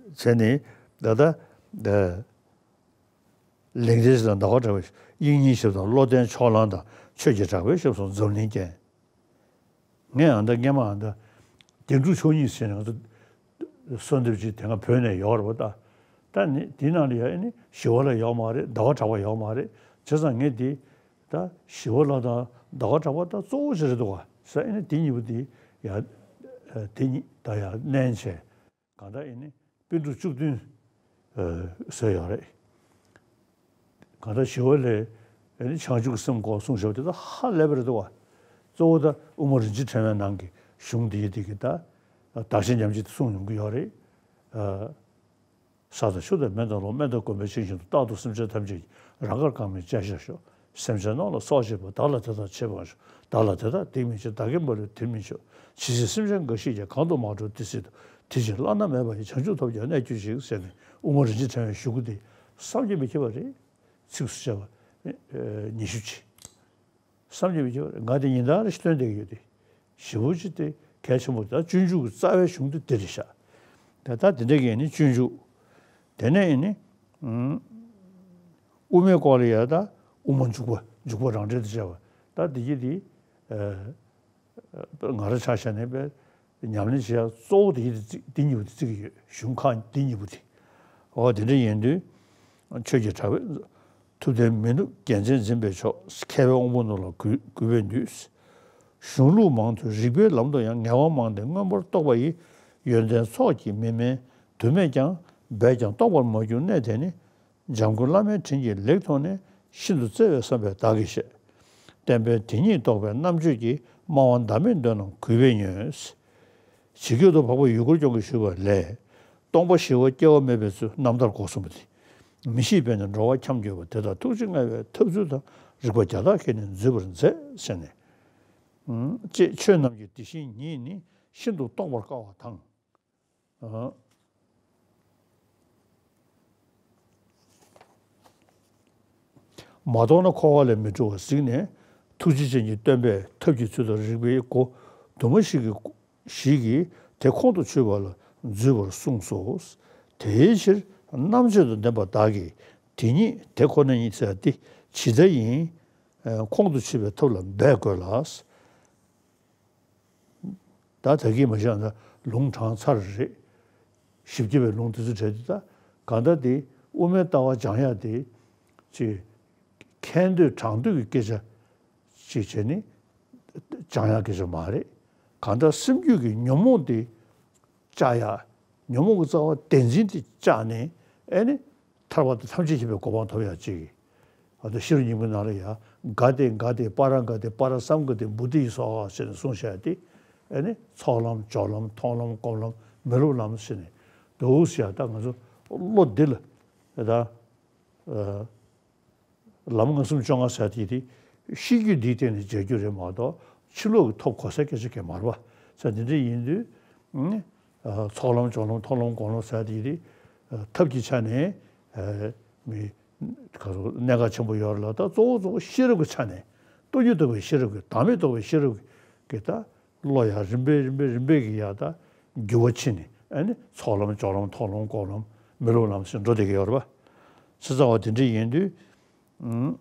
བྱས་ནས་ད་ལྟ། ཨ། ལེགས་ལྡན་ཞབས་དང་ཟླ་བ་གྲགས་པའི་དབྱིག་གཉེན་ཞབས་དང་བློ་ལྡན་ཕྱོགས་གླང་དང་། ཆོས་ཀྱི་གྲགས་པའི་ཞབས་སུ་འཛམ་གླིང་རྒྱན། ངས་ཨ་ད་སྔས་མ་ཨ་ད་རྒྱན་དྲུག་མཆོག་གཉིས་ཟེར་ནས་ང་ཚོ་གསོལ་འདེབས་ཅིག་དེ་སྔ་བོད་ནས་ཡོད་རེད་པ། ད་ད་ནི་དེའི་ནང་ལ་ཡ་ཨ་ནི་ཞི་བ་ལྷ་ཡོད་མ་རེད། ཟླ་བ་གྲགས་པ་ཡོད་མ་རེད། བྱས་ཙང་ངས་དེ་ད་ཞི་བ་ལྷ་དང་ཟླ་བ་གྲགས་པ་ད་གཙོ་བོ་ཅིག་རེད་འདུག་ག་ཟེར། ཨ་ནི་དེ་གཉིས་པོ་དེ་ཡ་དེ་གཉིས་ད་ཡ་མནན་བྱས། གང་ལྟར་ཨེ་ནི་པཎ་གྲུབ་བཅུ་བདུན་ཟེར་ཡོད་རེད། གང་ལྟར་ཞི་བ་ལྷས་ཨེ་ནི་བྱང་ཆུབ་ཀྱི་སེམས་སྐོར་གསུངས་བཞག་པ་དེ་ད་ཧ་ལས་པ་རེད་འདུག་བ། གཙོ་བོ་ད་དབུ་མ་རིན་ཆེན་ཕྲེང་བའི་ནང་གི་གཞུང་འདི་ཡི་དེ་གི་ད་བདག་གཞན་མཉམ་བརྗེ་དེ་གསུངས་ཡོང་གི་ཡོད་རེད། ས་དང་ཆུ་དང་མེ་དང་རླུང་། དམན་དང་དཀོན་པའི་ཆིངས་བཞིན་དུ། རྟག་ཏུ་སེམས་ཅན་ཐམས་ཅད་ཀྱི། རང་དགར་གང་མིན་བཅས་ཤེས་ཤོག་སེམས་ཅན་རྣམས་ལ་སྲོག་བཅད་པ། བདག་ལ་དེ་དག་བྱེད་པའང་ཤོག་བདག་ལ་དེ་དག་སྡིག་མི་བྱེད། བདག་གིས་མ་ལུས་དེར་མི་འཇོག་ཇི་སྲིད་སེམས་ཅན་འགའ་ཞིག་ཀྱང་། གང་དུ་མ་འགྲོ་དེ་སྲིད་དུ། དེ་ཕྱིར་བླ་ན་མེད་པ་ཡི། བྱང་ཆུབ་ཐོབ་ཀྱང་གནས་གྱུར་ཅིག་ཟེར་ནས་དབུ་མ་རིན་ཆེན་ཕྲེང་བའི་གཞུག་གུ་དེ་བསམ་གྱིས་མི་ཁྱབ་པ་རེད། ཚིགས་སུ་བཅད་པ་ཉི་ཤུ་ཅིག་བསམ་གྱིས་མི་ཁྱབ་པ་རེད། ང་དེ་ཉིན་ལྟར་ཞིག་སྟོན་བསྡད་ཀྱི་ཡོད་དེ། ཞེ་པོ་ཅིག་དེ་གལ་ཆེན་པོ། ད་སྤྱོད་འཇུག་གི་རྩ་བའི་གཞུང་དེ་དེ་རེད་ཤག་ད་ད་དེ་འདྲ་གི་ནི་སྤྱོད་འཇུག་དེ་ནས་ནི། ཨུམ། དབུ་མའི་སྐོར་ལ་ཡ་ད་དབུ་མ་འཇུག་པ། འཇུག་པ་རང་འགྲེལ་དུ་བྱས་པ། ད་དེ་གི་དེ། ཨ། ང་རང་ཆ་བཞག་ནས་པའི་ཉམས་ལེན་བྱེད་ཡ་གཙོ་བོ་དེ་ཡི་དེ་གཉིས་པོ་དེ་བརྩི་གི་ཡོད། གཞུང་ཁག་འདི་གཉིས་པོ་དེ། འོ་དེ་འདྲ་ཡིན་དུས། ཆོས་ཀྱི་གྲགས་པའི། ཐུབ་བསྟན་མི་ནུབ་རྒྱལ་མཚན་འཛིན་པའི་མཆོག་མཁས་པའི་དབང་པོ་རྣམས་ལ་གུས་གུས་པས་འདུད། གཞུང་ལུགས་མང་དུ་རིགས་པའི་ལམ་དུ་ཡང་། ངལ་བ་མང་སྟེ་མངོན་པར་རྟོགས་པ་ཡི། ཡོན་ཏན་ཚོགས་ཀྱིས་མི་དམན་དུ་མེད་ཀྱང་། འབད་ཀྱང་རྟོགས་པར་མ་གྱུར་གནད་དེ་ནི། འཇམ་མགོན་བླ་མའི་དྲིན་གྱིས་ལེགས་མཐོང་ནས། ཤིན་ཏུ་བརྩེ་བས་བསམ་པས་བདག་གིས་བཤད། བསྟན་པའི་དེ་ཉིད་རྟོགས་པའི་རྣམ་དཔྱོད་ཀྱིས། སྨྲ་བ་ཟླ་མེད་འདོད་རྣམས་གུས་པས་ཉོན། ཇི་སྐད་དུ་འཕགས་པ་ཡུལ་འཁོར་སྐྱོང་གིས་ཞུས་པ་ལས། སྟོང་པ་ཞི་བ་སྐྱེ་བ་མེད་པའི་ཚུལ། རྣམ་ཐར་སྒོ་གསུམ་པ་སྟེ། མི་ཤེས་པས་ནི་འགྲོ་བ་འཁྱམས་གྱུར་པ། དེ་དག་ཐུགས་རྗེ་མངའ་བའི་ཐབས་ཚུལ་དང་། རིགས་པ་བརྒྱ་དག་གིས་ནི་འཛུད་པར་མཛད་ཟེར་ནས། ཅེས་ཆོས་རྣམས་ཀྱི་དེ་བཞིན་ཉིད་ནི། ཤིན་ཏུ་རྟོགས་པར་དཀའ་བ་དང་། མ་རྟོགས་ན་འཁོར་བ་ལས་མི་གྲོལ་བར་གཟིགས་ནས། ཐུགས་རྗེ་ཅན་གྱི་སྟོན་པས་ཐབས་ཀྱི་ཚུལ་དང་རིགས་པའི་སྒོ་དུ་མ་ཞིག་གིས་ཞིག་གིས་དེ་ཁོང་དུ་ཆུད་པ་ལ་འཛུད་པར་གསུངས་སོ། དེའི་ཕྱིར་རྣམ་དཔྱོད་དང་ལྡན་པ་དག་གིས་དེ་ཉིད་དེ་ཁོ་ན་ཉིད་ཟེར་ཏེ་ཇི་ལྟ་ཡིན་ཁོང་དུ་ཆུད་པའི་ཐབས་ལ་འབད་དགོས་ལ། ད་ད་གིན་མ་བཞག་ན་ལུང་དྲངས་ཚར་རེད། ཞིབ་རྒྱས་པའི་ལུང་དེ་ཚོ་བྲིས་དུས་ད་གང་ལྟར་དེ་དབུ་མའི་ལྟ་བ་སྦྱང་ཡག་དེ་ཅིག་མཁྱེན་འདོད་དྲང་འདོད་ཀྱི་སྐད་ཆ་ཅིག་བྱས་ནས་སྦྱང་ཡག་སྐད་ཆ་མ་རེད། གང་ལྟར་སེམས་རྒྱུད་ཀྱི་ཉོན་མོངས་དེ་བཅག་ཡག་ཉོན་མོངས་ཀྱི་རྩ་བ་བདེན་འཛིན་དེ་བཅག་ནས་ཨེ་ནི་ཐར་པ་དང་ཐམས་ཅད་མཁྱེན་པའི་གོ་འཕང་ཐོབ་ཡག་ཅིག་ཨ་ད་ཤེས་རབ་སྙིང་པོའི་ནང་ལ་ཡང་ག་ཏེ་ག་ཏེ་པ་ར་ག་ཏེ་པ་ར་སཾ་ག་ཏེ་བོ་དྷི་སྭཱ་ཧཱ་ཟེར་ནས་གསུངས་བཞག་སྟེ། ཨེ་ནི་ཚོགས་ལམ་སྦྱོར་ལམ་མཐོང་ལམ་སྒོམ་ལམ་མི་སློབ་ལམ་ཟེར་ནས་འདུག་ཟེར། ད་ང་ཚོ་བློ་འདི་ལ་ད་ལམ་ལྔ་གསུམ་བཅོ་ལྔ་ཟེར་དེ་དེ་ཤེས་རྒྱུད་འདིའི་སྟེང་ནས་མཇལ་རྒྱུ་རེད་མ་གཏོགས་ཕྱི་ལོགས་ཀྱི་ཐོབ་གོ་སའི་སྐད་ཆ་གང་ཡང་མ་རེད་པ། ས་དེ་འདྲ་ཡིན་དུས་ཚོགས་ལམ་སྦྱོར་ལམ་མཐོང་ལམ་སྒོམ་ལམ་ཟེར་དེ་དེ་ཐབས་ཀྱི་ཆ་ནས་མི་ག་རུ་གནད་འགག་ཆེན་པོ་ཡོད་རེད་ལ། ད་གཙོ་བོ་གཙོ་བོ་ཤེས་རབ་ཀྱི་ཆ་ནས་སྟོང་ཉིད་རྟོགས་པའི་ཤེས་རབ་ཀྱི་བདག་མེད་རྟོགས་པའི་ཤེས་རབ་ཀྱི་ད་བློ་ཡང་རིམ་པས་རིམ་པས་རིམ་པས་ཀྱི་ཡང་ད་འགྱུར་བ་ཕྱིན་ནས་ཨ་ནི་ཚོགས་ལམ་སྦྱོར་ལམ་མཐོང་ལམ་སྒོམ་ལམ་མི་སློབ་ལམ་ཟེར་འགྲོ་བསྡད་ཀྱི་ཡོད་རེད་པ། བྱས་ཙང་བ་དེ་འདྲ་ཡིན་དུས་ཨུམ།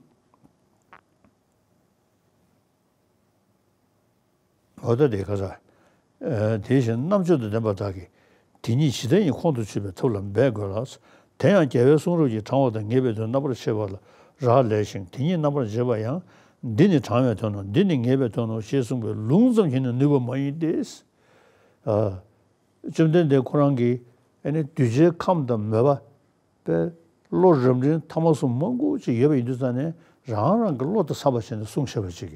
འོ་ད་དེ་ག་ས། དེ་བཞིན་རྣམ་དཔྱོད་དང་ལྡན་པ་དག་གིས་དེ་ཉིད་ཇི་ལྟ་ཡིན་ཁོང་དུ་ཆུད་པའི་ཐབས་ལ་འབད་དགོས་ལ། དེ་ཡང་རྒྱལ་བའི་གསུང་རབ་ཀྱིས་དྲང་བ་དང་ངེས་པའི་དོན་རྣམ་པར་ཕྱེ་བ་ལ་རག་ལས་ཤིང་དེ་ཉིད་རྣམ་པར་འབྱེད་པ་ཡང་འདི་ནི་དྲང་བའི་དོན་ནོ། འདི་ནི་ངེས་པའི་དོན་ནོ་ཞེས་གསུངས་པའི་ལུང་ཙམ་གྱིས་ནི་ནུས་པ་མ་ཡིན་ཏེ། བཅོམ་ལྡན་འདས་ཁོ་རང་གིས་ཨ་ནི་གདུལ་བྱའི་ཁམས་དང་མོས་པ་པའི་བློ་རབ་འབྲིང་ཐ་མ་གསུམ་མང་པོ་ཅིག་ཡོད་པ་ཡིན་དུས་ཙང་ནས་རང་རང་གི་བློ་དང་འཚམས་པ་བྱས་ནས་གསུངས་བཞག་པ་ཅིག་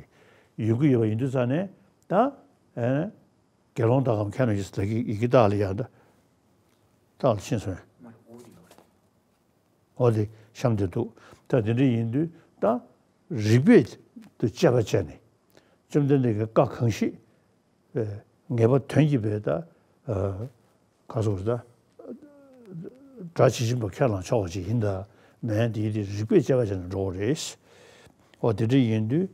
ཡོང་གི་ཡོད་པ་ཡིན་དུས་ཙང་ནས་ད་ཨ་ནི་དགེ་སློང་དག་གམ་མཁས་རྣམས་ཀྱིས་ད་གི་ཡི་གེ་དག་ལ་ཡང་ད་དག་ལ་ཕྱིན་སོང་། འོ་དེ་གཤམ་དུ་འདུག་ད་དེ་འདྲ་ཡིན་དུས་ད་རིགས་པས་དུ་དཔྱད་པ་བྱས་ནས་བཅོམ་ལྡན་འདས་ཀྱི་བཀའ་གང་ཞིག་ངེས་པ་དོན་གྱིས་པའི་ད་ག་སོགས་ད་སྒྲ་ཇི་བཞིན་པ་ཁས་བླངས་ཆོག་པ་ཅིག་ཡིན་ད་མིན་དེའི་དེ་རིགས་པས་དཔྱད་པ་བྱས་ནས་འགྲོ་བ་རེད། འོ་དེ་འདྲ་ཡིན་དུས་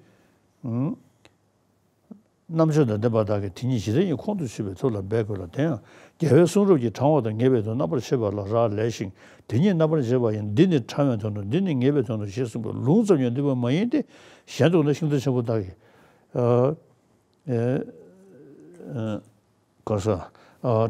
རྣམ་དཔྱོད་དང་ལྡན་པ་དག་གིས་དེ་ཉིད་ཇི་ལྟ་ཡིན་ཁོང་དུ་ཆུད་པའི་ཐབས་ལ་འབད་དགོས་ལ། དེ་ཡང་རྒྱལ་བའི་གསུང་རབ་ཀྱིས་དྲང་བ་དང་ངེས་པའི་དོན་རྣམ་པར་ཕྱེ་བ་ལ་རག་ལས་ཤིང་དེ་ཉིད་རྣམ་པར་འབྱེད་པ་ཡང་འདི་ནི་དྲང་བའི་དོན་ནོ། འདི་ནི་ངེས་པའི་དོན་ནོ་ཞེས་གསུངས་པའི་ལུང་ཙམ་ཡང་འདུས་པ་མ་ཡིན་ཏེ། གཞན་དུ་ན་ཤིང་རྟ་ཆེན་པོ་དག་གིས། ག་ས།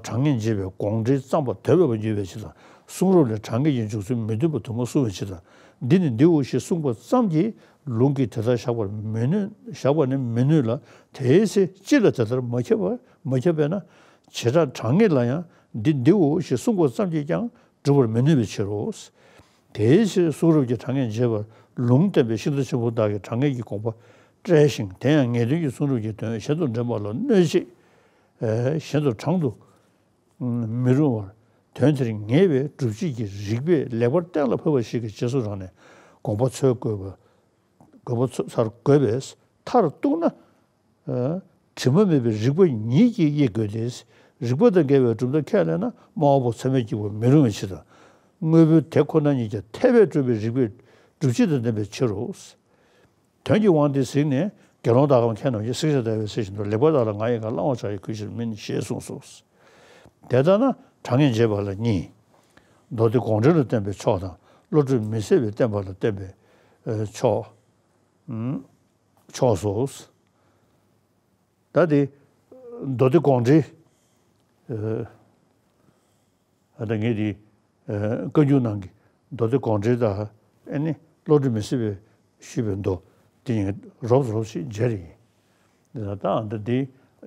དྲང་ངེས་འབྱེད་པའི་དགོངས་འགྲེལ་བརྩམས་པ་དོད་པ་འགྱུར་བའི་ཕྱིར་དང་། གསུང་རབ་ལས་དྲང་ངེས་ཀྱི་འཇུག་ཚུལ་མི་མཐུན་པ་དུ་མ་གསུང་བའི་ཕྱིར་དང་། འདི་ནི་འདིའོ་ཞེས་གསུངས་པ་ཙམ་གྱིས་ལུང་གིས་དེ་ལྟར་བཞག་པར་མི་ནུས་བཞག་པ་ནི་མི་ནུས་ལ། དེའི་ཚེ་སྤྱི་ལ་དེ་ལྟར་མ་ཁྱབ་པར་མ་ཁྱབ་པས་ན། བྱེ་བྲག་དྲང་ངེས་ལ་ཡང་འདི་འདིའོ་ཞེས་གསུངས་པ་ཙམ་གྱིས་ཀྱང་སྒྲུབ་པར་མི་ནུས་པའི་ཕྱིར་རོ། དེའི་ཕྱིར་གསུང་རབ་ཀྱི་དྲང་ངེས་འབྱེད་པར་ལུང་བསྟན་པའི་ཤིང་རྟ་ཆེན་པོ་དག་གིས་དྲང་ངེས་ཀྱི་དགོངས་པ་བཀྲལ་ཞིང་། དེ་ཡང་ངེས་དོན་གྱི་གསུང་རབ་ཀྱི་དོན་གཞན་དུ་འདྲེན་པ་ལ་གནོད་བྱེད། གཞན་དུ་དྲང་དུ་མི་རུང་བར་དོན་དེར་ངེས་པའི་སྒྲུབ་བྱེད་ཀྱི་རིགས་པས་ལེགས་པར་གཏན་ལ་ཕབ་པ་ཞིག་གི་རྗེས་སུ་འབྲངས་ནས་དགོངས་པ་འཚོལ་དགོས་པ། དགོས་པ་འཚོལ་ཚར་དགོས་པས་མཐར་གཏུགས་ན། དྲི་མ་མེད་པའི་རིགས་པ་ཉིད་ཀྱིས་དབྱེ་དགོས་ཏེ། རིགས་པ་དང་འགལ་བའི་གྲུབ་མཐའ་ཁས་ལེན་ན་སྨྲ་བ་པོ་ཚད་མས་ཀྱི་བ་མི་རུང་བའི་ཕྱིར་དང་། དངོས་པོའི་དེ་ཁོ་ན་ཉིད་ཀྱང་འཐད་པས་གྲུབ་པའི་རིགས་པས་སྒྲུབ་བྱེད་དང་ལྡན་པའི་ཕྱིར་རོ། དོན་གྱི་དབང་འདི་གཟིགས་ནས་དགེ་སློང་དག་གམ་མཁས་རྣམས་ཀྱིས་བསྲེགས་བཅད་བརྡར་བའི་ཚུལ་བཞིན་དུ་ལེགས་པར་བརྟགས་ལ་ང་ཡི་གང་བླང་བར་བྱ་ཡི་གུས་ཕྱིར་མིན་ཞེས་གསུངས་སོ། དེ་ལྟར་ན་དྲང་ངེས་འབྱེད་པ་ལ་གཉིས། མདོ་སྡེ་དགོངས་འགྲེལ་ལ་བརྟེན་པའི་ཕྱོགས་དང་བློ་གྲོས་མི་ཟད་པའི་བརྟེན་པ་ལ་བརྟེན་པའི་ཕྱོགས། ཕྱོགས་སོ། ད་དེ་མདོ་སྡེ་དགོངས་འགྲེལ། ཨ་ད་ངས་དེ་བཀའ་འགྱུར་ནང་གི་མདོ་སྡེ་དགོངས་འགྲེལ་དང་ཨ་ནི་བློ་གྲོས་མི་ཟད་པའི་ཞུས་པའི་མདོ་དེ་གཉིས་རོབ་རོབ་ཞིག་མཇལ་རེ་ཡིན། འདི་ན་ད་ཨ་ད་དེ་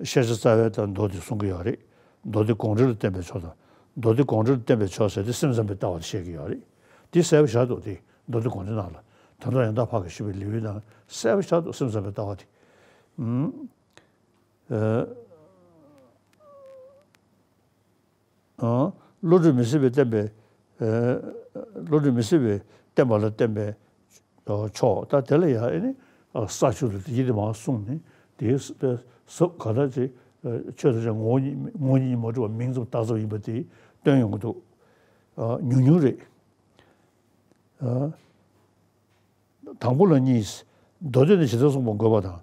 ཤེས་བྱ་རྩ་བའི་ད་མདོ་དེ་གསུང་གི་ཡོད་རེད། མདོ་སྡེ་དགོངས་འགྲེལ་ལ་བརྟེན་པའི་ཕྱོགས་དང་མདོ་སྡེ་དགོངས་འགྲེལ་ལ་བརྟེན་པའི་ཕྱོགས་ཟེར་ཏེ་སེམས་ཙམ་པའི་ལྟ་བ་དེ་བཤད་ཀྱི་ཡོད་རེད། དེ་གསལ་པོ་ཞིག་འདུག་དེ་མདོ་སྡེ་དགོངས་འགྲེལ་ནང་ལ་དོན་དམ་ཡང་དག་ཕར་གྱི་ཞུས་པའི་ལེའུའི་ནང་གསལ་པོ་ཞིག་འདུག་སེམས་ཙམ་པའི་ལྟ་བ་དེ། ཨ། བློ་གྲོས་མི་ཟད་པའི་བརྟེན་པའི། བློ་གྲོས་མི་ཟད་པའི་བརྟེན་པ་ལ་བརྟེན་པའི་ཕྱོགས་ད་དེ་ལ་ཡང་ཨ་ནི་ས་བཅུ་ལ་དེ་ཡིད་དུ་མ་གསུངས་ནས་དེའི་ས་ག་ད་ཅིག་ཆོས་དང་ངོ་བོ་ཉིད་ངོ་བོ་ཉིད་མ་གྲུབ་པ་མིང་ཙམ་བཏགས་ཙམ་ཡིན་པ་དེ་སྟོན་ཡོང་གི་འདུག་ཉུང་ཉུང་རེད། དང་པོ་ལ་གཉིས། མདོ་སྡེ་ནི་ཇི་ལྟར་གསུངས་པ་འགོད་པ་དང་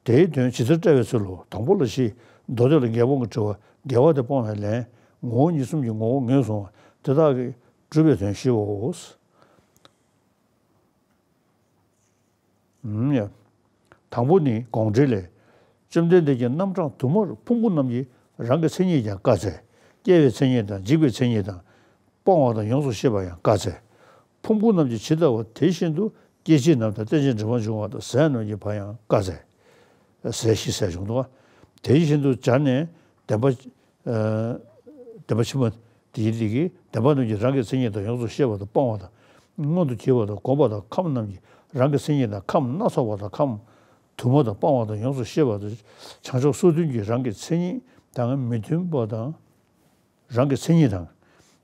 དེའི་དོན་ཇི་ལྟར་བཀྲལ་བའི་ཚུལ་ལོ། དང་པོ་ལ་ཞེས། མདོ་སྡེ་ལ་འགལ་སྤོང་གི་དྲི་བ། འགལ་བ་དེ་སྤོང་བའི་ལན། ངོ་བོ་ཉིད་གསུམ་གྱི་ངོ་བོ་ངོས་བཟུང་བ་དེ་དག་གིས་སྒྲུབ་པའི་དོན་བཞིའོ། ཡ། དང་པོ་ནི་དགོངས་འགྲེལ་ལས། བཅོམ་ལྡན་འདས་ཀྱིས་རྣམ་གྲངས་དུ་མར་ཕུང་པོ་རྣམས་ཀྱི་རང་གི་མཚན་ཉིད་ཀྱང་བཀག་འཚལ། སྐྱེ་བའི་མཚན་ཉིད་དང་འཇིག་པའི་མཚན་ཉིད་དང་། སྤོང་བ་དང་ཡོངས་སུ་ཤེས་པ་ཡང་བཀག་འཚལ། ཕུང་པོ་རྣམས་ཀྱི་ཇི་ལྟ་བ་དེ་བཞིན་དུ་སྐྱེ་མཆེད་རྣམས་དང་རྟེན་ཅིང་འབྲེལ་པར་འབྱུང་བ་དང་ཟས་རྣམས་ཀྱི་བར་ཡང་བཀག་འཚལ། ཟས་ཤིང་ཟས་བྱུང་འདུག་ག་དེ་བཞིན་དུ་སྦྱར་ནས་བདེན་པ། ཨ། བདེན་པ་ཕྱི་མ་དེའི་རིགས་ཀྱི་བདེན་པ་རྣམས་ཀྱི་རང་གི་མཚན་ཉིད་དང་ཡོངས་སུ་ཤེས་པ་དང་སྤོང་བ་དང་མངོན་དུ་གྱུར་པ་དང་སྒོམ་པ་དང་ཁམས་རྣམས་ཀྱི་རང་གི་མཚན་ཉིད་དང་ཁམས་སྣ་ཚོགས་པ་དང་ཁམས་དུ་མ་དང་སྤངས་པ་དང་ཡོངས་སུ་ཤེས་པ་དང་བྱང་ཕྱོགས་སོ་བདུན་གྱི་རང་གི་མཚན་ཉིད་དང་མི་མཐུན་པ་དང་། རང་གི་མཚན་ཉིད་དང་།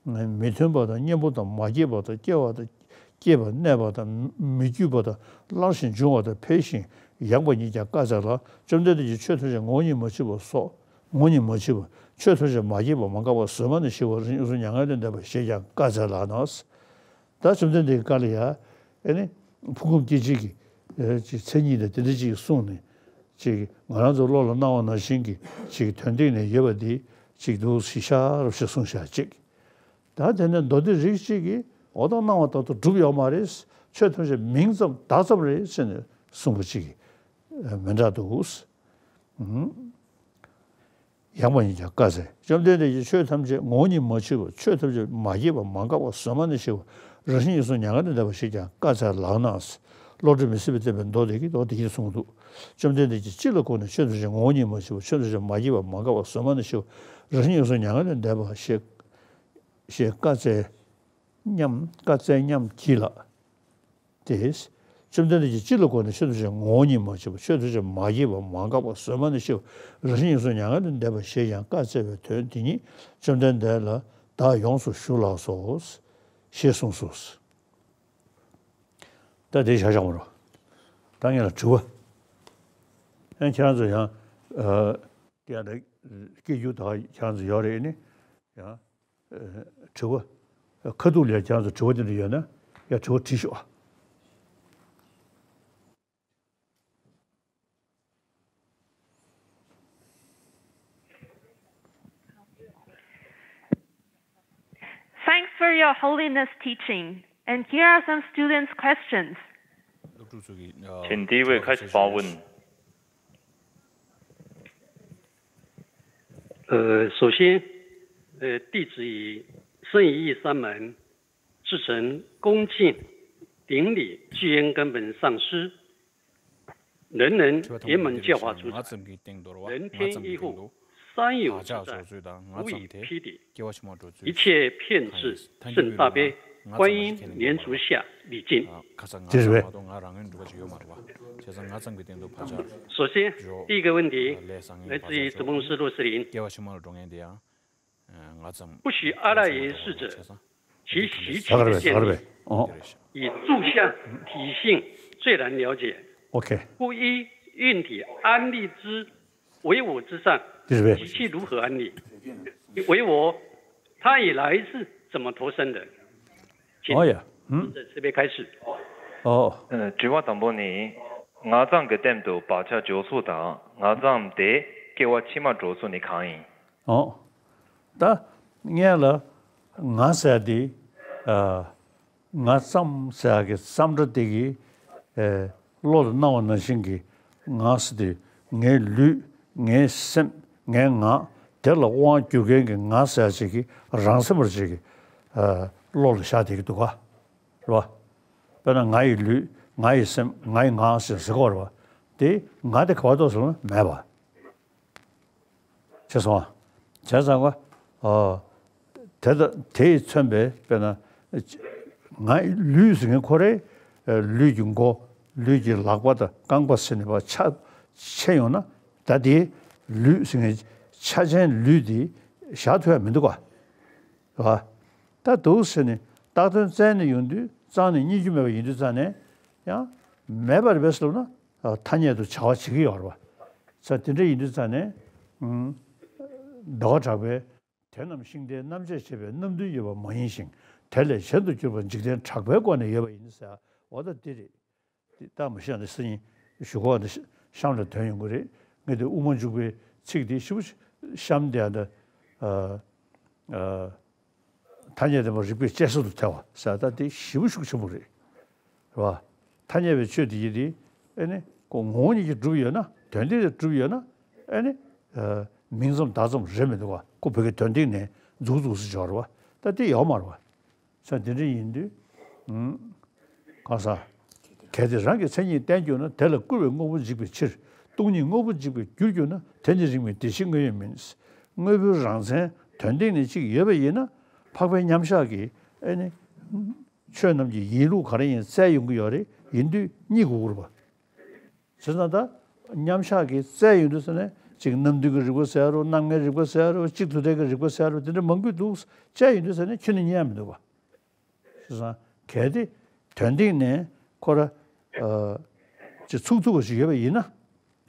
མི་མཐུན་པ་དང་གཉེན་པོ་དང་མ་སྐྱེས་པ་དང་སྐྱེ་བ་དང་སྐྱེས་པ་གནས་པ་དང་མི་བརྒྱུད་པ་དང་སླར་ཞིང་འབྱུང་བ་དང་འཕེལ་ཞིང་ཡངས་པ་ཉིད་ཀྱང་བཀག་འཚལ་ལ། བཅོམ་ལྡན་འདས་ཀྱིས་ཆོས་ཐམས་ཅད་ངོ་བོ་ཉིད་མ་མཆིས་པ་སོགས་ངོ་བོ་ཉིད་མ་མཆིས་པ་ཆོས་ཐམས་ཅད་མ་སྐྱེས་པ་མ་འགགས་པ་གཟོད་མ་ནས་ཞི་བ་རང་བཞིན་གཉིས་སུ་མྱ་ངན་ལས་འདས་པ་ཞེས་ཀྱང་བཀག་འཚལ་ལགས་ན། ད་བཅོམ་ལྡན་འདས་ཀྱིས་ག་ལ་ཡ། ཨེ་ནི། ཕུང་ཁམས་སྐྱེ་མཆེད་ཀྱི། ཨེ། ཅིག་མཚན་ཉིད་དང་དེ་འདྲ་ཅིག་གསུངས་ནས། ཅིག་ང་རང་ཚོ་བློ་ལ་སྣང་བ་ནང་བཞིན་གྱི་ཅིག་དོན་སྟེང་ནས་ཡོད་པ་འདི་ཅིག་འདུག་ཞི་ཤ་རབ་ཞིག་གསུངས་བཞག་ཅིག་ད་དེ་ནས་མདོ་སྡེ་རིགས་གཅིག་གིས་འོ་ད་སྣང་བ་ལྟར་དུ་གྲུབ་ཡོད་མ་རེད། ཆོས་ཐམས་ཅད་མིང་ཙམ་བརྡ་ཙམ་རེད་ཟེར་ནས་གསུངས་པ་ཅིག་མི་འདྲ་འདུག་ཡངས་པ་ཉིད་ཀྱང་བཀག་འཚལ། བཅོམ་ལྡན་འདས་ཀྱིས་ཆོས་ཐམས་ཅད་ངོ་བོ་ཉིད་མ་མཆིས་པ་ཆོས་ཐམས་ཅད་མ་སྐྱེས་པ་མ་འགགས་པ་གཟོད་མ་ནས་ཞི་བ་རང་བཞིན་གཉིས་སུ་མྱ་ངན་ལས་འདས་པ་ཞེས་ཀྱང་བཀག་འཚལ་ལགས་ན། བློ་གྲོས་མི་ཟད་པས་བསྟན་པའི་མདོ་སྡེ་གིས་མདོ་སྡེ་གིས་གསུངས་འདུག་བཅོམ་ལྡན་འདས་ཀྱིས་སྤྱི་ལ་བཀོད་ནས་ཆོས་ཐམས་ཅད་ངོ་བོ་ཉིད་མ་མཆིས་པ་ཆོས་ཐམས་ཅད་མ་སྐྱེས་པ་མ་འགགས་པ་གཟོད་མ་ནས་ཞི་བ་རང་བཞིན་གཉིས་སུ་མྱ་ངན་ལས་འདས་པ་ཞེས་ཞེས་བཀག་འཚལ་སྙམ་བཀག་འཚལ་སྙམ་བགྱིད་ལགས། ཏེ། བཅོམ་ལྡན་འདས་ཀྱིས་སྤྱི་ལ་བཀོད་ནས་ཆོས་ཐམས་ཅད་ངོ་བོ་ཉིད་མ་མཆིས་པ་ཆོས་ཐམས་ཅད་མ་སྐྱེས་པ་མ་འགགས་པ་གཟོད་མ་ནས་ཤེས་པ་རང་བཞིན་གཉིས་སུ་མྱ་ངན་ལས་འདས་པ་ཞེས་ཀྱང་བཀག་འཚལ་བའི་དོན་དེ་ཉིད་བཅོམ་ལྡན་འདས་ལ་བདག་ཡོངས་སུ་ཞུ་ལགས་སོ། ཞེས་གསུངས་སོ། ད་དེ་བཞག་བཞག་མ་རོ། ད་ངེད་ལ་དྲི་བ། ཨེ་ཁྱེད་རང་ཚོ་ཡང་། ཨ། དེ་ཡང་ད་སྐད་སྒྱུར་ད་ཁྱེད་རང་ཚོ་ཡོད་རེད་ནི། ཡང་། དྲི་བ། ཁ་ཐུག་ལ་ཁྱེད་རང་ཚོ་དྲི་བ་དེ་འདྲ་ཡོད་ན་ཡང་དྲི་བ་དྲིས་ཤོག་ཨ། Thanks for your holiness teaching. And here are some students' questions. དྲི་བའི་ཁ་ཕྱེ་བ་ཡིན། 呃，首先，呃，弟子以圣仪三门至诚恭敬顶礼，具恩根本上师，人人结盟教化主宰，人天一户，三有自在，无以匹敌。一切遍至圣大悲观音莲足下礼敬。这是谁？首先，第一个问题来自于慈蒙师陆世林。 不许阿赖耶识者，其习气的见地，以住相体性最难了解。OK。故依运体安立之，为我之上，习气如何安立？为我，他已来世怎么投生的？请 哦呀，嗯。 ཨོ། དྲི་བ་དང་པོ་ནི། ང་ཙམ་གྱི་སྟེང་དུ་བག་ཆགས་འཇོག་ཚུལ་དང་ང་ཙམ་དེ་སྐྱེ་བ་ཕྱི་མ་འགྲོ་ཚུལ་ནི་གང་ཡིན། ཨོ། ད་ངས་ལ་ང་ཟེར་དེ། ཨ། ང་ཙམ་ཟེར་གི་ཙམ་སྒྲ་དེ་གི། ཨེ། བློ་ལ་སྣང་བ་ནང་བཞིན་གྱི་ང་ཟེར་དེ་ངའི་ལུས་ངའི་སེམས་ངའི་ངག་དེ་ལ་དབང་བསྒྱུར་མཁན་གྱི་ང་ཟེར་ཅིག་གི་རང་སེམས་པར་ཅིག་གི། ཨ། བློ་ལ་ཤར་བསྡད་ཀྱི་འདུག་ག་རེད་པ། དཔེར་ན་ང་ཡི་ལུས་ང་ཡི་སེམས་ང་ཡི་ངག་ཟེར་ཟེར་གྱི་ཡོད་རེད་པ། དེ་ང་དེ་ག་པར་གཏོགས་ཟེར་ན་མེད་པ། ཤེས་སོང་ཨ། བྱས་ཙང་ག་ཨ། དེ་དང་དེས་མཚོན་པའི་དཔེར་ན། ང་ཡི་ལུས་ཟེར་མཁན་ཁོ་རེ། ལུས་ཀྱི་མགོ་ལུས་ཀྱི་ལག་པ་དང་རྐང་པ་ཟེར་ནས་པ་ཆ་ཕྱེ་ཡོང་ན་ད་དེ་ལུས་ཟེར་མཁན་ཆ་ཅན་ལུས་དེ་བཞག་ཐུབ་ཡ་མི་འདུག་ག་རེད་པ། ད་འདུག་ཟེར་ནས་བཏགས་དོན་བཙལ་ནས་ཡོང་དུས་རྩ་ནས་རྙེད་རྒྱུ་མེད་པ་ཡིན་དུས་ཙང་ནས་ཡང་མེད་པ་རེད་པས་ལབ་ན་ཐ་སྙད་དུ་བྱ་བ་བྱེད་ཀྱི་ཡོད་རེད་པ། ཙང་དེ་འདྲ་ཡིན་དུས་ཙང་ནས་ཨུམ། ཟླ་བ་གྲགས་པས་དེ་རྣམས་ཤིང་རྟའི་རྣམ་བཅད་བྱས་པའི་རྣམ་བདུན་ཡོད་པ་མ་ཡིན་ཞིང་དེ་ལས་གཞན་དུ་གྱུར་པ་འཇིག་རྟེན་གྲགས་པའི་སྒོ་ནས་ཡོད་པ་ཡིན་ཟེར་བ་ད་འདི་རེད། འདི་ལྟ་མ་ཤེས་ན་སང་ཉིན་ཞུ་གོ་འདི་ གཤམ་ལ་ཐོན་ཡོང་གི་རེད། ངས་དེ་དབུ་མ་འཇུག་པའི་ཚིག་དེ་ཞེ་པོ་གཤམ་དེ་ཨ་ད་ཨ་ཨ་ཐ་སྙད་བདེན་པ་རིགས་པས་དཔྱད་བཟོད་དུ་ཐལ་བ་ཟེར་ད་དེ་ཞེ་པོ་ཤུགས་ཆེན་པོ་རེད། རེད་བ། ཐ་སྙད་པའི་ཆོས་དེ་ཡིན་དེ་ཨེ་ནི་ཁོ་ངོ་བོ་ཉིད་ཀྱིས་གྲུབ་ཡོད་ན་དོན་དེ་ལས་གྲུབ་ཡོད་ན་ཨེ་ནི་ཨ་མིང་ཙམ་བརྡ་ཙམ་རེད་མི་འདུག་བ། ཁོ་བོད་ཀྱི་དོན་སྟེང་ནས་འཛུགས་འཛུགས་སུ་འཇོག་རེད་བ། ད་དེ་ཡོད་མ་རེད་བ། ས་དེ་འདྲ་ཡིན་དུས། ཨུམ། གང་ཟག་གལ་ཏེ་རང་གི་མཚན་ཉིད་བསྟན་གྱུར་ན། དེ་ལ་སྐུར་བའི་དངོས་པོ་འཇིག་པའི་ཕྱིར། སྟོང་ཉིད་དངོས་པོ་འཇིག་པར་འགྱུར་གྱུར་ན། དེ་ནི་རིགས་མིན་བདེ་གཤེགས་དངོས་ཡོད་མིན། དངོས་པོའི་རང་མཚན་དོན་སྟེང་ནས་གཅིག་ཡོད་པ་ཡིན་ན། འཕགས་པའི་མཉམ་གཞག་གི་ཨེ་ནི། ཆོས་རྣམས་ཀྱི་ཡིན་ལུགས་ག་རེ་ཡིན་བཙལ་ཡོང་གི་ཡོད་རེད། ཡིན་དུས་རྙེད་དགོས་ཀྱི་རེད་པ། བྱས་ཙང་ད་མཉམ་གཞག་གི་རྩལ་ཡོད་དུས་ཟེར་ནས་ཅིག་རྣམ་འདུལ་གྱི་རིགས་པ་ཟེར་རོ། རྣམ་ལྔའི་རིགས་པ་ཟེར་རོ། གཅིག་དུས་གྲས་ཀྱི་རིགས་པ་ཟེར་རོ། དེ་འདྲ་མང་པོ་འདུག་དཔྱད་ཡོད་དུས་ཟེར་ནས་ཁྱོན་ནས་རྙེད་ཡ་མི་འདུག་བ། བྱས་ཙང་གལ་ཏེ་དོན་སྟེང་ནས་ཁོ་ར་ཨ་ཅིག་ཚུགས་ཐུབ་པ་ཞིག་ཡོད་པ་ཡིན་ན།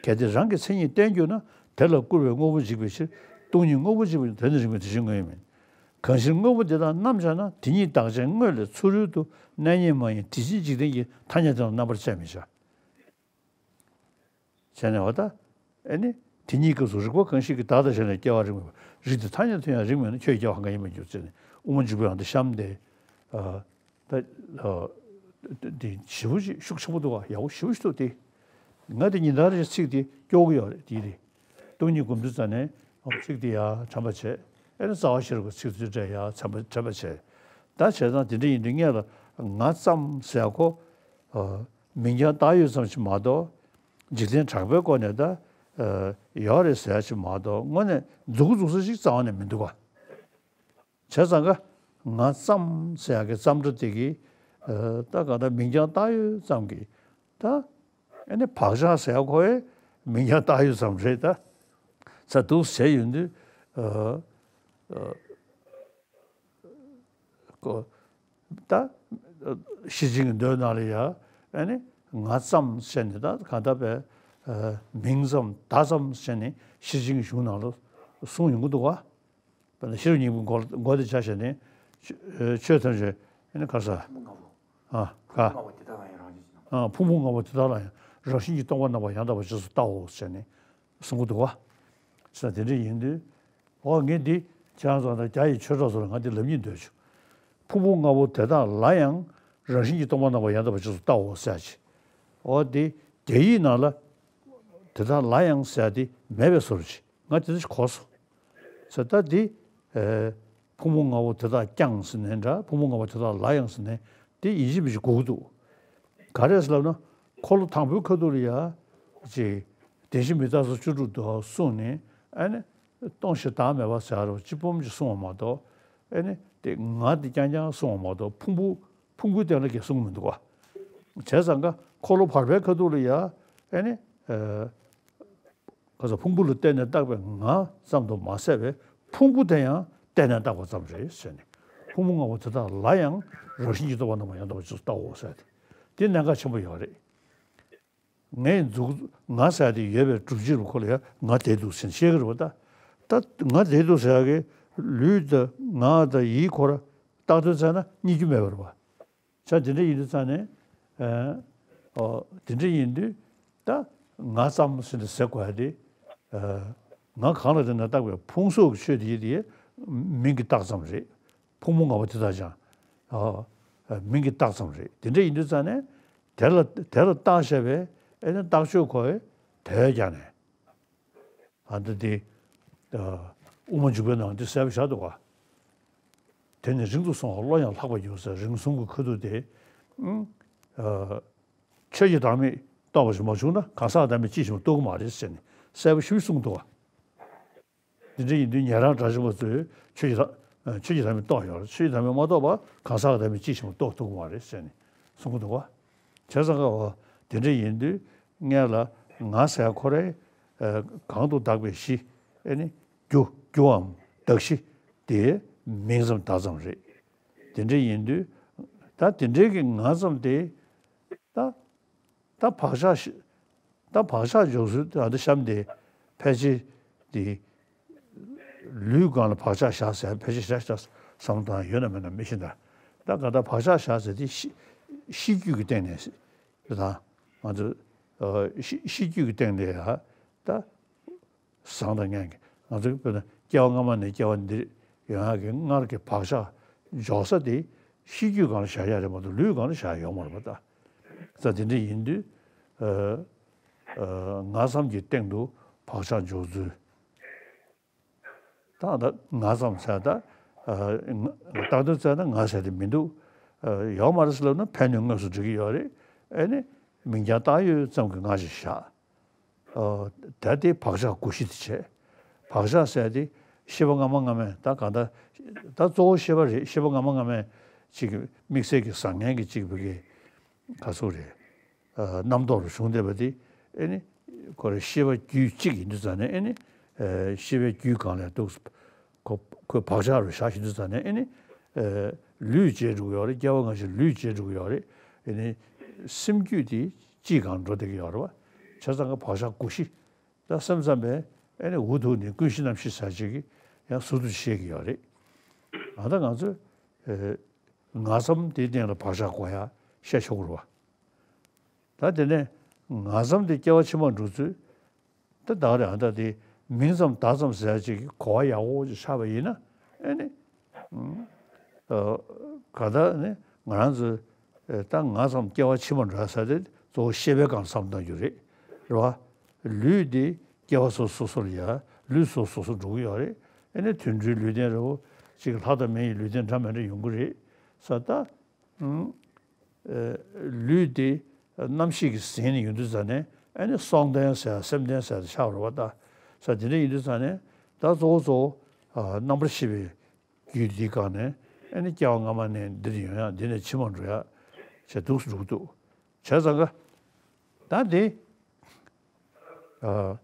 གལ་ཏེ་རང་གི་མཚན་ཉིད་བསྟན་གྱུར་ན། དེ་ལ་སྐུར་བའི་དངོས་པོ་འཇིག་པའི་ཕྱིར། སྟོང་ཉིད་དངོས་པོ་འཇིག་པའི་དོན་ནི་རིགས་མིན་བདེ་གཤེགས་དངོས་ཡོད་མིན། གང་ཕྱིར་དངོས་པོ་འདི་དག་རྣམ་སྦྱར་ན། དེ་ཉིད་བདག་ཅན་དངོས་ལས་ཚུ་རོལ་ཏུ། གནས་རྙེད་མ་ཡིན་དེ་ཕྱིར་འཇིག་རྟེན་གྱི། ཐ་སྙད་དེ་ལ་རྣམ་པར་དཔྱད་མི་བྱ། བྱས་ནས་འོ་ད། ཨེ་ནི། དེ་ཉིད་སྐབས་སུ་རིགས་པ་གང་ཞིག་གིས། བདག་དང་གཞན་ལས་སྐྱེ་བ་རིགས་མེད་པ། རིགས་དེ་ཐ་སྙད་དུ་ཡང་རིགས་མེད་ན། ཁྱོད་ཀྱི་སྐྱེ་བ་གང་གང་ཡིན་པར་འགྱུར། ཟེར་ནས་དབུ་མ་འཇུག་པའི་ནང་དུ་གཤམ་དེ། ཨ། ད། ཨ། དེ་ཞེ་པོ་ཅིག་ཤུགས་ཆེན་པོ་འདུག་བ། ཡག་པོ་ཞེ་པོ་ཞིག་འདུག་སྟེ། ང་དེ་ཉིན་ལྟར་རེ་ཚིག་དེ་སྐྱོར་གྱི་ཡོད་རེད། དེ་རེད། སྟོང་ཉིད་སྒོམ་དུས་ཙ་ནས་ཚིག་དེ་ཡར་དྲན་པ་བྱས། ཨེ་ནི་རྩ་བ་ཤེས་རབ་ཀྱི་ཚིག་དེ་འདྲ་ཡར་དྲན་པ་དྲན་པ་བྱས། ད་བྱས་ཙང་དེ་འདྲ་ཡིན་དུས་སྔོན་ལ་ང་ཙམ་ཟེར་ཁོ། ཨ། མིང་རྐྱང་བཏགས་ཡོད་ཙམ་ཞིག་མ་གཏོགས། འཇིག་རྟེན་གྲགས་པའི་སྒོ་ནས་ད། ཨ། ཡོད་རེད་ཟེར་ཡ་ཞིག་མ་གཏོགས། དངོས་གནས་མཛུབ་གུ་འཛུགས་ས་ཞིག་རྩ་བ་ནས་མི་འདུག་ག། བྱས་ཙང་ཀ། ང་ཙམ་ཟེར་ཡག་གི་ཙམ་སྒྲ་དེ་གིས། ཨ། ད་ག་ད་མིང་རྐྱང་བཏགས་ཡོད་ཙམ་གྱིས། ད། ཨེ་ནི་བག་ཆགས་ཟེར་ཡག་ཁོ་ཡི་མིང་རྐྱང་བཏགས་ཡོད་ཙམ་རེད་ད། ས་འདུག་ཟེར་ཡོང་དུས། ཨ། ཨ། ཀོ། ད། ཨ། ཤེར་ཕྱིན་གྱི་མདོའི་ནང་ལ་ཡ། ཨེ་ནི་ང་ཙམ་ཟེར་ནས་ད་ག་ད་པའི། ཨ། མིང་ཙམ་བརྡ་ཙམ་ཟེར་ནས་ཤེར་ཕྱིན་གྱི་གཞུང་ནང་ལ་གསུངས་ཡོང་གི་འདུག་བ། དཔེར་ན་ཤེས་རབ་སྙིང་པོའི་མགོ་མགོ་དེ་ཆ་བཞག་ནས། ཆོས་ཐམས་ཅད་ཨེ་ནི་ག་ས། ཕུང་པོ་ལྔ་པོ། ཨ། ག། ཕུང་པོ་ལྔ་པོ་དེ་དག་ལ་ཡང་རང་བཞིན་གྱིས་སྣང་བ། ཨ། ཕུང་པོ་ལྔ་པོ་དེ་དག་ལ་ཡང་རང་བཞིན་གྱིས་སྟོང་པར་སྣང་བ་ཡང་དག་པར་རྗེས་སུ་བལྟའོ་ཟེར་ནས་གསུང་གི་འདུག་བ། ས་དེ་འདྲ་ཡིན་དུས། འོ་ངས་འདི་ཁྱེད་རང་ཚོ་དང་རྒྱ་ཡི་ཆོས་གྲོགས་ཚོ་ལ་ང་འདི་ལབ་སྙིང་འདོད་བྱུང་། ཕུང་པོ་ལྔ་པོ་དེ་དག་ལ་ཡང་རང་བཞིན་གྱིས་སྟོང་པར་སྣང་བ་ཡང་དག་པར་རྗེས་སུ་བལྟའོ་ཟེར་ཅིག། འོ་དེ་རྒྱ་ཡིག་ནང་ལ་དེ་དག་ལ་ཡང་ཟེར་དེ་མེད་པའི་བཟོ་འདྲ་ཅིག། ང་དེ་འདྲ་ཞིག་གོ་སོང་། ཟེར་ད་དེ། ཨེ། ཕུང་པོ་ལྔ་པོ་དེ་དག་ཀྱང་ཟེར་ནས་འདྲ། ཕུང་པོ་ལྔ་པོ་དེ་དག་ལ་ཡང་ཟེར་ནས་དེ་ཡིན་གཅིག་མིན་གཅིག་གོ་གི་འདུག། ག་རེ་ཟེར་ལབ་ན། འཁོར་ལོ་དང་པོའི་ཁ་ཐུག་ལ་ཡ། ཅིག། བདེན་བཞི་མི་རྟག་སོགས་བཅུ་དྲུག་ཏུ་གསུངས་ནས། ཨ་ནི། སྟོང་ཞིང་བདག་མེད་པ་ཟེར་རོ། གཅིག་པུའམ་གཅིག་གསུངས་པ་མ་གཏོགས། ཨ་ནི། དེ་ང་དེ་རྐྱང་རྐྱང་གསུངས་པ་མ་གཏོགས། ཕུང་པོ། ཕུང་པོའི་སྟེང་ལ་གང་གསུངས་མི་འདུག་བ། བྱས་ཙང་ཀ་འཁོར་ལོ་བར་པའི་ཁ་ཐུག་ལ་ཡ། ཨ་ནི། ཨ། ག་ས། ཕུང་པོ་ལ་བརྟེན་ནས་བཏགས་པའི་ང་ཙམ་དུ་མ་ཟད་པའི་ཕུང་པོ་དེ་ཡང་བརྟེན་ནས་བཏགས་པ་ཙམ་རེད་ཟེར་ནས། ཕུང་པོ་ལྔ་པོ་དེ་དག་ལ་ཡང་རང་བཞིན་གྱིས་སྟོང་པར་སྣང་བ་ཡང་དག་པར་རྗེས་སུ་བལྟའོ་ཟེར་ཏེ། དེ་གནད་འགག་ཆེན་པོ་ཡོད་རེད། ངས་འཛུགས། ང་ཟེར་དེ་ཡོད་པའི་སྒྲུབ་བྱེད་ལ་ཁོ་ལ་ཡང་ང་དེ་འདུག་ཟེར་བཤད་ཀྱི་རེད་པ། ད། ད་ང་དེ་འདུག་ཟེར་ཡག་གི་ལུས་དང་ངག་དང་ཡིད་ཁོ་ར་བཏགས་དོན་བཙལ་ན་རྙེད་རྒྱུ་མེད་པ་རེད་པ། ཆ་དེ་འདྲ་ཡིན་དུས་ཙང་ནས། ཨ། ཨོ། དེ་འདྲ་ཡིན་དུས་ད་ང་ཙམ་ཟེར་ནས་ཟེར་དགོས་ཡ་དེ། ཨ། ང་གང་ལ་བརྟེན་ནས་བཏགས་པའི་ཕུང་སོགས་ཀྱི་ཆོས་དེ་ཡི་དེ་མིང་གིས་བཏགས་ཙམ་རེད། ཕུང་པོ་ལྔ་པོ་དེ་དག་ཀྱང་། ཨ། མིང་གིས་བཏགས་ཙམ་རེད། དེ་འདྲ་ཡིན་དུས་ཙང་ནས་དེ་ལ་དེ་ལ་བཏགས་བཞག་པའི་ཨེ་ནི་བཏགས་ཆོས་ཁོ་དེ་ཀྱང་ནས། ཨ། འདི་དེ། ཨ། དབུ་མ་འཇུག་པའི་ནང་དེ་གསལ་པོ་བཞག་འདུག་ག། དེ་ནི་རིང་དུ་སོང་བ་བློ་ཡང་ལྷག་པར་འགྱུར་ཟེར། རིང་གསུམ་གྱི་ཁ་ཐུག་དེ། ཨ། ཆོས་ཀྱི་བདག་མེད་རྟོགས་པ་ཞིག་མ་བྱུང་ན་གང་ཟག་བདག་མེད་ཅི་ཞིག་རྟོགས་ཀྱི་མ་རེད་ཟེར་ནས་གསལ་པོ་ཞིག་གསུངས་འདུག་ག། འདི་འདྲ་ཡིན་དུས་ཉན་རང་དགྲ་བཅོམ་པ་ཚོས་ཆོས་ཀྱི་བདག་ཆོས་ཀྱི་བདག་མེད་རྟོགས་ཡོད་རེད། ཆོས་ཀྱི་བདག་མེད་མ་རྟོགས་པར་གང་ཟག་གི་བདག་མེད་ཅི་ཞིག་རྟོགས་ཐུབ་ཀྱི་མ་རེད་ཟེར་ནས་གསུང་གི་འདུག་ག། བྱས་ཙང་ཀ་བ་དེ་འདྲ་ཡིན་དུས་སྔོན་ལ་ང་ཟེར་ཁོ་རེ། ཨ། གང་དུ་བཏགས་པའི་གཞི། ཨེ་ནི། རྒྱུ། རྒྱུའམ་གདགས་གཞི་དེ་མིང་ཙམ་བརྡ་ཙམ་རེད། དེ་འདྲ་ཡིན་དུས་ད་དེ་འདྲའི་གི་ང་ཙམ་དེ། ད། ད་བག་ཆགས་ཤ། ད་བག་ཆགས་འཇོག་ཚུལ་ད་འདི་གཤམ་དེ་ཕལ་ཆེར་དེ། ལུས་སྒང་ལ་བག་ཆགས་བཞག་ཟེར་ཕལ་ཆེར་བཞག་བཞག་བསམ་བློ་བཏང་ཡོད་ན་མེད་ན་མི་ཤེས་ད། ད་ག་ད་བག་ཆགས་བཞག་ཟེར་དེ་ཤི། ཤེས་རྒྱུད་ཀྱི་སྟེང་ནས་ད་ང་ཚོ་ ཨ་ཤི་ཤི་རྒྱུད་ཀྱི་སྟེང་ནས་ཡ་ད་བཟང་དང་ངན་གྱི། ང་ཚོ་དཔེར་ན་སྐྱེ་བ་སྔ་མ་ནས་སྐྱེ་བ་འདིར་ཡོང་ཡག་གི་སྔར་གྱི་བག་ཆགས་འཇོག་ས་དེ་ཤི་རྒྱུད་སྒང་ལ་བཞག་ཡག་རེད་མ་གཏོགས་ལུས་སྒང་ལ་བཞག་ཡག་ཡོད་མ་རེད་པ། ད་ས་དེ་འདྲ་ཡིན་དུས་ཨ་ཨ་ང་བསམ་གྱི་སྟེང་དུ་བག་ཆགས་འཇོག་ཚུལ། ད་ད་ང་ཙམ་ཟེར་ད། ཨ་ང་བཏགས་དོན་བཙལ་ན་ང་ཟེར་དེ་མི་འདུག་ཨ་ཡོད་མ་རེད་ཟེར་ལབ་ན་ཕན་གནོད་དངོས་སུ་འགྲིག་གི་ཡོད་རེད། ཨེ་ནི་མིང་རྐྱང་བཏགས་ཡོད་ཙམ་གྱི་ང་ཞིག་བཞག་ཨ་ད་དེ་བག་ཆགས་གོ་གཞི་དེ་བྱས། བག་ཆགས་ཟེར་དེ་ཤེས་པ་སྔ་མ་སྔ་མས་ད་གང་ལྟར་ད་གཙོ་བོ་ཤེས་པ་རེད། ཤེས་པ་སྔ་མ་སྔ་མས་ཅིག་གི་དམིགས་བསལ་གྱི་བཟང་ངན་གྱི་ཅིག་བུ་གི་ག་ཚོད་རེད། ཨ་རྣམ་རྟོག་རུ་བྱུང་བསྡད་པ་དེ་ཨེ་ནི་ཁོ་རང་ཤེས་པ་རྒྱུད་གཅིག་ཡིན་དུས་ཙང་ནས་ཨེ་ནི་ཨ་ཤེས་པའི་རྒྱུད་སྒང་ལ་འདུག་ཁོ་ཁོའི་བག་ཆགས་རུ་བཞག་བཞིན་དུས་ཙང་ནས་ཨེ་ནི་ཨ་ལུས་བྱེད་འགྲོ་གི་ཡོད་རེད། སྐྱེ་བ་སྔ་ཕྱི་ལུས་བྱེད་འགྲོ་གི་ཡོད་རེད། ཨེ་ནི་སེམས་རྒྱུད་དེ་གཅིག་སྒང་འགྲོ་བསྡད་ཀྱི་ཡོད་རེད་བ། བྱས་ཙང་ཀ་བག་ཆགས་གོ་གཞི་ད་སེམས་ཙམ་པས་ཨེ་ནི་འུ་ཐུག་ནས་ཀུན་གཞི་རྣམ་ཤེས་ཟེར་ཅིག་གིས་ཡང་ཟུར་དུ་བཤད་ཀྱི་ཡོད་རེད། ཨ་ད་ང་ཚོས་ཨ་ང་ཙམ་དེའི་སྟེང་ལ་བག་ཆགས་གོ་ཡ་བཤད་ཆོག་གི་རེད་བ། ད་དེ་ནས་ང་ཙམ་དེ་སྐྱེ་བ་ཕྱི་མར་འགྲོ་ཚུལ། ད་བདག་རེད། ཨ་ད་དེ་མིང་ཙམ་བདག་ཙམ་ཟེར་ཡ་ཅིག་གི་གོ་བ་ཡག་པོ་ཅིག་ཆགས་པ་ཡིན་ན་ཨེ་ནི། ཨ་ག་ད་ནི་ང་རང་ཚོ་ཨ་ད་ང་ཙམ་སྐྱེ་བ་ཕྱི་མར་འགྲོ་ཡ་ཟེར་དེ་གཙོ་བོ་ཤེས་པའི་སྒང་བསམ་བཏང་རྒྱུ་རེད། རེད་བ། ལུས་དེ་སྐྱེ་བ་སོ་སོ་སོ་ལ་ཡ་ལུས་སོ་སོ་སོ་འགྲོ་གི་ཡོད་རེད། ཨེ་ནི་དུད་འགྲོའི་ལུས་རྟེན་རེད་བོ། ཅིག་ལྷ་དང་མི་ཡི་ལུས་རྟེན་འདྲ་མི་འདྲ་ཡོང་གི་རེད། ས་ད། ཨ་ལུས་དེ་རྣམ་ཤེས་ཀྱིས་ཟིན་ནས་ཡོང་དུས་ཙ་ནས་ཨ་ནི་སྲོག་ལྡན་ཟེར་སེམས་ལྡན་ཟེར་ཆགས་རེད་བ། ད་ས་དེ་འདྲ་ཡིན་དུས་ཙ་ནས་ད་གཙོ་བོ་གཙོ་བོ་ཨ་རྣམ་པར་ཤེས་པའི་རྒྱུད་འདིའི་སྒང་ནས་ཨ་ནི་སྐྱེ་བ་སྔ་མ་ནས་འདིར་ཡོང་ཡག་འདི་ནས་ཕྱི་མར་འགྲོ་ཡག་བྱས་འདུག་སེ་འགྲོ་གི་འདུག་བྱས་ཙང་ཀ་ད་འདི་ཨ།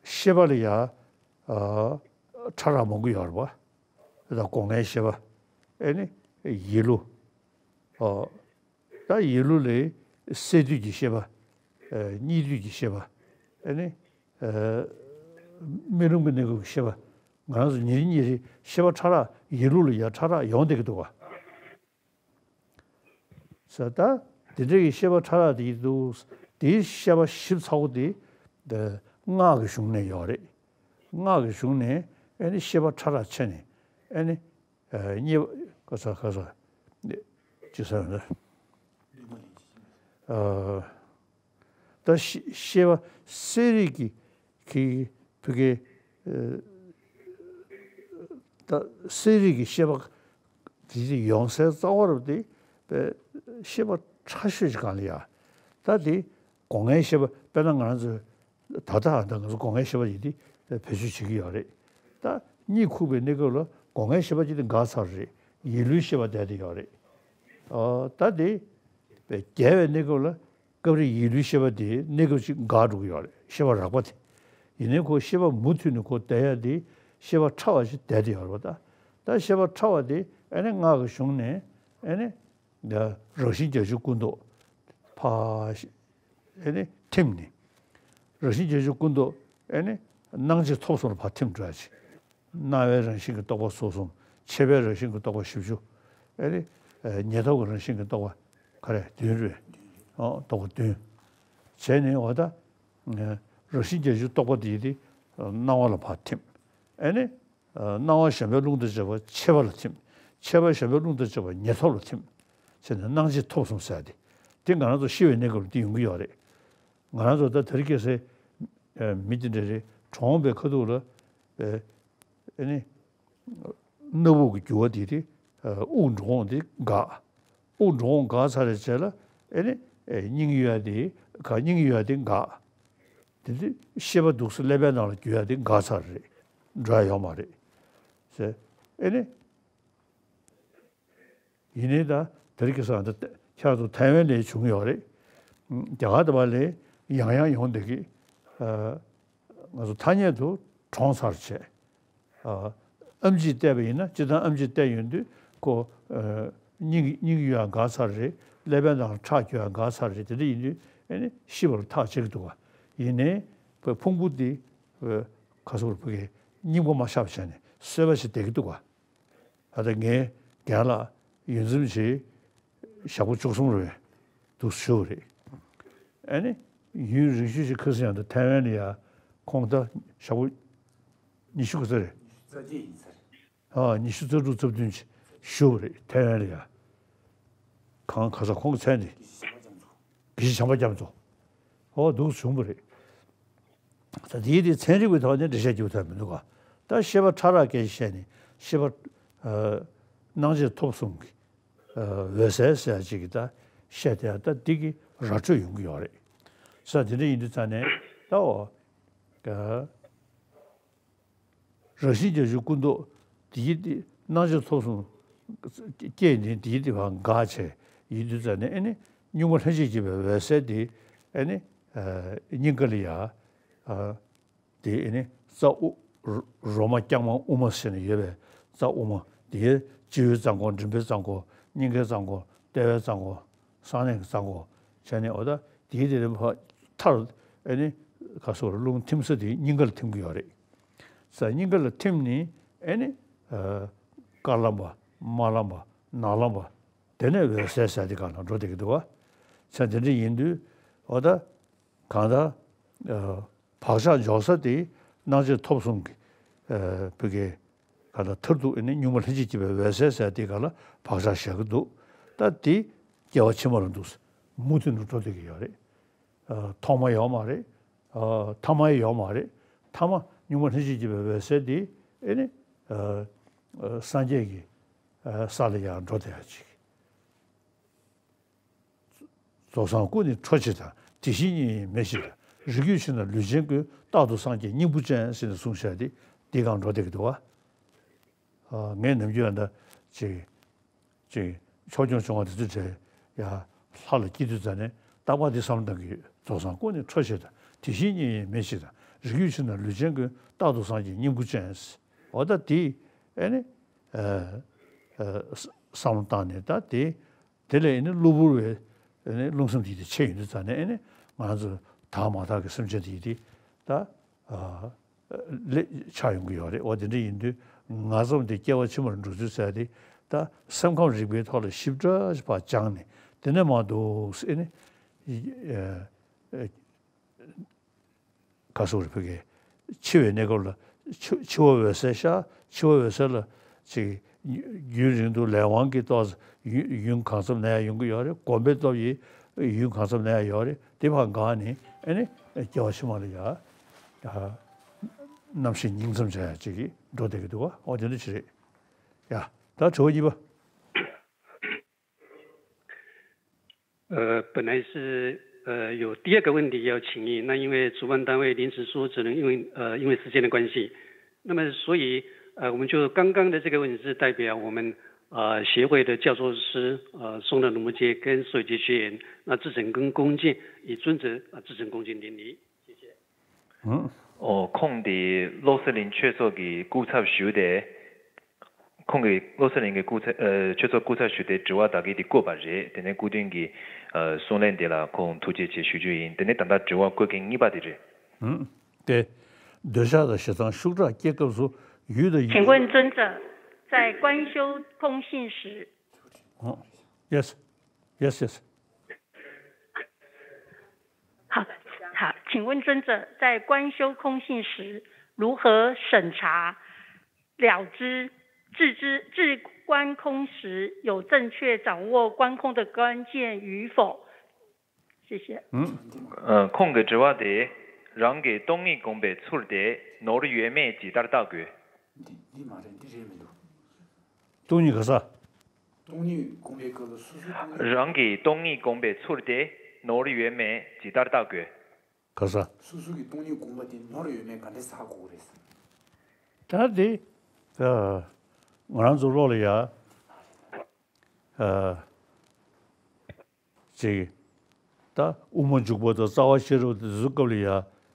ཤེས་པ་ལ་ཡང་ཨ་ཕྲ་རགས་མང་པོ་ཡོད་རེད་བ། ད་སྒོ་ལྔའི་ཤེས་པ། ཨེ་ནི་ཡིད་བློ། ཨ་ད་ཡིད་བློ་ལས་སད་དུས་ཀྱི་ཤེས་པ། ཨ་གཉིད་དུས་ཀྱི་ཤེས་པ། ཨེ་ནི་ཨ་རྨི་ལམ་གྱི་གནས་སྐབས་ཀྱི་ཤེས་པ། ང་རང་ཚོ་ཉིན་རེ་ཉིན་རེ་ཤེས་པ་ཕྲ་རགས་ཡིད་བློ་ལ་ཡང་ཕྲ་རགས་ཡོང་བསྡད་ཀྱི་འདུག་བ། ཟེར་ད། དེ་འདྲ་གི་ཤེས་པ་ཕྲ་རགས་དེ་འདུག་དེའི་ཤེས་པ་ཞིབ་ཚགས་པོ་དེ། འདི་སྔགས་ཀྱི་གཞུང་ནས་ཡོད་རེད། སྔགས་ཀྱི་གཞུང་ནས་ཨེ་ནི་ཤེས་པ་ཕྲ་རགས་ཕྱེ་ནས་ཨེ་ནི། ཨ་རྙེད་པ་ག་ས་ག་ས། ཅི་ཟེར་ན། ཨ། ད་ཤེས་ཤེས་པ་གསལ་རིག་གི་གི་བུ་གའི་ཨ་ད་གསལ་རིག་གི་ཤེས་པ་དེ་ཡོང་སའི་རྩ་བ་རུ་དེ་པའི་ཤེས་པ་ཕྲ་ཤོས་ཤིག་གང་ལ་ཡ། ད་དེ་སྒོ་ལྔའི་ཤེས་པ་དཔེར་ན་ང་རང་ཚོས་ད་ལྟ་ད་ང་ཚོ་སྒོ་ལྔའི་ཤེས་པ་ཡིན་དེ་བེད་སྤྱོད་བྱེད་ཀྱི་ཡོད་རེད། ད་གཉིད་ཁུག་པའི་གནས་སྐབས་ལ་སྒོ་ལྔའི་ཤེས་པ་ཅིག་དེ་འགག་ཚར་རེད། ཡིད་བློའི་ཤེས་པ་བསྡད་དེ་ཡོད་རེད། ཨ་ད་དེ་བརྒྱལ་བའི་གནས་སྐབས་ལ་སྐབས་རེ་ཡིད་བློའི་ཤེས་པ་དེ་གནས་སྐབས་ཅིག་འགག་འགྲོ་གི་ཡོད་རེད། ཤེས་པ་རགས་པ་དེ། ཡིན་ནའི་ཁོ་ཤེས་པ་མུ་མཐུད་ནས་ཁོ་བསྡད་ཡ་དེ་ཤེས་པ་ཕྲ་བ་ཞིག་བསྡད་དེ་ཡོད་རེད་པ། ད་ད་ཤེས་པ་ཕྲ་བ་དེ་ཨ་ནི་སྔགས་ཀྱི་གཞུང་ནས་ཨ་ནི་འདི་རང་བཞིན་བརྒྱད་ཅུ་ཀུན་རྟོག་ཕར་ཨ་ནི་ཐིམ་ནས། རང་བཞིན་བརྒྱད་ཅུ་ཀུན་རྟོག་ཨ་ནི་སྣང་མཆེད་ཐོབ་གསུམ་ལ་ཕར་ཐིམ་འགྲོ་ཡ་ཅིག་སྣང་བའི་རང་བཞིན་གྱི་རྟོག་པ་ཚོགས་གསུམ། མཆེད་པའི་རང་བཞིན་གྱི་རྟོག་པ་བཞི་བཅུ། ཨེ་རེད། ཨེ་ཉེར་ཐོབ་ཀྱི་རང་བཞིན་གྱི་རྟོག་པ་ག་རེ་བདུན་རེད། ཨོ་རྟོག་པ་བདུན། བྱས་ནས་འོ་ད། ཨེ་རང་བཞིན་བརྒྱད་ཅུ་རྟོག་པ་དེ་དེ་སྣང་བ་ལ་ཕར་ཐིམ། ཨེ་ནི། ཨེ་སྣང་བ་གཞན་པའི་རླུང་དང་བཅས་པ་མཆེད་པ་ལ་ཐིམ། མཆེད་པ་གཞན་པའི་རླུང་དང་བཅས་པ་ཉེར་ཐོབ་ལ་ཐིམ། བྱས་ནས་སྣང་མཆེད་ཐོབ་གསུམ་ཟེར་ཏེ། དེ་ང་རང་ཚོ་ཤི་བའི་གནས་སྐབས་ལ་དེ་ཡོང་གི་ཡོད་རེད། ང་རང་ཚོ་ད་དེ་རིང་ཁ་སང་ཨེ་མི་དེ་འདྲ་རེད། གྲོངས་པའི་ཁ་ཐུག་ལ་ཨེ་ཨེ་ནི། སྣ་བུག་གི་རྒྱུ་བ་དེ་དེ་ཨ་དབུགས་འགྲོ་འོང་དེ་འགག་དབུགས་འགྲོ་འོང་འགག་ཚར་རེ་བྱས་ལ་ཨེ་ནི་ཨེ་སྙིང་ཡོད་ཡ་དེ་ག་སྙིང་ཡོད་ཡ་དེ་འགག་དེ་དུས་ཤེས་པ་འདུག་སེ་ཀླད་པའི་ནང་ལ་རྒྱུ་ཡ་དེ་འགག་ཚར་རེད། འགྲོ་ཡ་ཡོད་མ་རེད་ཟེར། ཨེ་ནི། ཡིན་ནའི་ད་དེ་རིང་ཁ་སང་ད་ཁྱེད་ཚོ་ཐའེ་ཝན་ནས་བྱུང་ཡོད་རེད། རྒྱ་གར་དེ་བ་ལས་ཡང་ཡང་ཡོང་བསྡད་ཀྱི། ཨ་ང་ཚོ་ཐ་སྙད་དུ་གྲོངས་ཚར་བྱས། ཨ་ཨེམ་ཆི་བལྟས་པ་ཡིན་ན་སྤྱིར་བཏང་ཨེམ་ཆི་བལྟས་ཡོང་དུས་ཁོ་ཨ་སྙིང་སྙིང་ཡོད་ཡ་འགག་ཚར་རེད། ཀླད་པའི་ནང་ཁྲག་རྒྱུ་ཡ་འགག་ཚར་རེད། དེ་འདྲ་ཡིན་དུས་ཨེ་ནི་ཤི་བ་ལ་ཐག་བཅད་ཀྱི་འདུག་ག་ཡིན་ནའི་ཕ་ཕུང་པོ་འདི་ཨ་ཁ་སོར་ཕ་གི་སྙིང་པོ་མ་ཤར་བ་བྱས་ནས་གསོད་པ་ཞིག་བསྡད་ཀྱི་འདུག་ག་ད་ལྟ་ངའི་རྒན་ལགས་ཡོངས་འཛིན་ཆེ་ཞག་པོ་བཅུ་གསུམ་རེ་འདུག་ཞུ་བ་རེད། ཨ་ནི་ཡུན་རིང་ཤོས་ཤིག་ཁ་སང་ཡང་ད་ཐའེ་ཝན་ལ་ཡ་ཁོང་ད་ཞག་པོ་ཉི་ཤུ་ག་ཚོད་རེད། རྩ་བརྒྱད་ཡིན་ས་རེད། ཨ་ཉི་ཤུ་རྩ་དྲུག་རྩ་བདུན་ཅིག་བཞུགས་པ་རེད་ཐའེ་ཝན་ལ་ཡ། གང་ག་ས་ཁོང་གི་མཚན་དེ། དགེ་བཤེས་བྱམས་པ་རྒྱ་མཚོ། ཨོ་འདུག་བྱུང་བ་རེད། ད་དེའི་དེ་ཚན་རིག་པའི་ཐོག་ནས་འགྲེལ་བཤད་རྒྱག་ཐུབ་མི་འདུག་ག་ད་ཤེས་པ་ཕྲ་རགས་སྐད་ཆ་བཤད་ནས་ཤེས་པ་ཨ་སྣང་མཆེད་ཐོབ་གསུམ་གྱི་ཨ་འོད་གསལ་ཟེར་ཡ་ཅིག་གི་ད་བཤད་དེ་ད་འདི་གི་ར་འཕྲོད་ཡོང་གི་ཡོད་རེད། ས་དེ་འདྲ་ཡིན་དུས་ཙང་ནས་ད་འོ་ཨ། རང་བཞིན་བརྒྱད་ཅུ་ཀུན་རྟོག་དེའི་སྟེང་སྣང་མཆེད་ཐོབ་གསུམ་སྐྱེས་ནས་དེའི་སྟེང་བ་འགག་བྱས་ཡིན་དུས་ཙང་ནས་ཨེ་ནི་གཉུག་མ་ལྷན་ཅིག་སྐྱེས་པའི་འོད་གསལ་དེ་ཨེ་ནི་ཨ་སྙིང་ག་ལ་ཡ་ཨ་དེ་ཨེ་ནི་རྩ་དབུ་རོ་རོ་མ་རྐྱང་མ་དབུ་མ་ཟེར་ནས་ཡོད་པའི་རྩ་དབུ་མ་དེའི་སྤྱི་བོའི་རྩ་འཁོར་མགྲིན་པའི་རྩ་འཁོར་སྙིང་གའི་རྩ་འཁོར་ལྟེ་བའི་རྩ་འཁོར་གསང་གནས་ཀྱི་རྩ་འཁོར་བྱས་ནས་འོ་ད་དེའི་དེ་ནས་ཕར་མཐར་ཨེ་ནི་ག་སོགས་རླུང་ཐིམ་ས་དེ་སྙིང་ག་ལ་ཐིམ་གྱི་ཡོད་རེད། ས་སྙིང་ག་ལ་ཐིམ་ནས་ཨེ་ནི་ཨ་དཀར་ལམ་པ་དམར་ལམ་པ་ནག་ལམ་པ་དེ་ནས་འོད་གསལ་ཟེར་དེ་ག་ལ་འགྲོ་བསྡད་ཀྱི་འདུག་བ། ས་དེ་འདྲ་ཡིན་དུས་འོ་ད་གང་ལྟར་ཨ་བག་ཆགས་འཇོག་ས་དེ་སྣང་མཆེད་ཐོབ་གསུམ་གྱི་ཨ་བུ་གའི་ག་ལ་མཐར་ཐུག་ཨེ་ནི་གཉུག་མ་ལྷན་ཅིག་སྐྱེས་པའི་འོད་གསལ་ཟེར་དེ་ག་ལ་བག་ཆགས་བཞག་གི་འདུག་ད་དེ་སྐྱེ་བ་ཕྱི་མ་ལ་འདུག་མུ་མཐུད་དུ་འགྲོ་བསྡད་ཀྱི་ཡོད་རེད། ཨ་ཐོག་མ་ཡོད་མ་རེད། ཨ་ཐ་མ་ཡོད་མ་རེད། ཐ་མ་གཉུག་མ་ལྷན་ཅིག་སྐྱེས་པའི་འོད་གསལ་དེ་ཨེ་ནི་ཨ་ཨ་སངས་རྒྱས་ཀྱི་ཨ་ས་ལ་ཡང་འགྲོ་བསྡད་ཡ་ཅིག་རྫོགས་སངས་སྐུ་ནི་འཕྲོ་ཆེ་དང་། དེ་བཞིན་གཉིས་ཡིན་མེད་ཞེས་དང་། རིགས་རྒྱུད་ཕྱི་ནང་ལུས་ཅན་ཀུན། རྟག་ཏུ་སངས་རྒྱས་སྙིང་པོ་ཅན་ཟེར་ནས་གསུངས་བཞག་དེ་འདི་གང་འགྲོ་བསྡད་ཀྱི་འདུག་བ། ཨ་ངས་ནམ་རྒྱུན་ཡང་ད་ཅིག་ཅིག་ཕྱོགས་སྐྱོང་བྱུང་བ་དེ་ཚོ་བྲལ་ཡ་ལྷ་ལ་སྐྱེ་དུས་ཙ་ནས་རྟག་པར་འདི་བསམ་བློ་བཏང་གི་ཡོད། རྫོགས་སངས་སྐུ་ནི་འཕྲོ་ཆེ་དང་། དེ་བཞིན་གཉིས་ཡིན་མེད་ཞེས་དང་། རིགས་རྒྱུད་ཕྱི་ནང་ལུས་ཅན་ཀུན། རྟག་ཏུ་སངས་རྒྱས་སྙིང་པོ་ཅན། འོ་ད་དེ་ཨེ་ནི་ཨ་ཨ་བསམ་བློ་བཏང་ནས་ད་དེ། དེ་ལས་ཨེ་ནི་གློ་བུར་བའི་ཨེ་ནི་རླུང་སེམས་དེ་དེ་ཆད་ཡོང་དུས་ཙ་ནས་ཨེ་ནི་ང་ཚོ་དག་མ་དག་གི་སེམས་ཅན་དེ་དེ་ད་ཨ་ལས་ཆགས་ཡོང་གི་ཡོད་རེད། འོ་དེ་འདྲ་ཡིན་དུས་ང་ཚོ་འདི་སྐྱེ་བ་ཕྱི་མར་འགྲོ་ཚུལ་ཟེར་དེ་ད་སེམས་ཁམས་རིག་པའི་ཐོག་ལ་ཞིབ་ཕྲ་ཞིག་ཕར་སྦྱངས་ནས་དེ་ནས་མ་འདུག་ཨེ་ནི་ཨ་ཨ། ག་སོགས་རེ་ཕ་གི་འཆི་བའི་གནས་སྐབས་ལ་འཆི་འཆི་བ་འོད་གསལ་ཤར། འཆི་བ་འོད་གསལ་ལ་ཅིག་རྒྱུན་རིང་དུ་ལས་དབང་གིས་ཏོག་ཙམ་ཡུན་ཡུན་གང་འཚམ་ན་ཡང་ཡོང་གི་ཡོད་རེད། གོམས་པའི་སྟོབས་ཀྱིས་ཡུན་གང་འཚམ་ན་ཡང་ཡོད་རེད། དེ་ཕར་འགག་ནས་ཨ་ནི་སྐྱེ་བ་ཕྱི་མ་ལ་ཡ་ཨ་རྣམ་ཤེས་ཉིང་མཚམས་བྱ་ཡ་ཅིག་གིས་འགྲོ་བསྡད་ཀྱི་འདུག་བ། འོ་དེ་འདྲ་ཅིག་རེད་ཡ། ད་དྲི་བ་གཉིས་པ། 呃，本来是呃有第二个问题要请你，那因为主办单位临时说只能因为呃因为时间的关系，那么所以呃我们就刚刚的这个问题是代表我们呃协会的教授师呃松仁龙木街跟所有学员，那至诚跟恭敬以尊者啊至诚恭敬顶礼，谢谢。 ཨོ། ཁོང་དེ་བློ་གསལ་གླིང་ཆོས་ཚོགས་ཀྱི་སྐུ་ཚབ་ཞུས་ཏེ། ཁོང་གིས་བློ་གསལ་གླིང་གི་སྐུ་ཚབ་ཨ་ཆོས་ཚོགས་སྐུ་ཚབ་ཞུས་ཏེ་དྲི་བ་དག་གི་དེ་བཀོད་པ་རེད། དེ་ནས་སྐུ་མདུན་གྱི་ཨ་གསུང་ལན་དེ་ལ་ཁོང་ཐུགས་རྗེ་ཆེ་ཞུ་རྒྱུ་ཡིན། དེ་ནས་ད་ལྟ་དྲི་བ་བཀོད་མཁན་གཉིས་པ་དེ་རེད། ཨང་། ཏེ། འདོད་ཆགས་དང་ཞེ་སྡང་ཤུགས་དྲག་སྐྱེ་སྐབས་སུ་ཡུལ་དང་ཡུལ། 请问尊者，在观修空性时， ཨང་། Yes. Yes, yes. 好，好，请问尊者，在观修空性时，如何审查了知、自知、自观空时，有正确掌握观空的关键与否？谢谢。 ཨང་། ཨ་ཁོང་གི་དྲི་བ་དེ། རང་གིས་སྟོང་ཉིད་བསྒོམས་པའི་ཚུལ་དེ་ནོར་ཡོད་མེད་ཇི་ལྟར་བརྟག་དགོས། འདི་འདི་མ་རེད། འདི་རེད་མི་འདུག་སྟོང་ཉིད་ག་ས། སྟོང་ཉིད་སྒོམ་པའི་སྐབས་ལ་སོ་སོའི་སྟོང་ཉིད། རང་གིས་སྟོང་ཉིད་སྒོམ་པའི་ཚུལ་དེ་ནོར་ཡོད་མེད་ཇི་ལྟར་བརྟག་དགོས། ག་ས། སོ་སོ་གི་སྟོང་ཉིད་སྒོམ་པ་དེ་ནོར་ཡོད་མེད་ག་འདྲས་བརྟག་དགོས་རེད་ཟེར། ད་དེ། ཨ། ང་རང་ཚོ་བློ་ལ་ཡ། ཨ། ཅིག་ད་དབུ་མ་འཇུག་པ་དང་རྩ་བ་ཤེས་རབ་དེ་ཚོའི་སྐབས་ལ་ཡ།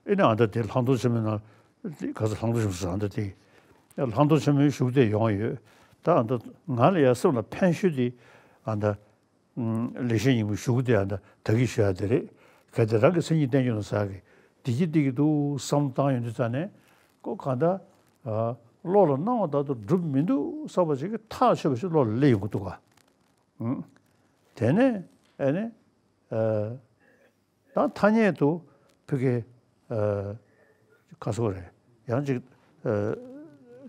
ཨེ་ནི་ཨ་མདའ་དེ་ལྷག་མཐོང་ཆེན་མོའི་ནང་། ག་ཚོད་ལྷག་མཐོང་ཆེན་མོ་ཟེར། ཨ་མདའ་དེ་ལྷག་མཐོང་ཆེན་མོའི་གཞུག་དེ་ཡོང་ཡོད། ད་ཨ་མདའ་ང་ལ་ཡ་སེམས་ལ་ཕན་ཤོས་དེ་ཨ་མདའ་ལེགས་བཤད་སྙིང་པོའི་གཞུག་དེ་ཨ་མདའ་ད་གིན་ཞུ་ཡ་དེ་རེད། གལ་ཏེ་རང་གི་མཚན་ཉིད་བསྟན་རྒྱུ་ན་ཟེར་གི་བདེ་སྐྱིད་བདེ་གི་འདུག་བསམ་བཏང་ཡོང་དུས་ཙ་ནས་ཁོ་གང་ལྟར་བློ་ལ་སྣང་བ་ལྟར་དུ་འགྲུབ་མི་འདུག་བསམ་པ་ཞིག་གི་ཐག་ཆོད་པ་ཞིག་བློ་ལ་སླེབས་ཡོང་གི་འདུག་ག་ཨང་། དེ་ནས་ཨེ་ནི། ཨ། ད་ཐ་སྙད་དུ་ཕ་གི་ཨ་ག་སོགས་རེད། ཡང་ཅིག་ཨ་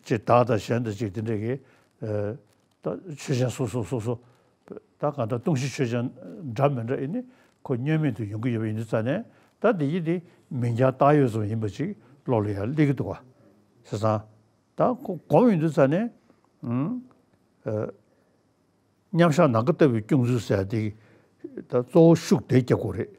ཅིག་བདག་དང་གཞན་དང་ཅིག་དེ་འདྲས་ཀྱི་ཨ་ད་ཆོས་ཅན་སོ་སོ་སོ་སོ། ད་གང་ལྟར་སྟོང་གཞི་ཆོས་ཅན་འདྲ་མི་འདྲ་ཡིན་ནི་ཁོ་བརྙོས་མེད་དུ་ཡོང་གི་ཡོད་པ་ཡིན་དུས་ཙང་ནས། ད་འདི་ཡི་འདི་མིང་རྐྱང་བཏགས་ཡོད་ཙམ་ཡིན་པ་ཅིག་བློ་ལ་ཡང་སླེབས་ཀྱི་འདུག་ག། བྱས་ཙང་ད་ཁོ་སྒོམ་ཡོང་དུས་ཙང་ནས་ཨུམ་ཨ་མཉམ་བཞག་ནམ་མཁའ་ལྟ་བུའི་སྐྱོང་ཚུལ་ཟེར་ཡ་དེ་ད་གཙོ་བོ་ཤུགས་དེ་རྒྱག་དགོས་རེད།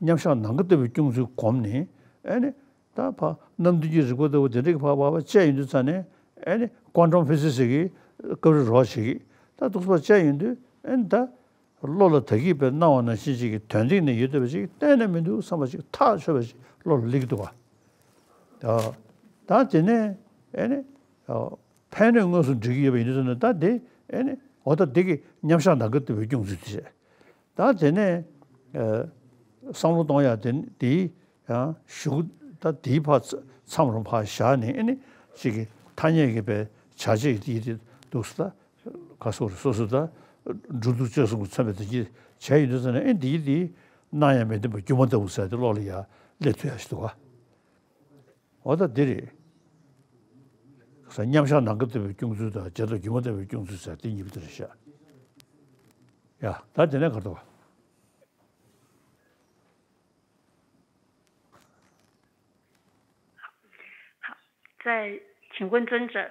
མཉམ་བཞག་ནམ་མཁའ་ལྟ་བུའི་སྐྱོང་ཚུལ་སྒོམ་ནས། ཨེ་ནི་ད་ཕར་རྣམ་བདུན་གྱི་རིག་པ་ལྟ་བུ་དེ་འདྲ་གི་ཕར་ཕར་ཕར་དཔྱད་ཡོང་དུས་ཙང་ནས། ཨེ་ནི་ཀོན་ཊམ་ཕི་ཟིག་སི་གི་སྐབས་རེ་རོགས་བྱེད་ཀྱི། ད་འདུག་སེ་ཕར་དཔྱད་ཡོང་དུས། ཨེ་ནི་ད་བློ་ལ་ད་གིན་པའི་སྣང་བ་ནང་བཞིན་ཅིག་གི་དོན་སྟེང་ནས་ཡོད་བསྡད་པ་ཅིག་གཏན་ནས་མི་འདུག་བསམ་པ་ཅིག་ཐག་ཆོད་པ་ཅིག་བློ་ལ་སླེབས་ཀྱི་འདུག་ག། ད་ད་དེ་ནས་ཨེ་ནི་ཨ་ཕན་གནོད་དངོས་སུ་འདྲེས་ཀྱི་ཡོད་པ་ཡིན་དུས་ཙང་ནས། ད་དེ་ཨེ་ནི་འོ་ད་དེ་གི་མཉམ་བཞག་ནམ་མཁའ་ལྟ་བུའི་སྐྱོང་ཚུལ་དེ་བྱས། ད་དེ་ནས་ཨ་བསམ་བློ་གཏོང་ཡ་དེ་དེའི་ཡང་གཞུག་ད་དེའི་ཕར་མཚམས་རུ་ཕར་བཞག་ནས། ཨེ་ནི་ཅིག་གི་ཐ་སྙད་ཀྱི་པའི་བྱ་བྱེད་ཀྱི་དེ་འདུག་སེ། ད་ག་སོགས་རེད། སོ་སོ་ད་སྒྲུབ་འདུག་སྤྱོད་གསུམ་གྱིས་མཚོན་པའི་དེ་གྱིས་བྱས་ཡོང་དུས་ཙང་ནས། ཨེ་འདི་འདི་སྣང་ཡང་མི་བདེན་པ་སྒྱུ་མ་ལྟ་བུ་ཟེར་དེ་བློ་ལ་ཡར་སླེབས་ཐུབ་ཡ་ཞིག་འདུག་ག། འོ་ད་འདི་རེད། ས་མཉམ་བཞག་ནམ་མཁའ་ལྟ་བུའི་སྐྱོང་ཚུལ་དང་། བྱེ་བྲག་སྒྱུ་མ་ལྟ་བུའི་སྐྱོང་ཚུལ་ཟེར་དེ་གཉིས་པོ་དེ་རེད་ཤག། ཡ་ད་དེ་ནས་ག་རེ་འདུག་ག། 在，请问尊者，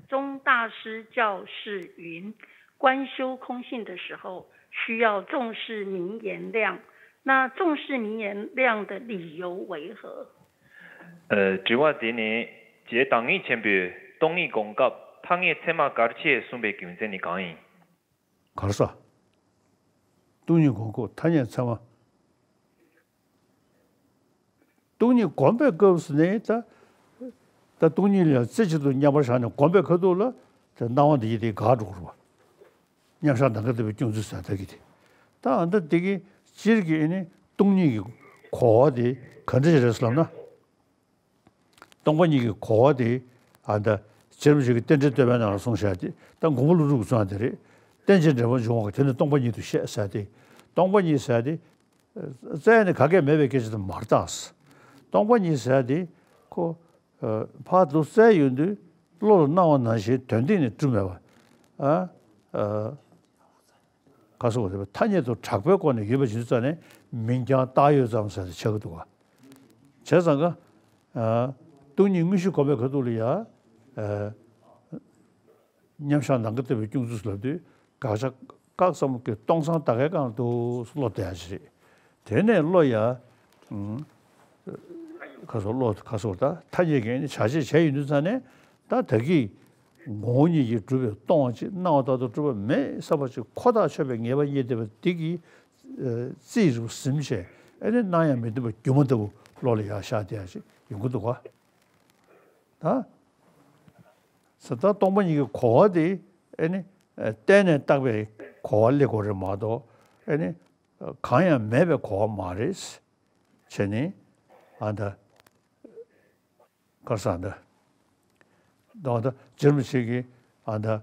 宗大师教示云，观修空性的时候，需要重视名言量。那重视名言量的理由为何？ ཨ། དྲི་བ་དེ་ནི་རྗེ་བདག་ཉིད་ཆེན་པོས་སྟོང་ཉིད་སྒོམ་སྐབས་ཐ་སྙད་ཚད་མ་གལ་ཆེ་གསུངས་པའི་རྒྱུ་མཚན་ནི་གང་ཡིན། ག་རེ་ཟེར། སྟོང་ཉིད་སྒོམ་སྐབས་ཐ་སྙད་ཚད་མ། སྟོང་ཉིད་སྒོམ་པའི་སྐབས་སུ་ནི་ད། ད་སྟོང་ཉིད་ལ་རྩེ་གཅིག་ཏུ་མཉམ་པར་བཞག་ནས་སྒོམ་པའི་ཁ་ཐུག་ལ་དེ་སྣང་བ་འདི་ཡི་དེ་འགག་འགྲོ་གི་རེད་པ། མཉམ་བཞག་ནམ་མཁའ་ལྟ་བུའི་སྐྱོང་ཚུལ་ཟེར་ད་གི་དེ། ད་ཨ་ད་དེ་གི་སྤྱིར་གྱི་ཨེ་ནི་སྟོང་ཉིད་ཀྱི་གོ་བ་དེ་ག་འདྲ་ཞིག་རེད་ཟེར་ལབ་ན། སྟོང་པ་ཉིད་ཀྱི་གོ་བ་དེ་ཨ་ད་རྗེ་རིན་པོ་ཆེ་གི་རྟེན་འབྲེལ་བསྟོད་པའི་ནང་ལ་གསུངས་བཞག་སྟེ། ད་མགོན་པོ་ཀླུ་སྒྲུབ་ཀྱིས་གསུངས་པ་དེ་རེད། རྟེན་ཅིང་འབྲེལ་བར་འབྱུང་བ་དེ་ནི་སྟོང་པ་ཉིད་དུ་བཤད་ཟེར་ཏེ། སྟོང་པ་ཉིད་ཟེར་དེ་རྩ་ནས་ག་གེ་མེད་པའི་སྐད་ཆ་དེ་མ་རེད་ད། སྟོང་པ་ཉིད་ཟེར་དེ་ཁོ་ཕར་འདུག་སེ་ཡོང་དུས་བློ་ལ་སྣང་བ་ནང་བཞིན་དོན་སྟེང་ནས་གྲུབ་མེད་པ། ཨ། ག་སོགས་རེད་པ། ཐ་སྙད་དུ་གྲགས་པའི་སྒོ་ནས་ཡོད་པ་ཡིན་དུས་ཙང་ནས་མིང་རྐྱང་བཏགས་ཡོད་ཙམ་ཟེར་ཏེ་ཆགས་ཀྱི་འདུག་ག། བྱས་ཙང་ཀ། ཨ། སྟོང་ཉིད་དངོས་གཞི་སྒོམ་པའི་ཁ་ཐུག་ལ་ཡ། ཨ། མཉམ་བཞག་ནམ་མཁའ་ལྟ་བུའི་སྐྱོང་ཚུལ་ལབ་དུས་དགག་བྱ་བཀག་ཙམ་གྱི་སྟོང་སང་ད་གའི་སྒང་ལ་འདུག་སེ་བློ་གཏད་ཡ་ཅིག་རེད། དེ་ནས་བློ་ཡ། ཨུམ། ག་སོགས་བློ་ག་སོགས་ད་ཐ་སྙད་ཀྱི་ནི་བྱ་བྱེད་བྱས་ཡོང་དུས་ཙང་ནས། ད་ད་གིན་ངོ་བོ་ཉིད་ཀྱིས་གྲུབ་པའི་སྟོང་པ་ཅིག་སྣང་བ་ལྟར་དུ་གྲུབ་པ་མེད་བསམ་པ་ཅིག་ཁོ་ཐག་ཆོད་པའི་ངེས་པ་རྙེད་བསྡད་པ་དེ་གི་ཨ་རྩིས་རུ་ཟིན་བྱས། ཨེ་ནི་སྣང་ཡང་མི་བདེན་པ་སྒྱུ་མ་ལྟ་བུ་བློ་ལ་ཡར་ཤར་བསྡད་ཡ་ཅིག་ཡོང་གི་འདུག་ག། ད་ས་ད་སྟོང་པ་ཉིད་ཀྱི་གོ་བ་དེ་ཨེ་ནི་ཨ་བརྟེན་ནས་བཏགས་པའི་གོ་བ་སླེབས་དགོས་རེད་མ་གཏོགས། ཨེ་ནི་གང་ཡང་མེད་པའི་གོ་བ་མ་རེད། བྱས་ནས་ཨ་ད་ག་རེ་ཟེར་ད། ད་ད་རྗེ་རིན་པོ་ཆེ་གིས་ཨ་ད་ཨ་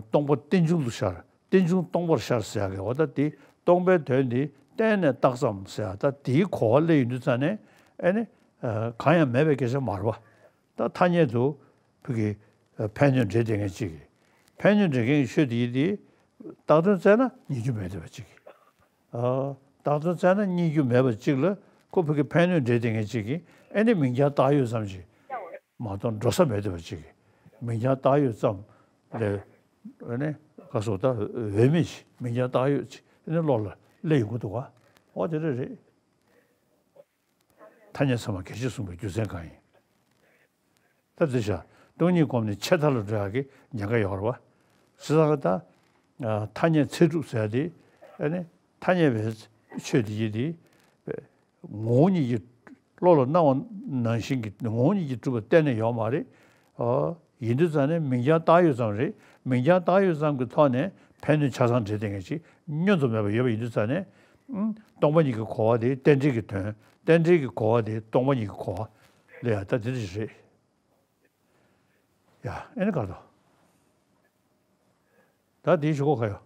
སྟོང་པ་རྟེན་འབྱུང་དུ་ཤར། རྟེན་འབྱུང་སྟོང་པར་ཤར་ཟེར་ཡ་གི། འོ་ད་དེ་སྟོང་པའི་དོན་དེ་བརྟེན་ནས་བཏགས་ཙམ་ཟེར་ཡ། ད་དེའི་གོ་བ་སླེབས་ཡོང་དུས་ཙང་ནས། ཨེ་ནི་ཨ་གང་ཡང་མེད་པའི་སྐད་ཆ་མ་རེད་པ། ད་ཐ་སྙད་དུ་ཕ་གི་ཨ་ཕན་གནོད་འབྲེལ་བསྡད་མཁན་ཅིག་གིས། ཕན་གནོད་འབྲེལ་མཁན་གྱི་ཆོས་དེ་ཡིན་དེ། བཏགས་དོན་བཙལ་ན་རྙེད་རྒྱུ་མེད་བསྡད་པ་ཅིག་གིས། ཨ། བཏགས་དོན་བཙལ་ན་རྙེད་རྒྱུ་མེད་པ་ཅིག་ལ་ཁོ་ཕ་གི་ཕན་གནོད་འབྲེལ་བསྡད་མཁན་ཅིག་གིས། ཨེ་ནི་མིང་རྐྱང་བཏགས་ཡོད་ཙམ་ཞིག་མ་གཏོགས་འགྲོ་ས་མེད་བསྡད་པ་ཅིག་གིས། མིང་རྐྱང་བཏགས་ཡོད་ཙམ་ལས། ཨེ་ནི་ག་སོགས་ད་འོས་མེད་ཅིག་མིང་རྐྱང་བཏགས་ཡོད་ཅིག་ཨེ་ནི་བློ་ལ་སླེབས་ཡོང་གི་འདུག་ག། འོ་དེ་འདྲ་རེད། ཐ་སྙད་ཚད་མ་གལ་ཆེ་གསུངས་པའི་རྒྱུ་མཚན་གང་ཡིན། ད་འདི་བྱ། སྟོང་ཉིད་སྒོམ་ནས་ཆད་མཐའ་ལ་འགྲོ་ཡག་གི་ཉེན་ཁ་ཡོད་རེད་པ། བྱས་ཙང་ད་ཐ་སྙད་ཚད་གྲུབ་ཟེར་ཡ་དེ། ཨེ་ནི་ཐ་སྙད་པའི་ཆོས་དེ་ཡིན་དེ། ངོ་བོ་ཉིད་ཀྱིས། བློ་ལ་སྣང་བ་ནང་བཞིན་གྱི་ངོ་བོ་ཉིད་ཀྱིས་གྲུབ་པ་གཏན་ནས་ཡོད་མ་རེད། ཨོ། ཡིན་དུས་ཙང་ནས་མིང་རྐྱང་བཏགས་ཡོད་ཙམ་རེད། མིང་རྐྱང་བཏགས་ཡོད་ཙམ་གྱི་ཐོག་ནས་ཕན་གནོད་ཆ་ཚང་འབྲེལ་བསྡད་མཁན་ཅིག་བསྙོན་དུ་མེད་པ་ཡོད་པ་ཡིན་དུས་ཙང་ནས། ཨུམ། སྟོང་པ་ཉིད་ཀྱི་གོ་བ་དེ་རྟེན་འབྲེལ་གྱི་དོན། རྟེན་འབྲེལ་གྱི་གོ་བ་དེ་སྟོང་པ་ཉིད་ཀྱི་གོ་བ་ལ་ཡང་ད་དེ་འདྲ་ཞིག་རེད། ཡ། ཨེ་ནི་ག་རེ་འདུག། ད་དེའི་གཞུག་གུ་ག་ཡོད།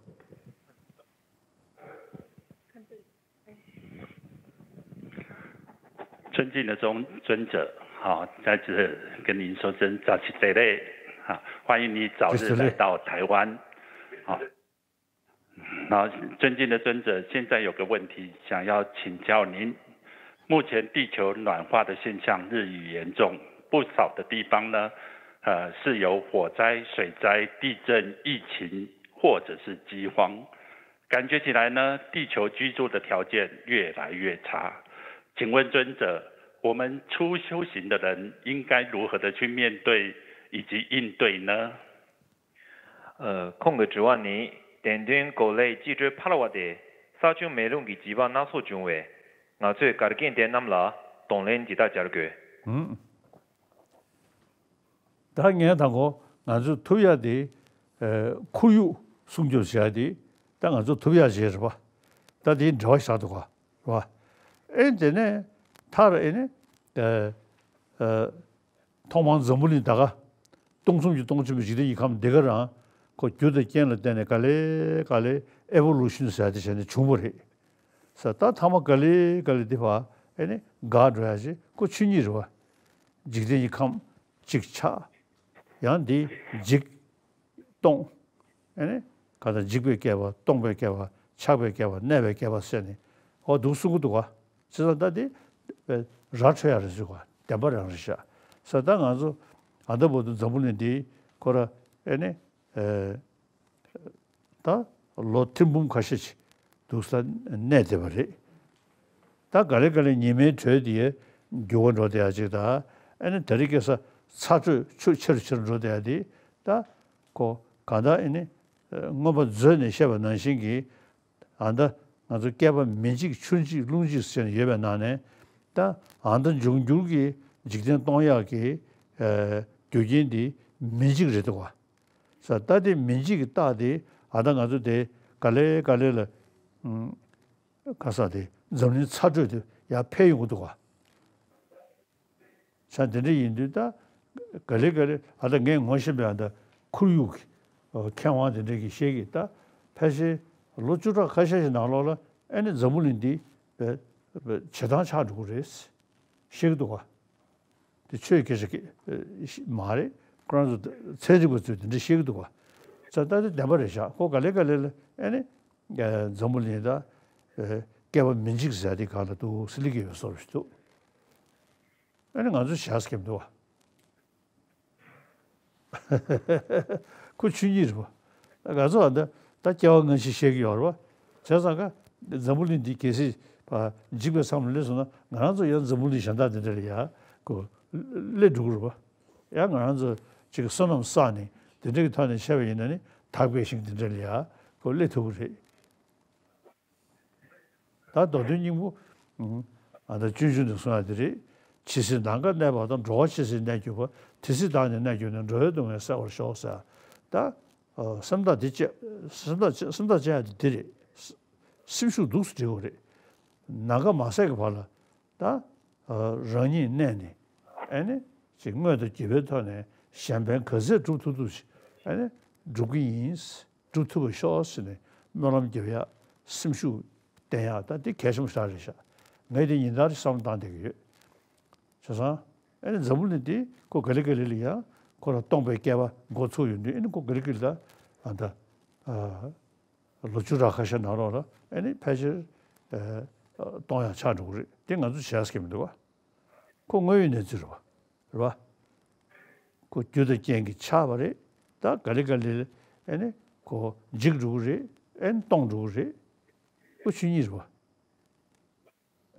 敬的尊尊者，好，在此跟您说声扎西德勒，好，欢迎你早日来到台湾，好。好，尊敬的尊者，现在有个问题想要请教您。目前地球暖化的现象日益严重，不少的地方呢，呃，是有火灾、水灾、地震、疫情或者是饥荒。感觉起来呢，地球居住的条件越来越差。请问尊者，我们初修行的人应该如何的去面对以及应对呢？ ཁོང་གི་དྲི་བ་ནི། དེང་དུས་གོ་ལའི་སྐྱིད་གྲོད་འཕར་བ་དེ་ས་ཆུ་མེ་རླུང་གི་བྱིས་པ་སྣ་ཚོགས་བྱུང་བས། ང་ཚོས་གར་མཁན་དེ་རྣམས་ལ་གདོང་ལེན་ཇི་ལྟར་བྱ་དགོས། ཧུམ། ད་ངས་ད་གོ། ང་ཚོས་ཐུབ་ཡ་དེ། ཨ། ཁོར་ཡུག་སྲུང་སྐྱོབ་བྱེད་ཡ་དེ། ད་ང་ཚོ་ཐུབ་ཡ་བྱེད་རེད་པ། ད་དེའི་འབྲེལ་བ་བཞག་འདུག་ག། རེད་པ། ཨེ་དེ་ནས་མཐར་ཨེ་ནས། ཨ། ཨ། ཐོག་མར་འཛམ་བུ་གླིང་ད་ག་སྟོང་གསུམ་གྱི་སྟོང་ཆེན་པོའི་འཇིག་རྟེན་གྱི་ཁམས་འདི་ག་རང་ཁོ་རྒྱུ་དང་རྐྱེན་ལ་བརྟེན་ནས་ག་ལེ་ག་ལེ་ཨེ་བོ་ལུ་ཤན་ཟེར་ཡ་དེ་བྱས་ནས་བྱུང་བ་རེད། ས་ད་ཐ་མ་ག་ལེ་ག་ལེ་དེ་བ་ཨེ་ནི་འགག་འགྲོ་ཡ་ཅིག་ཁོ་ཆོས་ཉིད་རེད་པ། འཇིག་རྟེན་གྱི་ཁམས་གཅིག་ཆགས། ཡང་འདི་འཇིག་སྟོང་། ཨེ་ནི་ག་ད་འཇིག་པའི་བསྐལ་པ། སྟོང་པའི་བསྐལ་པ། ཆགས་པའི་བསྐལ་པ། གནས་པའི་བསྐལ་པ་ཟེར་ནས་འོ་འདུག་གསུང་གི་འདུག་ག། བྱས་ཙང་ད་དེ་ར་འཕྲོད་ཡ་རེད་ཟེར་ག། བདེན་པ་རང་རེད་ཤག། ས་ད་ང་ཚོ་ཨ་ད་བར་དུ་འཛམ་བུ་གླིང་འདི་ཁོ་ར་ཨེ་ནི། ཨེ། ད་ལོ་ཐེར་འབུམ་ཁ་ཤས་ཅིག་འདུག་ས་གནས་བསྡད་པ་རེད། ད་ག་ལེ་ག་ལེ་ཉི་མའི་དྲོད་དེ་འགྱུར་བ་འགྲོ་བསྡད་ཡ་ཅིག་དང་། ཨ་ནི་ད་རེས་ཁ་སང་ཚ་དྲོད་ཆུ་ཆེ་རུ་ཆེ་རུ་འགྲོ་བསྡད་ཡ་དེ། ད་ཁོ་གང་ལྟར་ཨ་ནི་མངོན་པ་མཛོད་ནས་བཤད་པ་ནང་བཞིན་གྱི། ཨ་ད་ང་ཚོ་བསྐལ་པ་མེ་འཇིག་ཆུ་འཇིག་རླུང་འཇིག་ཟེར་ནས་ཡོད་པའི་ནང་ནས། ད་ཨ་ད་འབྱུང་འགྱུར་གྱི་འཇིག་རྟེན་སྟོང་ཡག་གི་རྒྱུ་རྐྱེན་དེ་མེ་འཇིག་རེད་འདུག་ག། ས་ད་དེ་མེ་འཇིག་གི་རྟགས་དེ་ཨ་ད་ང་ཚོ་དེ་ག་ལེ་ག་ལེ་ལ། ཨུམ། ག་ས་དེ་འཛམ་གླིང་ཚ་དྲོད་དེ་ཡར་འཕེལ་ཡོང་གི་འདུག་ག། ས་དེ་འདྲ་ཡིན་དུས་ད་ག་ལེ་ག་ལེ་ཨ་ད་ངས་ངོ་ཤེས་པའི་ཨ་ད་ཁོར་ཡུག་གི་མཁས་དབང་དེ་འདྲ་གིས་བཤད་ཀྱི། ད་ཕལ་ཆེར་ལོ་བཅུ་ཕྲག་ཁ་ཤས་ཤིག་ནང་ལོགས་ལ་ཨ་ནི་འཛམ་བུ་གླིང་འདི་བྱེ་ཐང་ཆགས་འགྲོ་གི་རེད་བཤད་ཀྱི་འདུག་ག། དེ་ཆོས་སྐད་ཆ་སྐད་མ་རེད། ཁོ་རང་ཚོ་ཚན་རིག་པ་ཚོས་དེ་འདྲ་བཤད་ཀྱི་འདུག་ག། ས་ད་དེ་བདེན་པ་རེད་ཤག། ཁོ་ག་ལེ་ག་ལེ་ལ་ཨེ་ནི་འཛམ་བུ་གླིང་ད་བསྐལ་པ་མེ་འཇིག་ཟེར་དེ་ག་ལ་འདུག་སི་ལི་གི་ཡོད་སོར་ཞིག་འདུག། ཨེ་ནི་ང་ཚོ་བྱས་སྐྱེམ་འདུག་བ། ཁོ་ཆོས་ཉིད་རེད་པ། ང་ཚོ་ཨ་ད་ད་སྐྱེ་བ་སྔ་ཕྱི་བཤད་ཀྱི་ཡོད་རེད་པ། བྱས་ཙང་ཀ་འཛམ་བུ་གླིང་འདི་གལ་སྲིད་པ་འཇིག་པའི་མཚམས་ལ་སླེབས་སོང་ན་ང་རང་ཚོ་ཡང་འཛམ་བུ་གླིང་གཞན་དག་འདི་འདྲ་ལ་ཡ་ཁོ་སླེབས་འགྲོ་གི་རེད་པ། ཡང་ང་རང་ཚོ་ཅིག་བསོད་ནམས་བསགས་ནས་དེ་འདྲ་གི་ཐོག་ནས་བཤད་པ་ཡིན་ན་ནི་དག་པའི་ཞིང་དེ་འདྲ་ལ་ཡ་ཁོ་སླེབས་ཐུབ་ཀྱི་རེད། ད་མདོ་དོན་སྙིང་པོ། ཨ་ད་སྤྱོད་འཇུག་ནས་གསུངས་ཡ་དེ་རེད། ཇི་སྲིད་ནམ་མཁའ་གནས་པ་དང་། འགྲོ་བ་ཇི་སྲིད་གནས་གྱུར་པ། དེ་སྲིད་བདག་ནི་གནས་གྱུར་ནས། འགྲོ་བའི་སྡུག་བསྔལ་བསལ་བར་ཤོག་ཟེར། ད་སེམས་ཐག་དེ་བཅད། སེམས་ཐག་བཅད། སེམས་ཐག་བཅད་ཡ་དེ་དེ་རེད། སེམས་ཤུགས་འདུག་སེ་སྒྲིལ་དགོས་རེད། ནམ་མཁའ་མ་ཟད་ཀྱི་བར་ལ་ད་རང་ཉིད་གནས་ནས་ཨ་ནི་ཅིག་དངོས་དང་བརྒྱུད་པའི་ཐོག་ནས་གཞན་ཕན་ག་ཚད་སྒྲུབ་ཐུབ་ཐུབ་ཅིག་ཨ་ནི་སྒྲུབ་ཀྱི་ཡིན། སྒྲུབ་ཐུབ་པར་ཤོག་ཟེར་ནས་སྨོན་ལམ་རྒྱབ་ཡག། སེམས་ཤུགས་བརྟན་ཡག། ད་འདི་གལ་ཆེན་པོ་ཞེ་དྲག་རེད་ཤག། ངས་འདི་ཉིན་ལྟར་བསམ་བློ་བཏང་བསྡད་ཀྱི་ཡོད། བྱས་ཙང་ཨ་ནི་འཛམ་བུ་གླིང་འདི་ཁོ་ག་ལེ་ག་ལེ་ལ་ཡང་ཁོ་རང་སྟོང་པའི་བསྐལ་པ་འགོ་ཚུགས་ཡོང་དུས་ཨ་ནི་ཁོ་ག་ལེ་ག་ལེ་ལ་ཨ་ད་ཨ་ལོ་བཅུ་ཕྲག་ཁ་ཤས་ནང་ལོགས་ལ་ཨ་ནི་ཕལ་ཆེར་ཨ་སྟོང་ཡག་ཆགས་འགྲོ་གི་རེད། འདི་ང་ཚོ་བྱས་ཀྱི་མི་འདུག་བ། ཁོ་དངོས་ཡོད་གནས་ཚུལ་རེད་བ། རེད་བ། ཁོ་རྒྱུ་དང་རྐྱེན་གྱིས་ཆགས་པ་རེད། ད་ག་ལེ་ག་ལེ་ཨེ་ནི་ཁོ་འཇིག་འགྲོ་གི་རེད། ཨེ་ནི་སྟོང་འགྲོ་གི་རེད། ཁོ་ཆོས་ཉིད་རེད་བ།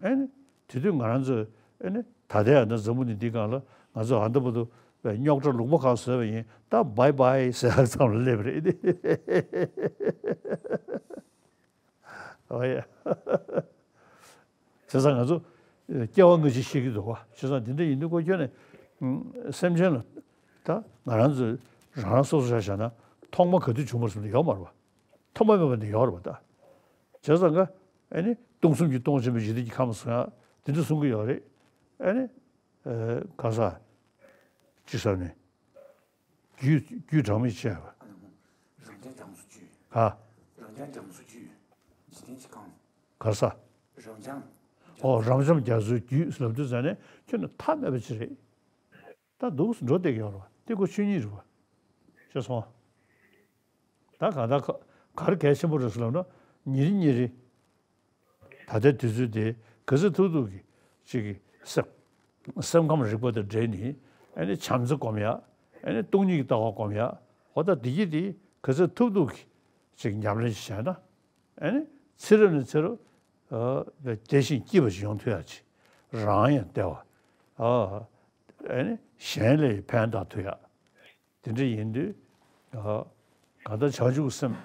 ཨེ་ནི་དེ་དུས་ང་རང་ཚོས་ཨེ་ནི་ད་ལྟའི་ཨ་ན་འཛམ་བུ་གླིང་འདིའི་སྒང་ལ་ང་ཚོ་ཨ་འདྲ་པོ་དུ་རྙོག་དྲ་ལུང་པ་གང་བཟོས་པ་ཡིན། ད་བྷའི་བྷའི་ཟེར་ཡག་ཙམ་ལ་སླེབས་པ་རེད། ཨོ་ཡ། བྱས་ཙང་ང་ཚོ་སྐྱེ་བ་སྔ་ཕྱི་ཤེས་ཀྱི་འདུག་བ། བྱས་ཙང་འདི་འདྲ་ཡིན་དུས་ཁོ་ཁྱོན་ནས་སེམས་ཅན་ལ་ད་ང་རང་ཚོ་རང་རང་སོ་སོ་ཆ་བཞག་ན་ཐོག་མ་ག་དུས་བྱུང་བ་ཟེར་ན་ཡོད་མ་རེད་བ། ཐོག་མ་མེད་པ་ནི་ཡོད་རེད་བ་ད། བྱས་ཙང་ཀ་ཨེ་ནི་སྟོང་གསུམ་གྱི་སྟོང་ཆེན་པོའི་འཇིག་རྟེན་གྱི་ཁམས་སུ་ཡང་འདི་འདྲ་གསུང་གི་ཡོད་རེད། ཨེ་ནི་ག་ས་ཅི་ས་ནས། རྒྱུད་རྒྱུད་གྲངས་མེད་ཆེ་བ། རང་རྐྱ་རྒྱ་མཚོ་བཅུ། ག་རང་རྐྱ་རྒྱ་མཚོ་བཅུ། འཇིག་རྟེན་གྱི་ཁམས། ག་ས། རང་རྐྱ། ཨོ་རབ་འབྱམས་རྒྱ་མཚོའི་རྒྱུད་ལབ་དུས་ཙང་ནས་ཁྱོན་ནས་མཐའ་མེད་པ་ཅིག་རེད། ད་འདུག་སེ་འགྲོ་བསྡད་ཀྱི་ཡོད་རེད་བ། དེ་ཁོ་ཆོས་ཉིད་རེད་བ། ཤེས་སོང་ང་། ད་གང་ལྟར་ག་ག་རེ་གལ་ཆེན་པོ་རེད་ཟེར་ལབ་ན། ཉིན་རེ་ཉིན་རེ། ད་ལྟའི་དུས་ཚོད་དེ་ག་ཚོད་ཐུབ་ཐུབ་ཀྱིས་ཅིག་གི་སེམས་སེམས་ཁམས་རིག་པ་དང་འབྲེལ་ནས། ཨ་ནི་བྱམས་བརྩེ་སྒོམ་ཡག་ཨ་ནི་སྟོང་ཉིད་ཀྱི་ལྟ་བ་སྒོམ་ཡག་འོ་ད་འདི་གྱིས་དེ་ག་ཚོད་ཐུབ་ཐུབ་ཀྱིས་ཅིག་ཉམས་ལེན་བྱས་ན། ཨ་ནི་ཚེ་རབས་ནས་ཚེ་རབས་ཨ་བདེ་ཞིང་སྐྱིད་པ་ཞིག་ཡོང་ཐུབ་ཡག་ཅིག་རང་ཡང་བདེ་བ། ཨ་ཨ་ནི་གཞན་ལ་ཡང་ཕན་བཏགས་ཐུབ་ཡག་དེ་འདྲ་ཡིན་དུས། ཨ་གང་ལྟར་བྱང་ཆུབ་ཀྱི་སེམས།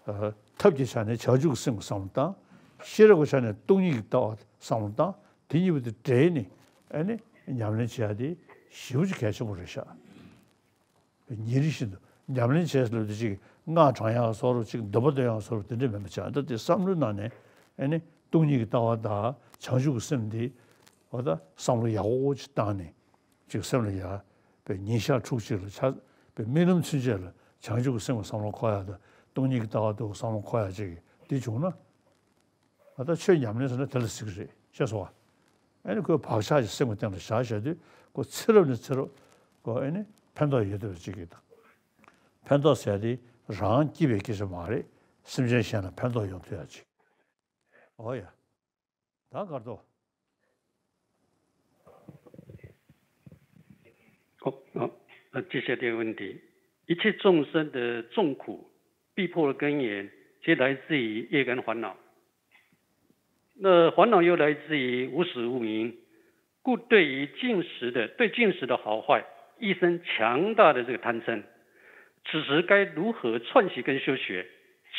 ཨ་ཐབས་ཀྱི་ཆ་ནས་བྱང་ཆུབ་ཀྱི་སེམས་ཀྱི་བསམ་བློ་བཏང་། ཤེས་རབ་ཀྱི་ཆ་ནས་སྟོང་ཉིད་ཀྱི་ལྟ་བ་བསམ་བློ་བཏང་། དེ་གཉིས་པོ་དེ་འདྲེས་ནས་ཨ་ནི་ཉམས་ལེན་བྱེད་ཡག་དེ་ཞེ་པོ་ཅིག་གལ་ཆེན་པོ་རེད་ཤག་ཉིན་རེ་བཞིན་དུ་ཉམས་ལེན་བྱས་ལབ་དུས་ཅིག་སྔགས་བགྲང་ཡག་བཟོ་འདྲ་ཅིག་འདོན་པ་འདོན་ཡག་བཟོ་འདྲ་དེ་འདྲ་མིན་པ་བྱས། ད་དེ་བསམ་བློའི་ནང་ནས་ཨ་ནི་སྟོང་ཉིད་ཀྱི་ལྟ་བ་དང་བྱང་ཆུབ་ཀྱི་སེམས་འདི་འོ་ད་བསམ་བློ་ཡག་པོ་ཅིག་བཏང་ནས། ཅིག་སེམས་ལ་ཡ། པའི་ཉིན་ཞག་ཕྲུགས་གཅིག་ལ་ཆ། པའི་རྨི་ལམ་ཚུན་ཆད་ལ་བྱང་ཆུབ་ཀྱི་སེམས་ཀྱི་བསམ་བློ་འཁོར་ཡག་དང་སྟོང་ཉིད་ཀྱི་ལྟ་བ་དུ་བསམ་བློ་འཁོར་ཡག་ཅིག་འདི་བྱུང་ན། ང་ད་ཆོས་ཉམས་ལེན་ཟེར་ན་དེ་ལ་ཟེར་གི་རེད། ཤེས་སོང་ང་། ཨ་ནི་ཁོའི་བག་ཆགས་ཀྱི་སེམས་ཀྱི་སྟེང་ལ་བཞག་བཞག་དུས་ཁོ་ཚེ་རབས་ནས་ཚེ་རབས་ཁོ་ཨ་ནི་ཕན་ཐོགས་ཡོད་བསྡད་པ་ཅིག་གི་དང་། ཕན་ཐོགས་ཟེར་དེ་རང་སྐྱིད་པའི་སྐད་ཆ་མ་རེད། སེམས་ཅན་གཞན་ལ་ཕན་ཐོགས་ཡོང་ཐུབ་ཡག་ཅིག་ཨོ་ཡ། ད་གར་དོ། 哦，好，那接下来这个问题，一切众生的众苦，必破的根源，皆来自于业跟烦恼。那烦恼又来自于无始无明，故对于境识的，对境识的好坏，一生强大的这个贪嗔。此时该如何串习跟修学？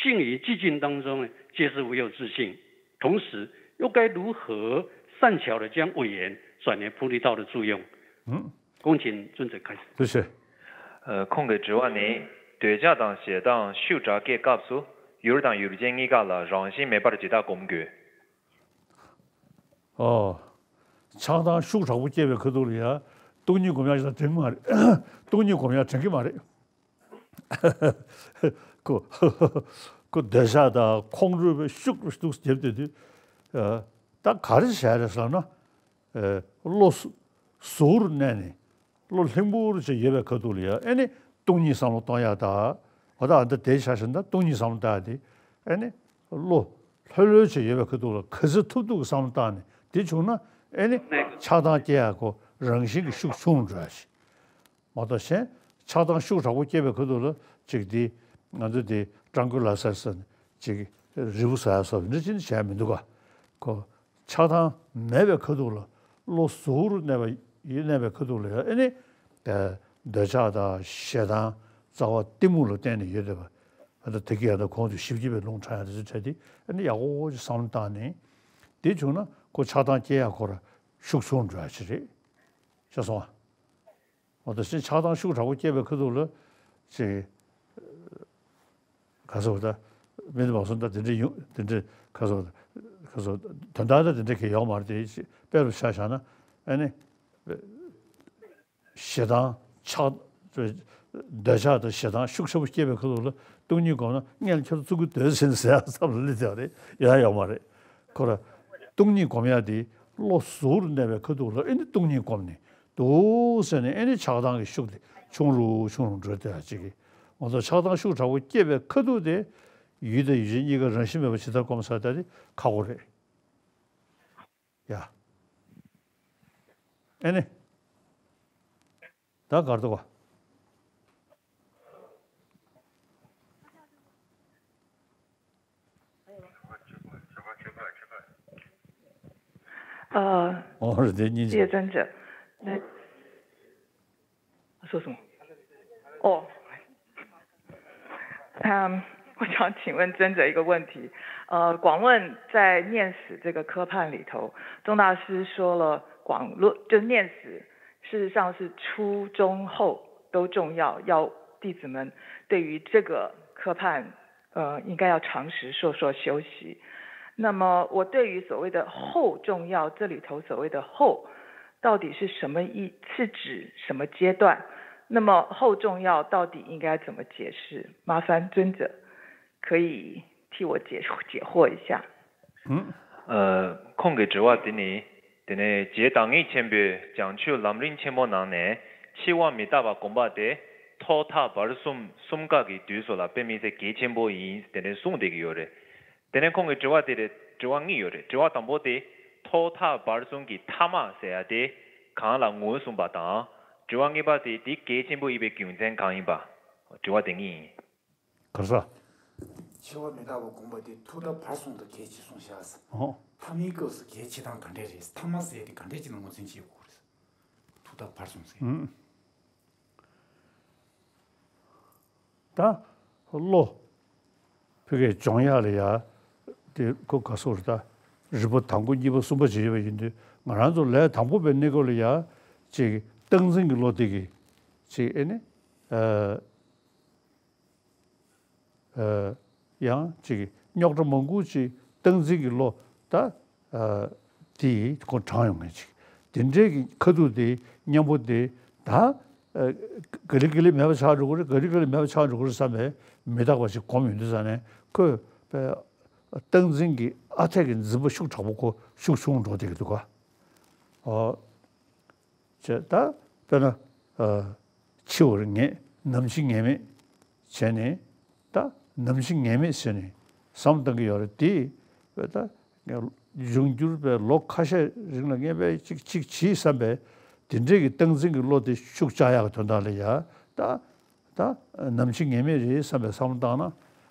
境与寂静当中呢，皆是无有自性。同时，又该如何善巧的将慧眼转为菩提道的助用？嗯，恭请尊者开始。 ཨ། ཁོང་གི་དྲི་བ་ནི། འདོད་ཆགས་དང་ཞེ་སྡང་ཤུགས་དྲག་སྐྱེས་སྐབས་སུ་ཡུལ་དང་ཡུལ་ཅན་གཉིས་ཀ་ལ་རང་བཞིན་མེད་པར་ཇི་ལྟར་སྒོམ་དགོས། ཨོ། ཆགས་སྡང་ཤུགས་དྲག་པོ་སྐྱེས་པའི་ཁ་ཐུག་ལ་ཡ། སྟོང་ཉིད་སྒོམ་ཡག་ཅིག་དང་འགྲིག་གི་མ་རེད། སྟོང་ཉིད་སྒོམ་ཡག་འགྲིག་གི་མ་རེད། ཁོ་ཁོ་འདོད་ཆགས་དང་ཁོང་ཁྲོ་བའི་ཤུགས་ལ་ཤུགས་བརྒྱབ་བསྡད་དུས། ཨ། ད་ག་རེ་བྱས་རེད་ཟེར་ན། ཨ། བློ་གཟུ་གཟུ་བོར་གནས་ནས་བློ་ལྷིང་པོར་བྱས་ཡོད་པའི་ཁ་ཐུག་ལ་ཡ། ཨ་ནི་སྟོང་ཉིད་བསམ་བློ་གཏོང་ཡག་དང་། འོ་ད་ཨ་ད་དེ་ཆ་བཞག་ན་སྟོང་ཉིད་བསམ་བློ་བཏང་ཡག་དེ། ཨ་ནི་བློ་ལྷོད་ལྷོད་བྱས་ཡོད་པའི་ཁ་ཐུག་ལ་ག་ཚོད་ཐུབ་ཐུབ་ཀྱི་བསམ་བློ་བཏང་ནས་དེ་བྱུང་ན། ཨ་ནི་ཆགས་སྡང་སྐྱེ་ཡག་ཁོ་རང་བཞིན་གྱིས་ཤུགས་ཆུང་རུ་འགྲོ་ཡག་ཞིག་མ་གཏོགས་གཞན། ཆགས་སྡང་ཤུགས་དྲག་པོ་སྐྱེས་པའི་ཁ་ཐུག་ལ་ཅིག་འདི་ང་ཚོ་འདི་ཀྲང་ཀུ་ལ་སར་ཟེར་ནས་ཅིག་རིལ་བུ་ཟ་ཡག་སོགས་འདི་འདྲ་ཅིག་བྱས་མི་འདུག་ག་ཁོ་ཆགས་སྡང་མེད་པའི་ཁ་ཐུག་ལ་བློ་གཟུ་བོར་གནས་པ་ཡིན། གནས་པའི་ཁ་ཐུག་ལ་ཡ། ཨ་ནི་འདོད་ཆགས་དང་ཞེ་སྡང་རྩ་བ་གཏི་མུག་ལ་བརྟེན་ནས་ཡོད་བསྡད་པ། ཨ་ད་དེ་གི་ཡང་ད་གོང་དུ་ཞིབ་ཀྱི་པའི་ལུང་དྲངས་ཡག་དེ་ཚོ་བྲལ་ཏེ། ཨ་ནི་ཡག་པོ་ཅིག་བསམ་བློ་བཏང་ནས་དེ་བྱུང་ན་ཁོ་ཆགས་སྡང་སྐྱེ་ཡག་ཁོ་ར་ཤུགས་ཆུང་འགྲོ་ཡག་ཅིག་རེད། ཤེས་སོང་ང་། འོ་ད་ཕྱིན་ཆགས་སྡང་ཤུགས་དྲག་པོ་སྐྱེས་པའི་ཁ་ཐུག་ལ་ཅིག་ག་ཟེར་བ་ད། མི་འདི་མ་སོང་ད་དེ་འདྲ་ཡོང་དེ་འདྲ་ག་ཟེར་བ་ད། ག་ཟེར་བ་ད་དོན་དག་ད་དེ་འདྲ་གི་ཡོག་མ་རེད། དེ་དཔེ་རུ་ཆ་བཞག་ན། ཨ་ནི་ཞེ་སྡང་ཆགས། འདོད་ཆགས་དང་ཞེ་སྡང་ཤུགས་ཆེན་པོ་སྐྱེས་པའི་ཁ་ཐུག་ལ་སྟོང་ཉིད་སྒོམ་ན་མངལ་ཁྱོར་བཙུགས་ཀྱི་འདོད་ཟེར་ནས་ཟེར་ཡག་བསམ་བློ་སླེབས་ཡག་རེད། ཡོང་ཡག་ཡོག་མ་རེད། ཁོ་ར་སྟོང་ཉིད་སྒོམ་ཡག་དེ་བློ་གཟུ་བོར་གནས་པའི་ཁ་ཐུག་ལ་ཨ་ནི་སྟོང་ཉིད་སྒོམ་ནས་འདུག་ཟེར་ནས་ཨ་ནི་ཆགས་སྡང་གི་ཤུགས་དེ་ཆུང་རུ་ཆུང་རུ་འགྲོ་བསྡད་ཡག་ཅིག་གི། ང་ཚོ་ཆགས་སྡང་ཤུགས་དྲག་པོ་སྐྱེས་པའི་ཁ་ཐུག་དེ་ཡུལ་དང་ཡུལ་ཅན་གཉིས་ཀ་རང་བཞིན་མེད་པ་ཇི་ལྟར་སྒོམ་ཟེར་ཡག་དེ་ཁག་པོ་རེད། ཡ། ཨེ་ནི། ད་གར་འདུག་ག་ཨ། ཨོ་རེད་དེ་སྙིང་རྗེ། 谢谢尊者。那说什么？哦，嗯，我想请问尊者一个问题。呃，广论在念死这个科判里头，宗大师说了，广论就念死，事实上是初中后都重要，要弟子们对于这个科判，呃，应该要常时说说修习。那么，我对于所谓的后重要，这里头所谓的后，到底是什么意？是指什么阶段？那么后重要到底应该怎么解释？麻烦尊者可以替我解解惑一下。嗯。ཨ། ཁོང་གི་དྲི་བ་དེ་ནི། དེ་ནས་རྗེ་དྭགས་ངེས་མཁྱེན་པོས་བྱང་ཆུབ་ལམ་རིམ་ཆེན་མོ་ནང་ནས་འཆི་བ་མི་རྟག་པ་སྒོམ་པ་དེ་ཐོག་མཐའ་བར་གསུམ་གསུམ་ཀ་གི་དུས་སུ་ལ་དཔེ་མི་སྲིད་གལ་ཆེན་པོ་ཡིན་དེ་འདྲ་གསུངས་བསྡད་ཀྱི་ཡོད་རེད། དེ་ནས་ཁོང་གི་དྲི་བ་དེ་རེད། དྲི་བ་གཉིས་ཡོད་རེད། དྲི་བ་དང་པོ་དེ་ཐོག་མཐའ་བར་གསུམ་གྱི་མཐའ་མ་ཟེར་ཡ་དེ་གང་ལ་ངོས་བཟུང་པ་དང་། དྲི་བ་གཉིས་པ་དེ་དེ་གལ་ཆེན་པོ་ཡིན་པའི་རྒྱུ་མཚན་གང་ཡིན་པ། དྲི་བ་དེ་གཉིས་ཡིན། ག་རེ་ཟེར། འཆི་བ་མི་རྟག་པ་སྒོམ་པ་དེ་ཐོག་མཐའ་བར་གསུམ་དུ་གལ་ཆེ་གསུངས་བཞག་ཟེར། ཨོ། མཐའ་མའི་སྐབས་སུ་གལ་ཆེ་སྟངས་ག་འདྲས་རེད། མཐའ་མ་ཟེར་དེ་ག་འདྲས་ཅིག་ལ་ངོས་འཛིན་བྱེད་དགོས་རེད། ཐོག་མཐའ་བར་གསུམ་ཟེར། ཨུམ། ད་བློ་ཕ་གིའི་སྦྱོང་ཡག་ལ་ཡ་དེ་ཁོ་ག་སོགས་རེད། ད་རིམ་པ་དང་པོ་གཉིས་པ་གསུམ་པ་བྱེད་ཡོད་པ་ཡིན་དུས། ང་རང་ཚོ་ལས་དང་པོ་པའི་གནས་སྐབས་ལ་ཡ་ཅིག་སྟངས་འཛིན་གྱི་བློ་དེ་གི་ཅིག་ཨེ་ནི། ཨ། ཨ། ཡང་ཅིག་རྙོག་དྲ་མང་པོ་ཅིག་སྟངས་འཛིན་གྱི་བློ། ད་ཨ་དེ་ཁོ་དྲངས་ཡོང་མཁན་ཅིག་དེ་འདྲའི་གི་ཁ་ཐུག་དེ་མཉམ་པོ་དེ་ད་ཨ་ག་ལེ་ག་ལེ་མེད་པ་ཆགས་འགྲོ་གི་རེད། ག་ལེ་ག་ལེ་མེད་པ་ཆགས་འགྲོ་གི་རེད་བསམ་པའི་མི་རྟག་པ་ཞིག་སྒོམ་ཡོང་དུས་ཙ་ནས་ཁོས་པའི་སྟངས་འཛིན་གྱི་ཨ་འཐས་ཀྱི་འཛིན་པ་ཤུགས་དྲག་པོ་ཁོ་ཤུགས་ཆུང་འགྲོ་བསྡད་ཀྱི་འདུག་ག་ཨོ། བྱས་ད་དཔེར་ན། ཨ། འཆི་བར་ངེས། ནམ་འཆི་ངེས་མེད་བྱས་ནས། ད་ནམ་འཆི་ངེས་མེད་ཟེར་ནས་བསམ་བཏང་གི་ཡོད་རེད་དེ། བས་ད་ངས་འབྱུང་འགྱུར་བའི་ལོ་ཁ་ཤས་རིང་ལ་ངས་བས་ཅིག་ཅིག་བྱེད་བསམ་པའི་དེ་འདྲས་ཀྱི་སྟངས་འཛིན་གྱི་བློ་དེ་ཤུགས་བཅག་ཡག་གི་དོན་དག་ལ་ཡ། ད་ད་ནམ་འཆི་ངེས་མེད་རེད་བསམ་པའི་བསམ་བློ་བཏང་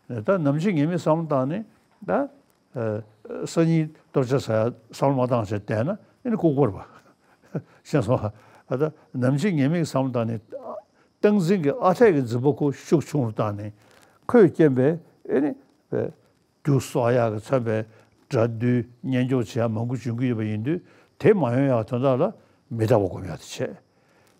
ན། ད་ནམ་འཆི་ངེས་མེད་བསམ་བློ་བཏང་ནས་ད། ཨ། སང་ཉིན་ལྟོ་ཆས་ཟ་ཡ་བསམ་བློ་མ་བཏང་བྱས་བསྡད་ན་ཨེ་ནི་ལྐུགས་པ་རེད་པ། ཤེས་སོང་ཨ། ད་ནམ་འཆི་ངེས་མེད་ཀྱི་བསམ་བློ་བཏང་ནས་སྟངས་འཛིན་གྱི་ཨ་འཐས་ཀྱི་འཛིན་པ་ཁོ་ཤུགས་ཆུང་རུ་བཏང་ནས་ཁོས་རྐྱེན་པས་ཨེ་ནི་རྒྱུ་གསོག་ཡག་གི་མཚོན་པའི་དགྲ་འདུལ་གཉེན་སྐྱོང་བྱེད་ཡག་མང་པོ་འབྱུང་གི་ཡོད་པ་ཡིན་དུས། དེ་མ་ཡོང་ཡག་དོན་དག་ལ་མི་རྟག་པ་སྒོམ་ཡག་དེ་བྱས།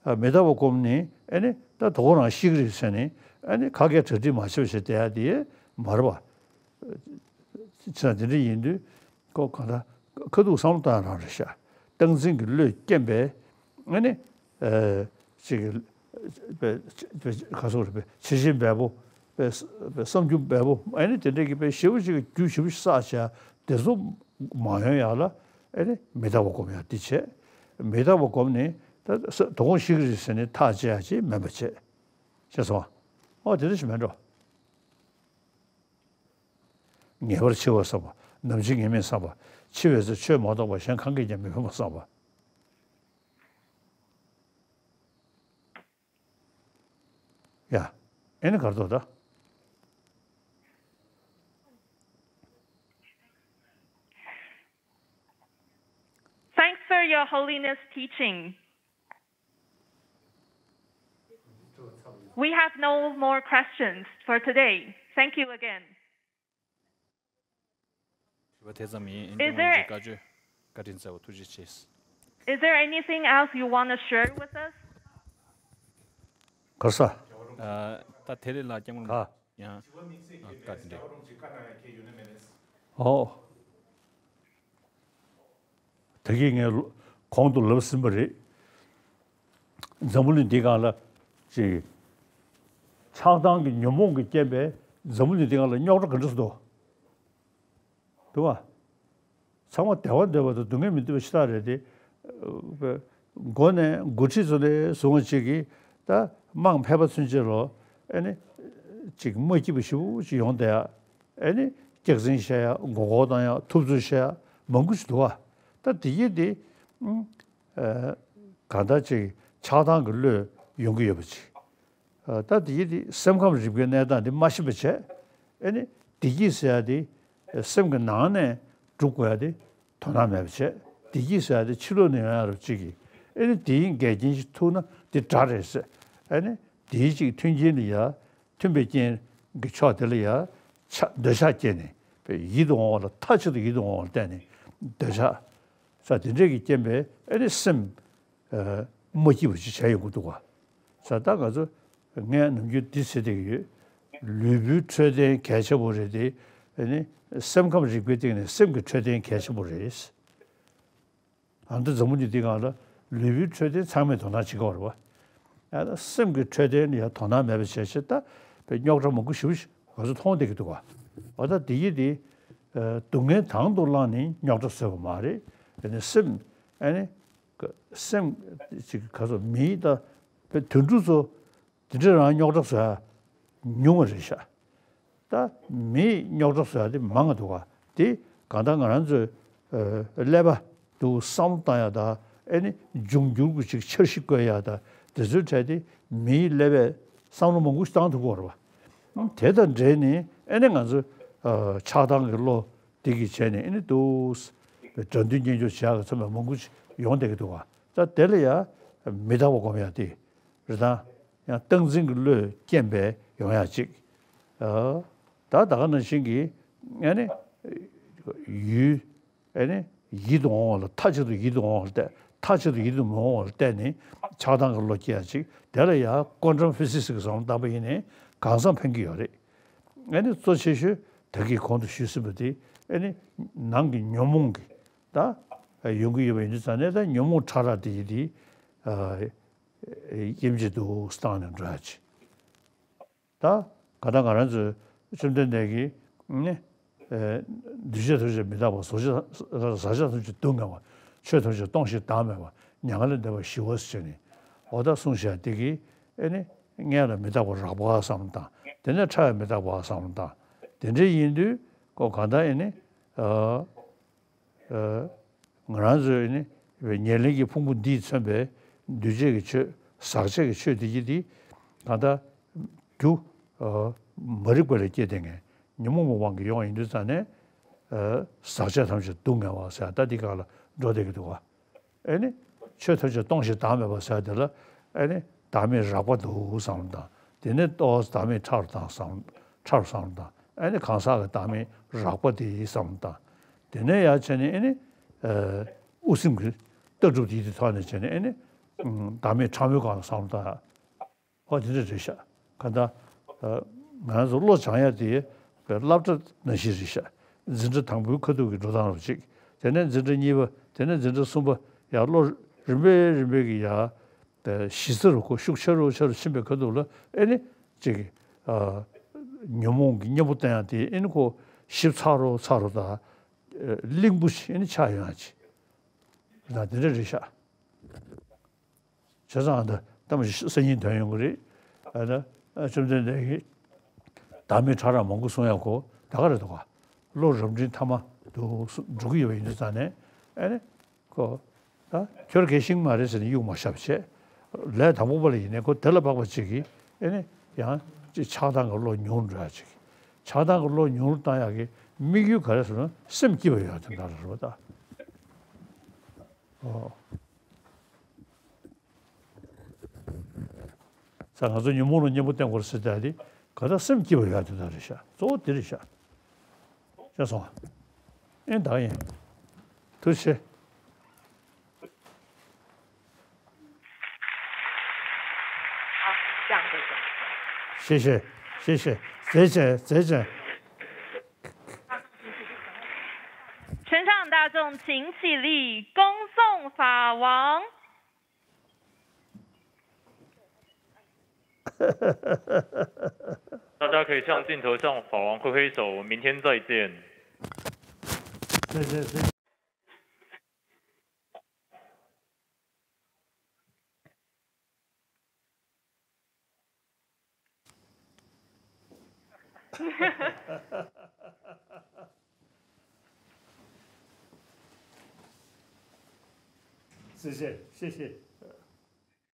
ཨ། མི་རྟག་པ་སྒོམ་ནས་ཨེ་ནི་ད་དོ་ཁོ་རང་ཤི་གི་རེད་ཟེར་ནས་ཨེ་ནི་ཁ་སྐད་གྲ་སྒྲིག་མ་བྱས་པ་བྱས་བསྡད་ཡག་དེ་མ་རེད་པ། བྱས་ཙང་དེ་འདྲ་ཡིན་དུས་ཁོ་གང་ལྟར་ཁ་ཐུག་བསམ་བློ་བཏང་རང་རེད་ཤག་སྟངས་འཛིན་གྱི་བློས་རྐྱེན་པས་ཨ་ནི། ཨ། ཅིག་པའི་པའི་ག་སོགས་རེད་པས། ཕྱི་བཞིན་འབེལ་པོ་པའི་པའི་བསམ་རྒྱུ་འབེལ་པོ་ཨ་ནི་དེ་འདྲས་ཀྱི་པའི་ཞེ་པོ་ཅིག་རྒྱུ་ཞེ་པོ་ཅིག་བསགས་བྱས་དེ་ཚོ་མ་ཡོང་ཡག་ལ་ཨ་ནི་མི་རྟག་པ་སྒོམ་ཡག་འདི་བྱས། མི་རྟག་པ་སྒོམ་ནས་ད་ས་དོ་དགོང་ཤི་གི་རེད་ཟེར་ནས་ཐག་བཅད་ཡག་ཅིག་མིན་པ་བྱས། ཤེས་སོང་ཨ། ཨོ་དེ་འདྲ་ཞིག་མིན་འགྲོ། ངེས་པར་འཆི་བ་བསམ་པ། ནམ་འཆི་ངེས་མེད་བསམ་པ། འཆི་བའི་ཚེ་ཆོས་མ་གཏོགས་པ་གཞན་གང་གིས་ཀྱང་མི་ཕན་པ་བསམ་པ། ཡ། ཨེ་ནི་གར་དོ་ད། Thanks for your holiness teaching. We have no more questions for today. Thank you again. དྲི་བ་དེ་ཙམ་ཡིན། ཨིན། Is there- ཀྲང་ཝུའུ་ཅིན་བཀའ་ཆོས་བཀའ་དྲིན་ཆེ་བ། ཐུགས་རྗེ་ཆེ། Is there anything else you want to share with us? གར་ས། ཨ། ད་དེ་རེད་ལ་སྐྱབས་མགོན། ག་ཡང་། ཨ། བཀའ་དྲིན་ཆེ། ཨོ། ད་གིན་ངས་གོང་དུ་ལབ་ཟིན་པ་རེད། འཛམ་བུ་གླིང་འདི་སྒང་ལ་ཅིག་ཆགས་སྡང་གི་ཉོན་མོངས་ཀྱི་རྐྱེན་པས་འཛམ་བུ་གླིང་འདི་སྒང་ལ་རྙོག་དྲ་ག་འདྲ་སེ་འདུག་འདུག་བ། ཚང་མ་བདེ་བ་འདོད་པ་དང་སྡུག་བསྔལ་མི་འདོད་པ་ཞེ་དྲག་རེད་དེ། མགོ་ནས་འགོ་ཁྲིད་ཚོ་ནས་བཟུང་བ་ཅིག་གིས་ད་དམངས་ཕལ་པ་ཚུན་ཆད་ལ་ཨེ་ནི་ཅིག་མ་སྐྱིད་པ་ཞེ་པོ་ཅིག་ཡོང་བསྡད་ཡ། ཨེ་ནི་སྐྱག་རྫུན་བཤད་ཡ། མགོ་སྐོར་བཏང་ཡ། ཐུབ་ཚོད་བཤད་ཡ་མང་པོ་ཞིག་འདུག་བ། ད་དེ་ཡིན་དེ་ཨ་གང་ལྟར་ཅིག་ཆགས་སྡང་གི་བློས་ཡོང་གི་ཡོད་པ་ཅིག་ཨ། ད་དེ་ཡིན་དེ་སེམས་ཁམས་རིག་པའི་གནས་སྟངས་དེ་མ་ཤེས་པ་བྱས། ཨེ་ནི་བདེ་སྐྱིད་ཟེར་ཡ་དེ་སེམས་ཀྱི་ནང་ནས་སྒྲུབ་དགོས་ཡ་དེ་དོ་སྣང་མེད་པ་བྱས། བདེ་སྐྱིད་ཟེར་ཡ་དེ་ཕྱི་ལོགས་ནས་ཡོང་ཡ་རུ་ཅིག་གིས་ཨེ་ནི་དེ་ཡི་འགལ་རྐྱེན་ཞིག་ཐུག་ན་དེ་དགྲ་རེད་ཟེར། ཨེ་ནི་དེའི་ཅིག་མཐུན་རྐྱེན་ལ་ཡ། མཐུན་པའི་རྐྱེན་གྱི་ཕྱོགས་དེ་ལ་ཡ་ཆགས་འདོད་ཆགས་སྐྱེས་ནས་པའི་ཡིད་དུ་འོང་བ་ལ། མཐའ་གཅིག་ཏུ་ཡིད་དུ་འོང་བ་ལ་བརྟེན་ནས་འདོད་ཆགས་ས་དེ་འདྲས་ཀྱི་རྐྱེན་པས་ཨེ་ནི་སེམས་ཨ་མ་སྐྱིད་པ་ཅིག་བྱས་ཡོང་གི་འདུག་ག་ས་ད་ང་ཚོ་ངས་ནམ་རྒྱུན་འདི་ཟེར་བསྡད་ཀྱི་ཡོད། ལུས་པོའི་འཕྲོད་བསྟེན་གལ་ཆེན་པོ་རེད་དེ། ཨེ་ནི་སེམས་ཁམས་རིག་པའི་སྟེང་ནས་སེམས་ཀྱི་འཕྲོད་བསྟེན་གལ་ཆེན་པོ་རེད། ཨ། འདི་འཛམ་བུ་གླིང་འདི་སྒང་ལ་ལུས་པོའི་འཕྲོད་བསྟེན་ཚང་མས་དོ་སྣང་བྱེད་ཀྱི་ཡོད་རེད་བ། ཡང་ན་སེམས་ཀྱི་འཕྲོད་བསྟེན་ལ་ཡང་དོ་སྣང་མེད་པ་བྱས་བྱས། ད་དཔེ་རྙོག་དྲ་མང་པོ་ཞེ་པོ་ཞིག་ང་ཚོ་མཐོང་བསྡད་ཀྱི་འདུག་ག་འོ་ད་འདི་ཡིན་དེ་ སྡུག་བསྔལ་དང་དུ་བླངས་ནས་རྙོག་དྲ་བཟོས་པ་མ་རེད། ཨ་ནི་སེམས་ཨ་ནི་སེམས་ཅིག་ག་ཚོད་མིའི་ད་དུད་འགྲོ་ཚོ་དེ་འདྲ་རང་རྙོག་དྲ་བཟོ་ཡ་ཉུང་བ་རེད་ཤག་ད་མིའི་རྙོག་དྲ་བཟོ་ཡ་དེ་མང་ང་འདུག་ག་དེ་གང་ལྟར་ང་རང་ཚོའི་ཀླད་པ་འདུག་བསམ་བློ་བཏང་ཡ་ད་ཨ་ནི་འབྱུང་འགྱུར་གྱི་ཅིག་འཆར་གཞི་བཀོད་ཡ་ད་དེ་ཚོའི་གྲས་དེ་མིའི་ཀླད་པས་བསམ་བློ་མང་པོ་ཞིག་བཏང་ཐུབ་ཀྱི་ཡོད་རེད་བ། དེ་དང་འབྲེལ་ནས་ཨ་ནི་ང་ཚོ་ཆགས་སྡང་གི་བློ་དེ་གིས་བྱས་ནས་ཨ་ནི་འདུག་དགྲ་འདུལ་གཉེན་སྐྱོང་བྱེད་ཡག་གི་ཚོད་མ་མང་པོ་ཞིག་ཡོང་བསྡད་ཀྱི་འདུག་ག་ད་དེ་ལ་ཡ་མི་རྟག་པ་སྒོམ་ཡ་དེ་རེད་ད། ཡང་སྟངས་འཛིན་གྱི་བློས་རྐྱེན་པས་ཡོང་ཡ་གཅིག་ད་ད་ག་ནང་བཞིན་གྱི་ཨ་ནི་ཡུལ་ཨ་ནི་ཡིད་དུ་འོང་བ་ལ་མཐའ་གཅིག་ཏུ་ཡིད་དུ་འོང་བ་ལ་བལྟས། མཐའ་གཅིག་ཏུ་ཡིད་དུ་མི་འོང་བ་ལ་བལྟས་ནས་ཆགས་སྡང་གི་བློ་སྐྱེ་ཡ་གཅིག་དེ་ལ་ཡང་ཀོན་ཊམ་ཕི་སིག་སི་གི་བསམ་བློ་བཏང་པ་ཡིན་ནའི་གང་འཚམ་ཕན་གྱི་ཡོད་རེད། ཨ་ནི་གཙོ་ཆེ་ཤོས་ད་གིན་གོང་དུ་ཞུས་ཟིན་པ་དེ་ཨ་ནི་ནང་གི་ཉོན་མོངས་ཀྱི་ད་ཡོང་གི་ཡོད་པ་ཡིན་དུས་ཙང་ནས་ད་ཉོན་མོངས་ཕྲ་རགས་དེ་ཡི་དེ་དབྱེ་འབྱེད་དུ་བཏང་ནས་འགྲོ་ཡ་ཆེ། ད་ག་ད་ང་རང་ཚོའི་བཅོམ་ལྡན་འདས་ཀྱིས་ནི་འདུས་བྱས་ཐམས་ཅད་མི་རྟག་པ། ཟག་བཅས་ཟག་བཅས་ཐམས་ཅད་སྡུག་བསྔལ་བ། ཆོས་ཐམས་ཅད་སྟོང་ཞིང་བདག་མེད་པ། མྱ་ངན་ལས་འདས་པ་ཞི་བ་ཟེར་ནས་འོ་ད་གསུངས་བཞག་དེ་གིས་ཨེ་ནི་སྔོན་ལ་མི་རྟག་པ་རགས་པ་བསམ་བློ་བཏང་། དེ་ནས་ཕྲ་བའི་མི་རྟག་པ་བསམ་བློ་བཏང་། དེ་འདྲ་ཡིན་དུས་ཁོ་གང་ལྟར་ཨེ་ནི་ང་རང་ཚོའི་ནི་ཉེར་ལེན་གྱི་ཕུང་པོ་འདིས་མཚོན་པའི་འདུས་བྱས་ཀྱི་ཆོས། ཟག་བཅས་ཀྱི་ཆོས་དེ་གྱིས་དེ་གང་ལྟར་རྒྱུ་མ་རིག་པ་ལས་སྐྱེས་ཏེ་ངས་ཉོན་མོངས་པའི་དབང་གིས་ཡོང་ཡིན་དུས་ཙང་ནས་ཟག་བཅས་ཐམས་ཅད་སྡུག་བསྔལ་བ་ཟེར་ད་འདི་སྒང་ལ་འགྲོ་བསྡད་ཀྱི་འདུག་བ། ཨེ་ནི་ཆོས་ཐམས་ཅད་སྟོང་ཞིང་བདག་མེད་པ་ཟེར་དེ་ལ་ཨེ་ནི་བདག་མེད་རགས་པ་འདུག་བསམ་བློ་བཏང་། དེ་ནས་ཏོག་ཙམ་བདག་མེད་ཕྲ་རུ་བཏང་བསམ། ཕྲ་རུ་བསམ་བློ་བཏང་། ཨེ་ནི་གང་ཟག་གི་བདག་མེད་རགས་པ་དེ་བསམ་བློ་བཏང་། དེ་ནས་ཡར་བྱས་ནས་ཨེ་ནི་དབུ་སེམས་ཀྱི་ལྟ་གྲུབ་དེ་དེ་ཐོག་ནས་བྱས་ནས་ཨེ་ནི་བདག་མེད་ཕྲ་མོའི་སྒང་ལ་བསམ་བློ་བཏང་། ཨོ་དེ་འདྲ་རེད་ཤག་གང་ལྟར་ང་རང་ཚོ་བློ་སྦྱང་ཡ་དེ་སློབ་གྲྭ་ནང་བཞིན་རེད་ཤག་འཛིན་གྲྭ་དང་པོའི་ཁ་ཐུག་གི་འགྲོ་སྟངས་རུ་གཅིག་དེ་ནས་འཛིན་གྲྭ་གཉིས་པ། དེ་ནས་འཛིན་གྲྭ་གསུམ་པ། ཡར་བློ་རིམ་པས་རིམ་པས་ཀྱི་ཡར་གཞི་རྩ་རུ་ཁོ་ཤུགས་ཆེ་རུ་ཆེ་རུ་ཕྱིན་པའི་ཁ་ཐུག་ལ་ཨེ་ནི་ཅིག་ཉོན་མོངས་ཀྱི་གཉེན་པོ་བསྟེན་ཡ་དེ་ཨེ་ནི་ཁོ་ཞིབ་ཚགས་རུ་ཚགས་རུ་དང་གླིང་བུ་ཞིག་ཨེ་ནི་ཆགས་ཡོང་ཡ་ཅིག་ད་དེ་འདྲ་རེད་ཤག་བྱས་ཙང་ཨ་ད་ལྟ་མ་གཞི་སང་ཉིན་ཐོན་ཡོང་གི་རེད། ཨ་ད་བཅོམ་ལྡན་འདས་ཀྱིས་བདག་མེད་ཕྲ་རགས་མང་པོ་གསུང་ཡག་གོ་ད་ག་རེད་འདུག་ག་བློ་རབ་འབྲིང་ཐ་མ་དུ་འགྲོ་གི་ཡོད་པ་ཡིན་དུས་ཙང་ནས་ཨ་ནི་ཁོ་ད་ཁྱོད་རྒན་ཤིང་མ་རེད་ཟེར་ནས་གཡུག་མ་བཞག་བྱས། ལས་དང་པོ་པ་ལ་ཡིན་ནའི་ཁོ་དེ་ལ་དཔག་པ་ཅིག་གིས་ཨ་ནི་ཡང་ཅིག་ཆགས་སྡང་གི་བློ་ཉུང་རུ་འགྲོ་ཡག་ཅིག་ཆགས་སྡང་གི་བློ་ཉུང་རུ་བཏང་ཡག་གི་དམིགས་ཡུལ་ག་རེ་ཟེར་ན་སེམས་སྐྱིད་པ་ཡོང་ཡག་དོན་དག་ལ་རེད་བ་ད། ཨོ། ས་ང་ཚོ་ཉོན་མོངས་ལ་གཉེན་པོ་བསྟེན་དགོས་ཟེར་ད་དེ་ག་ད་སེམས་སྐྱིད་པ་ཡོད་དེ་ད་རེད་ཤག་གཙོ་བོ་དེ་རེད་ཤག་ཤེས་སོང་ཨ། ཨེ་ད་ཡིན། ཐུགས་རྗེ་ཆེ། ཞེས་བཤད། ཞེས་བཤད། མཛད་བྱ། མཛད་བྱ། 全场大众请起立，恭送法王。 大家可以向镜头向法王挥挥手，我们明天再见。谢谢，谢谢。 谢谢，谢谢。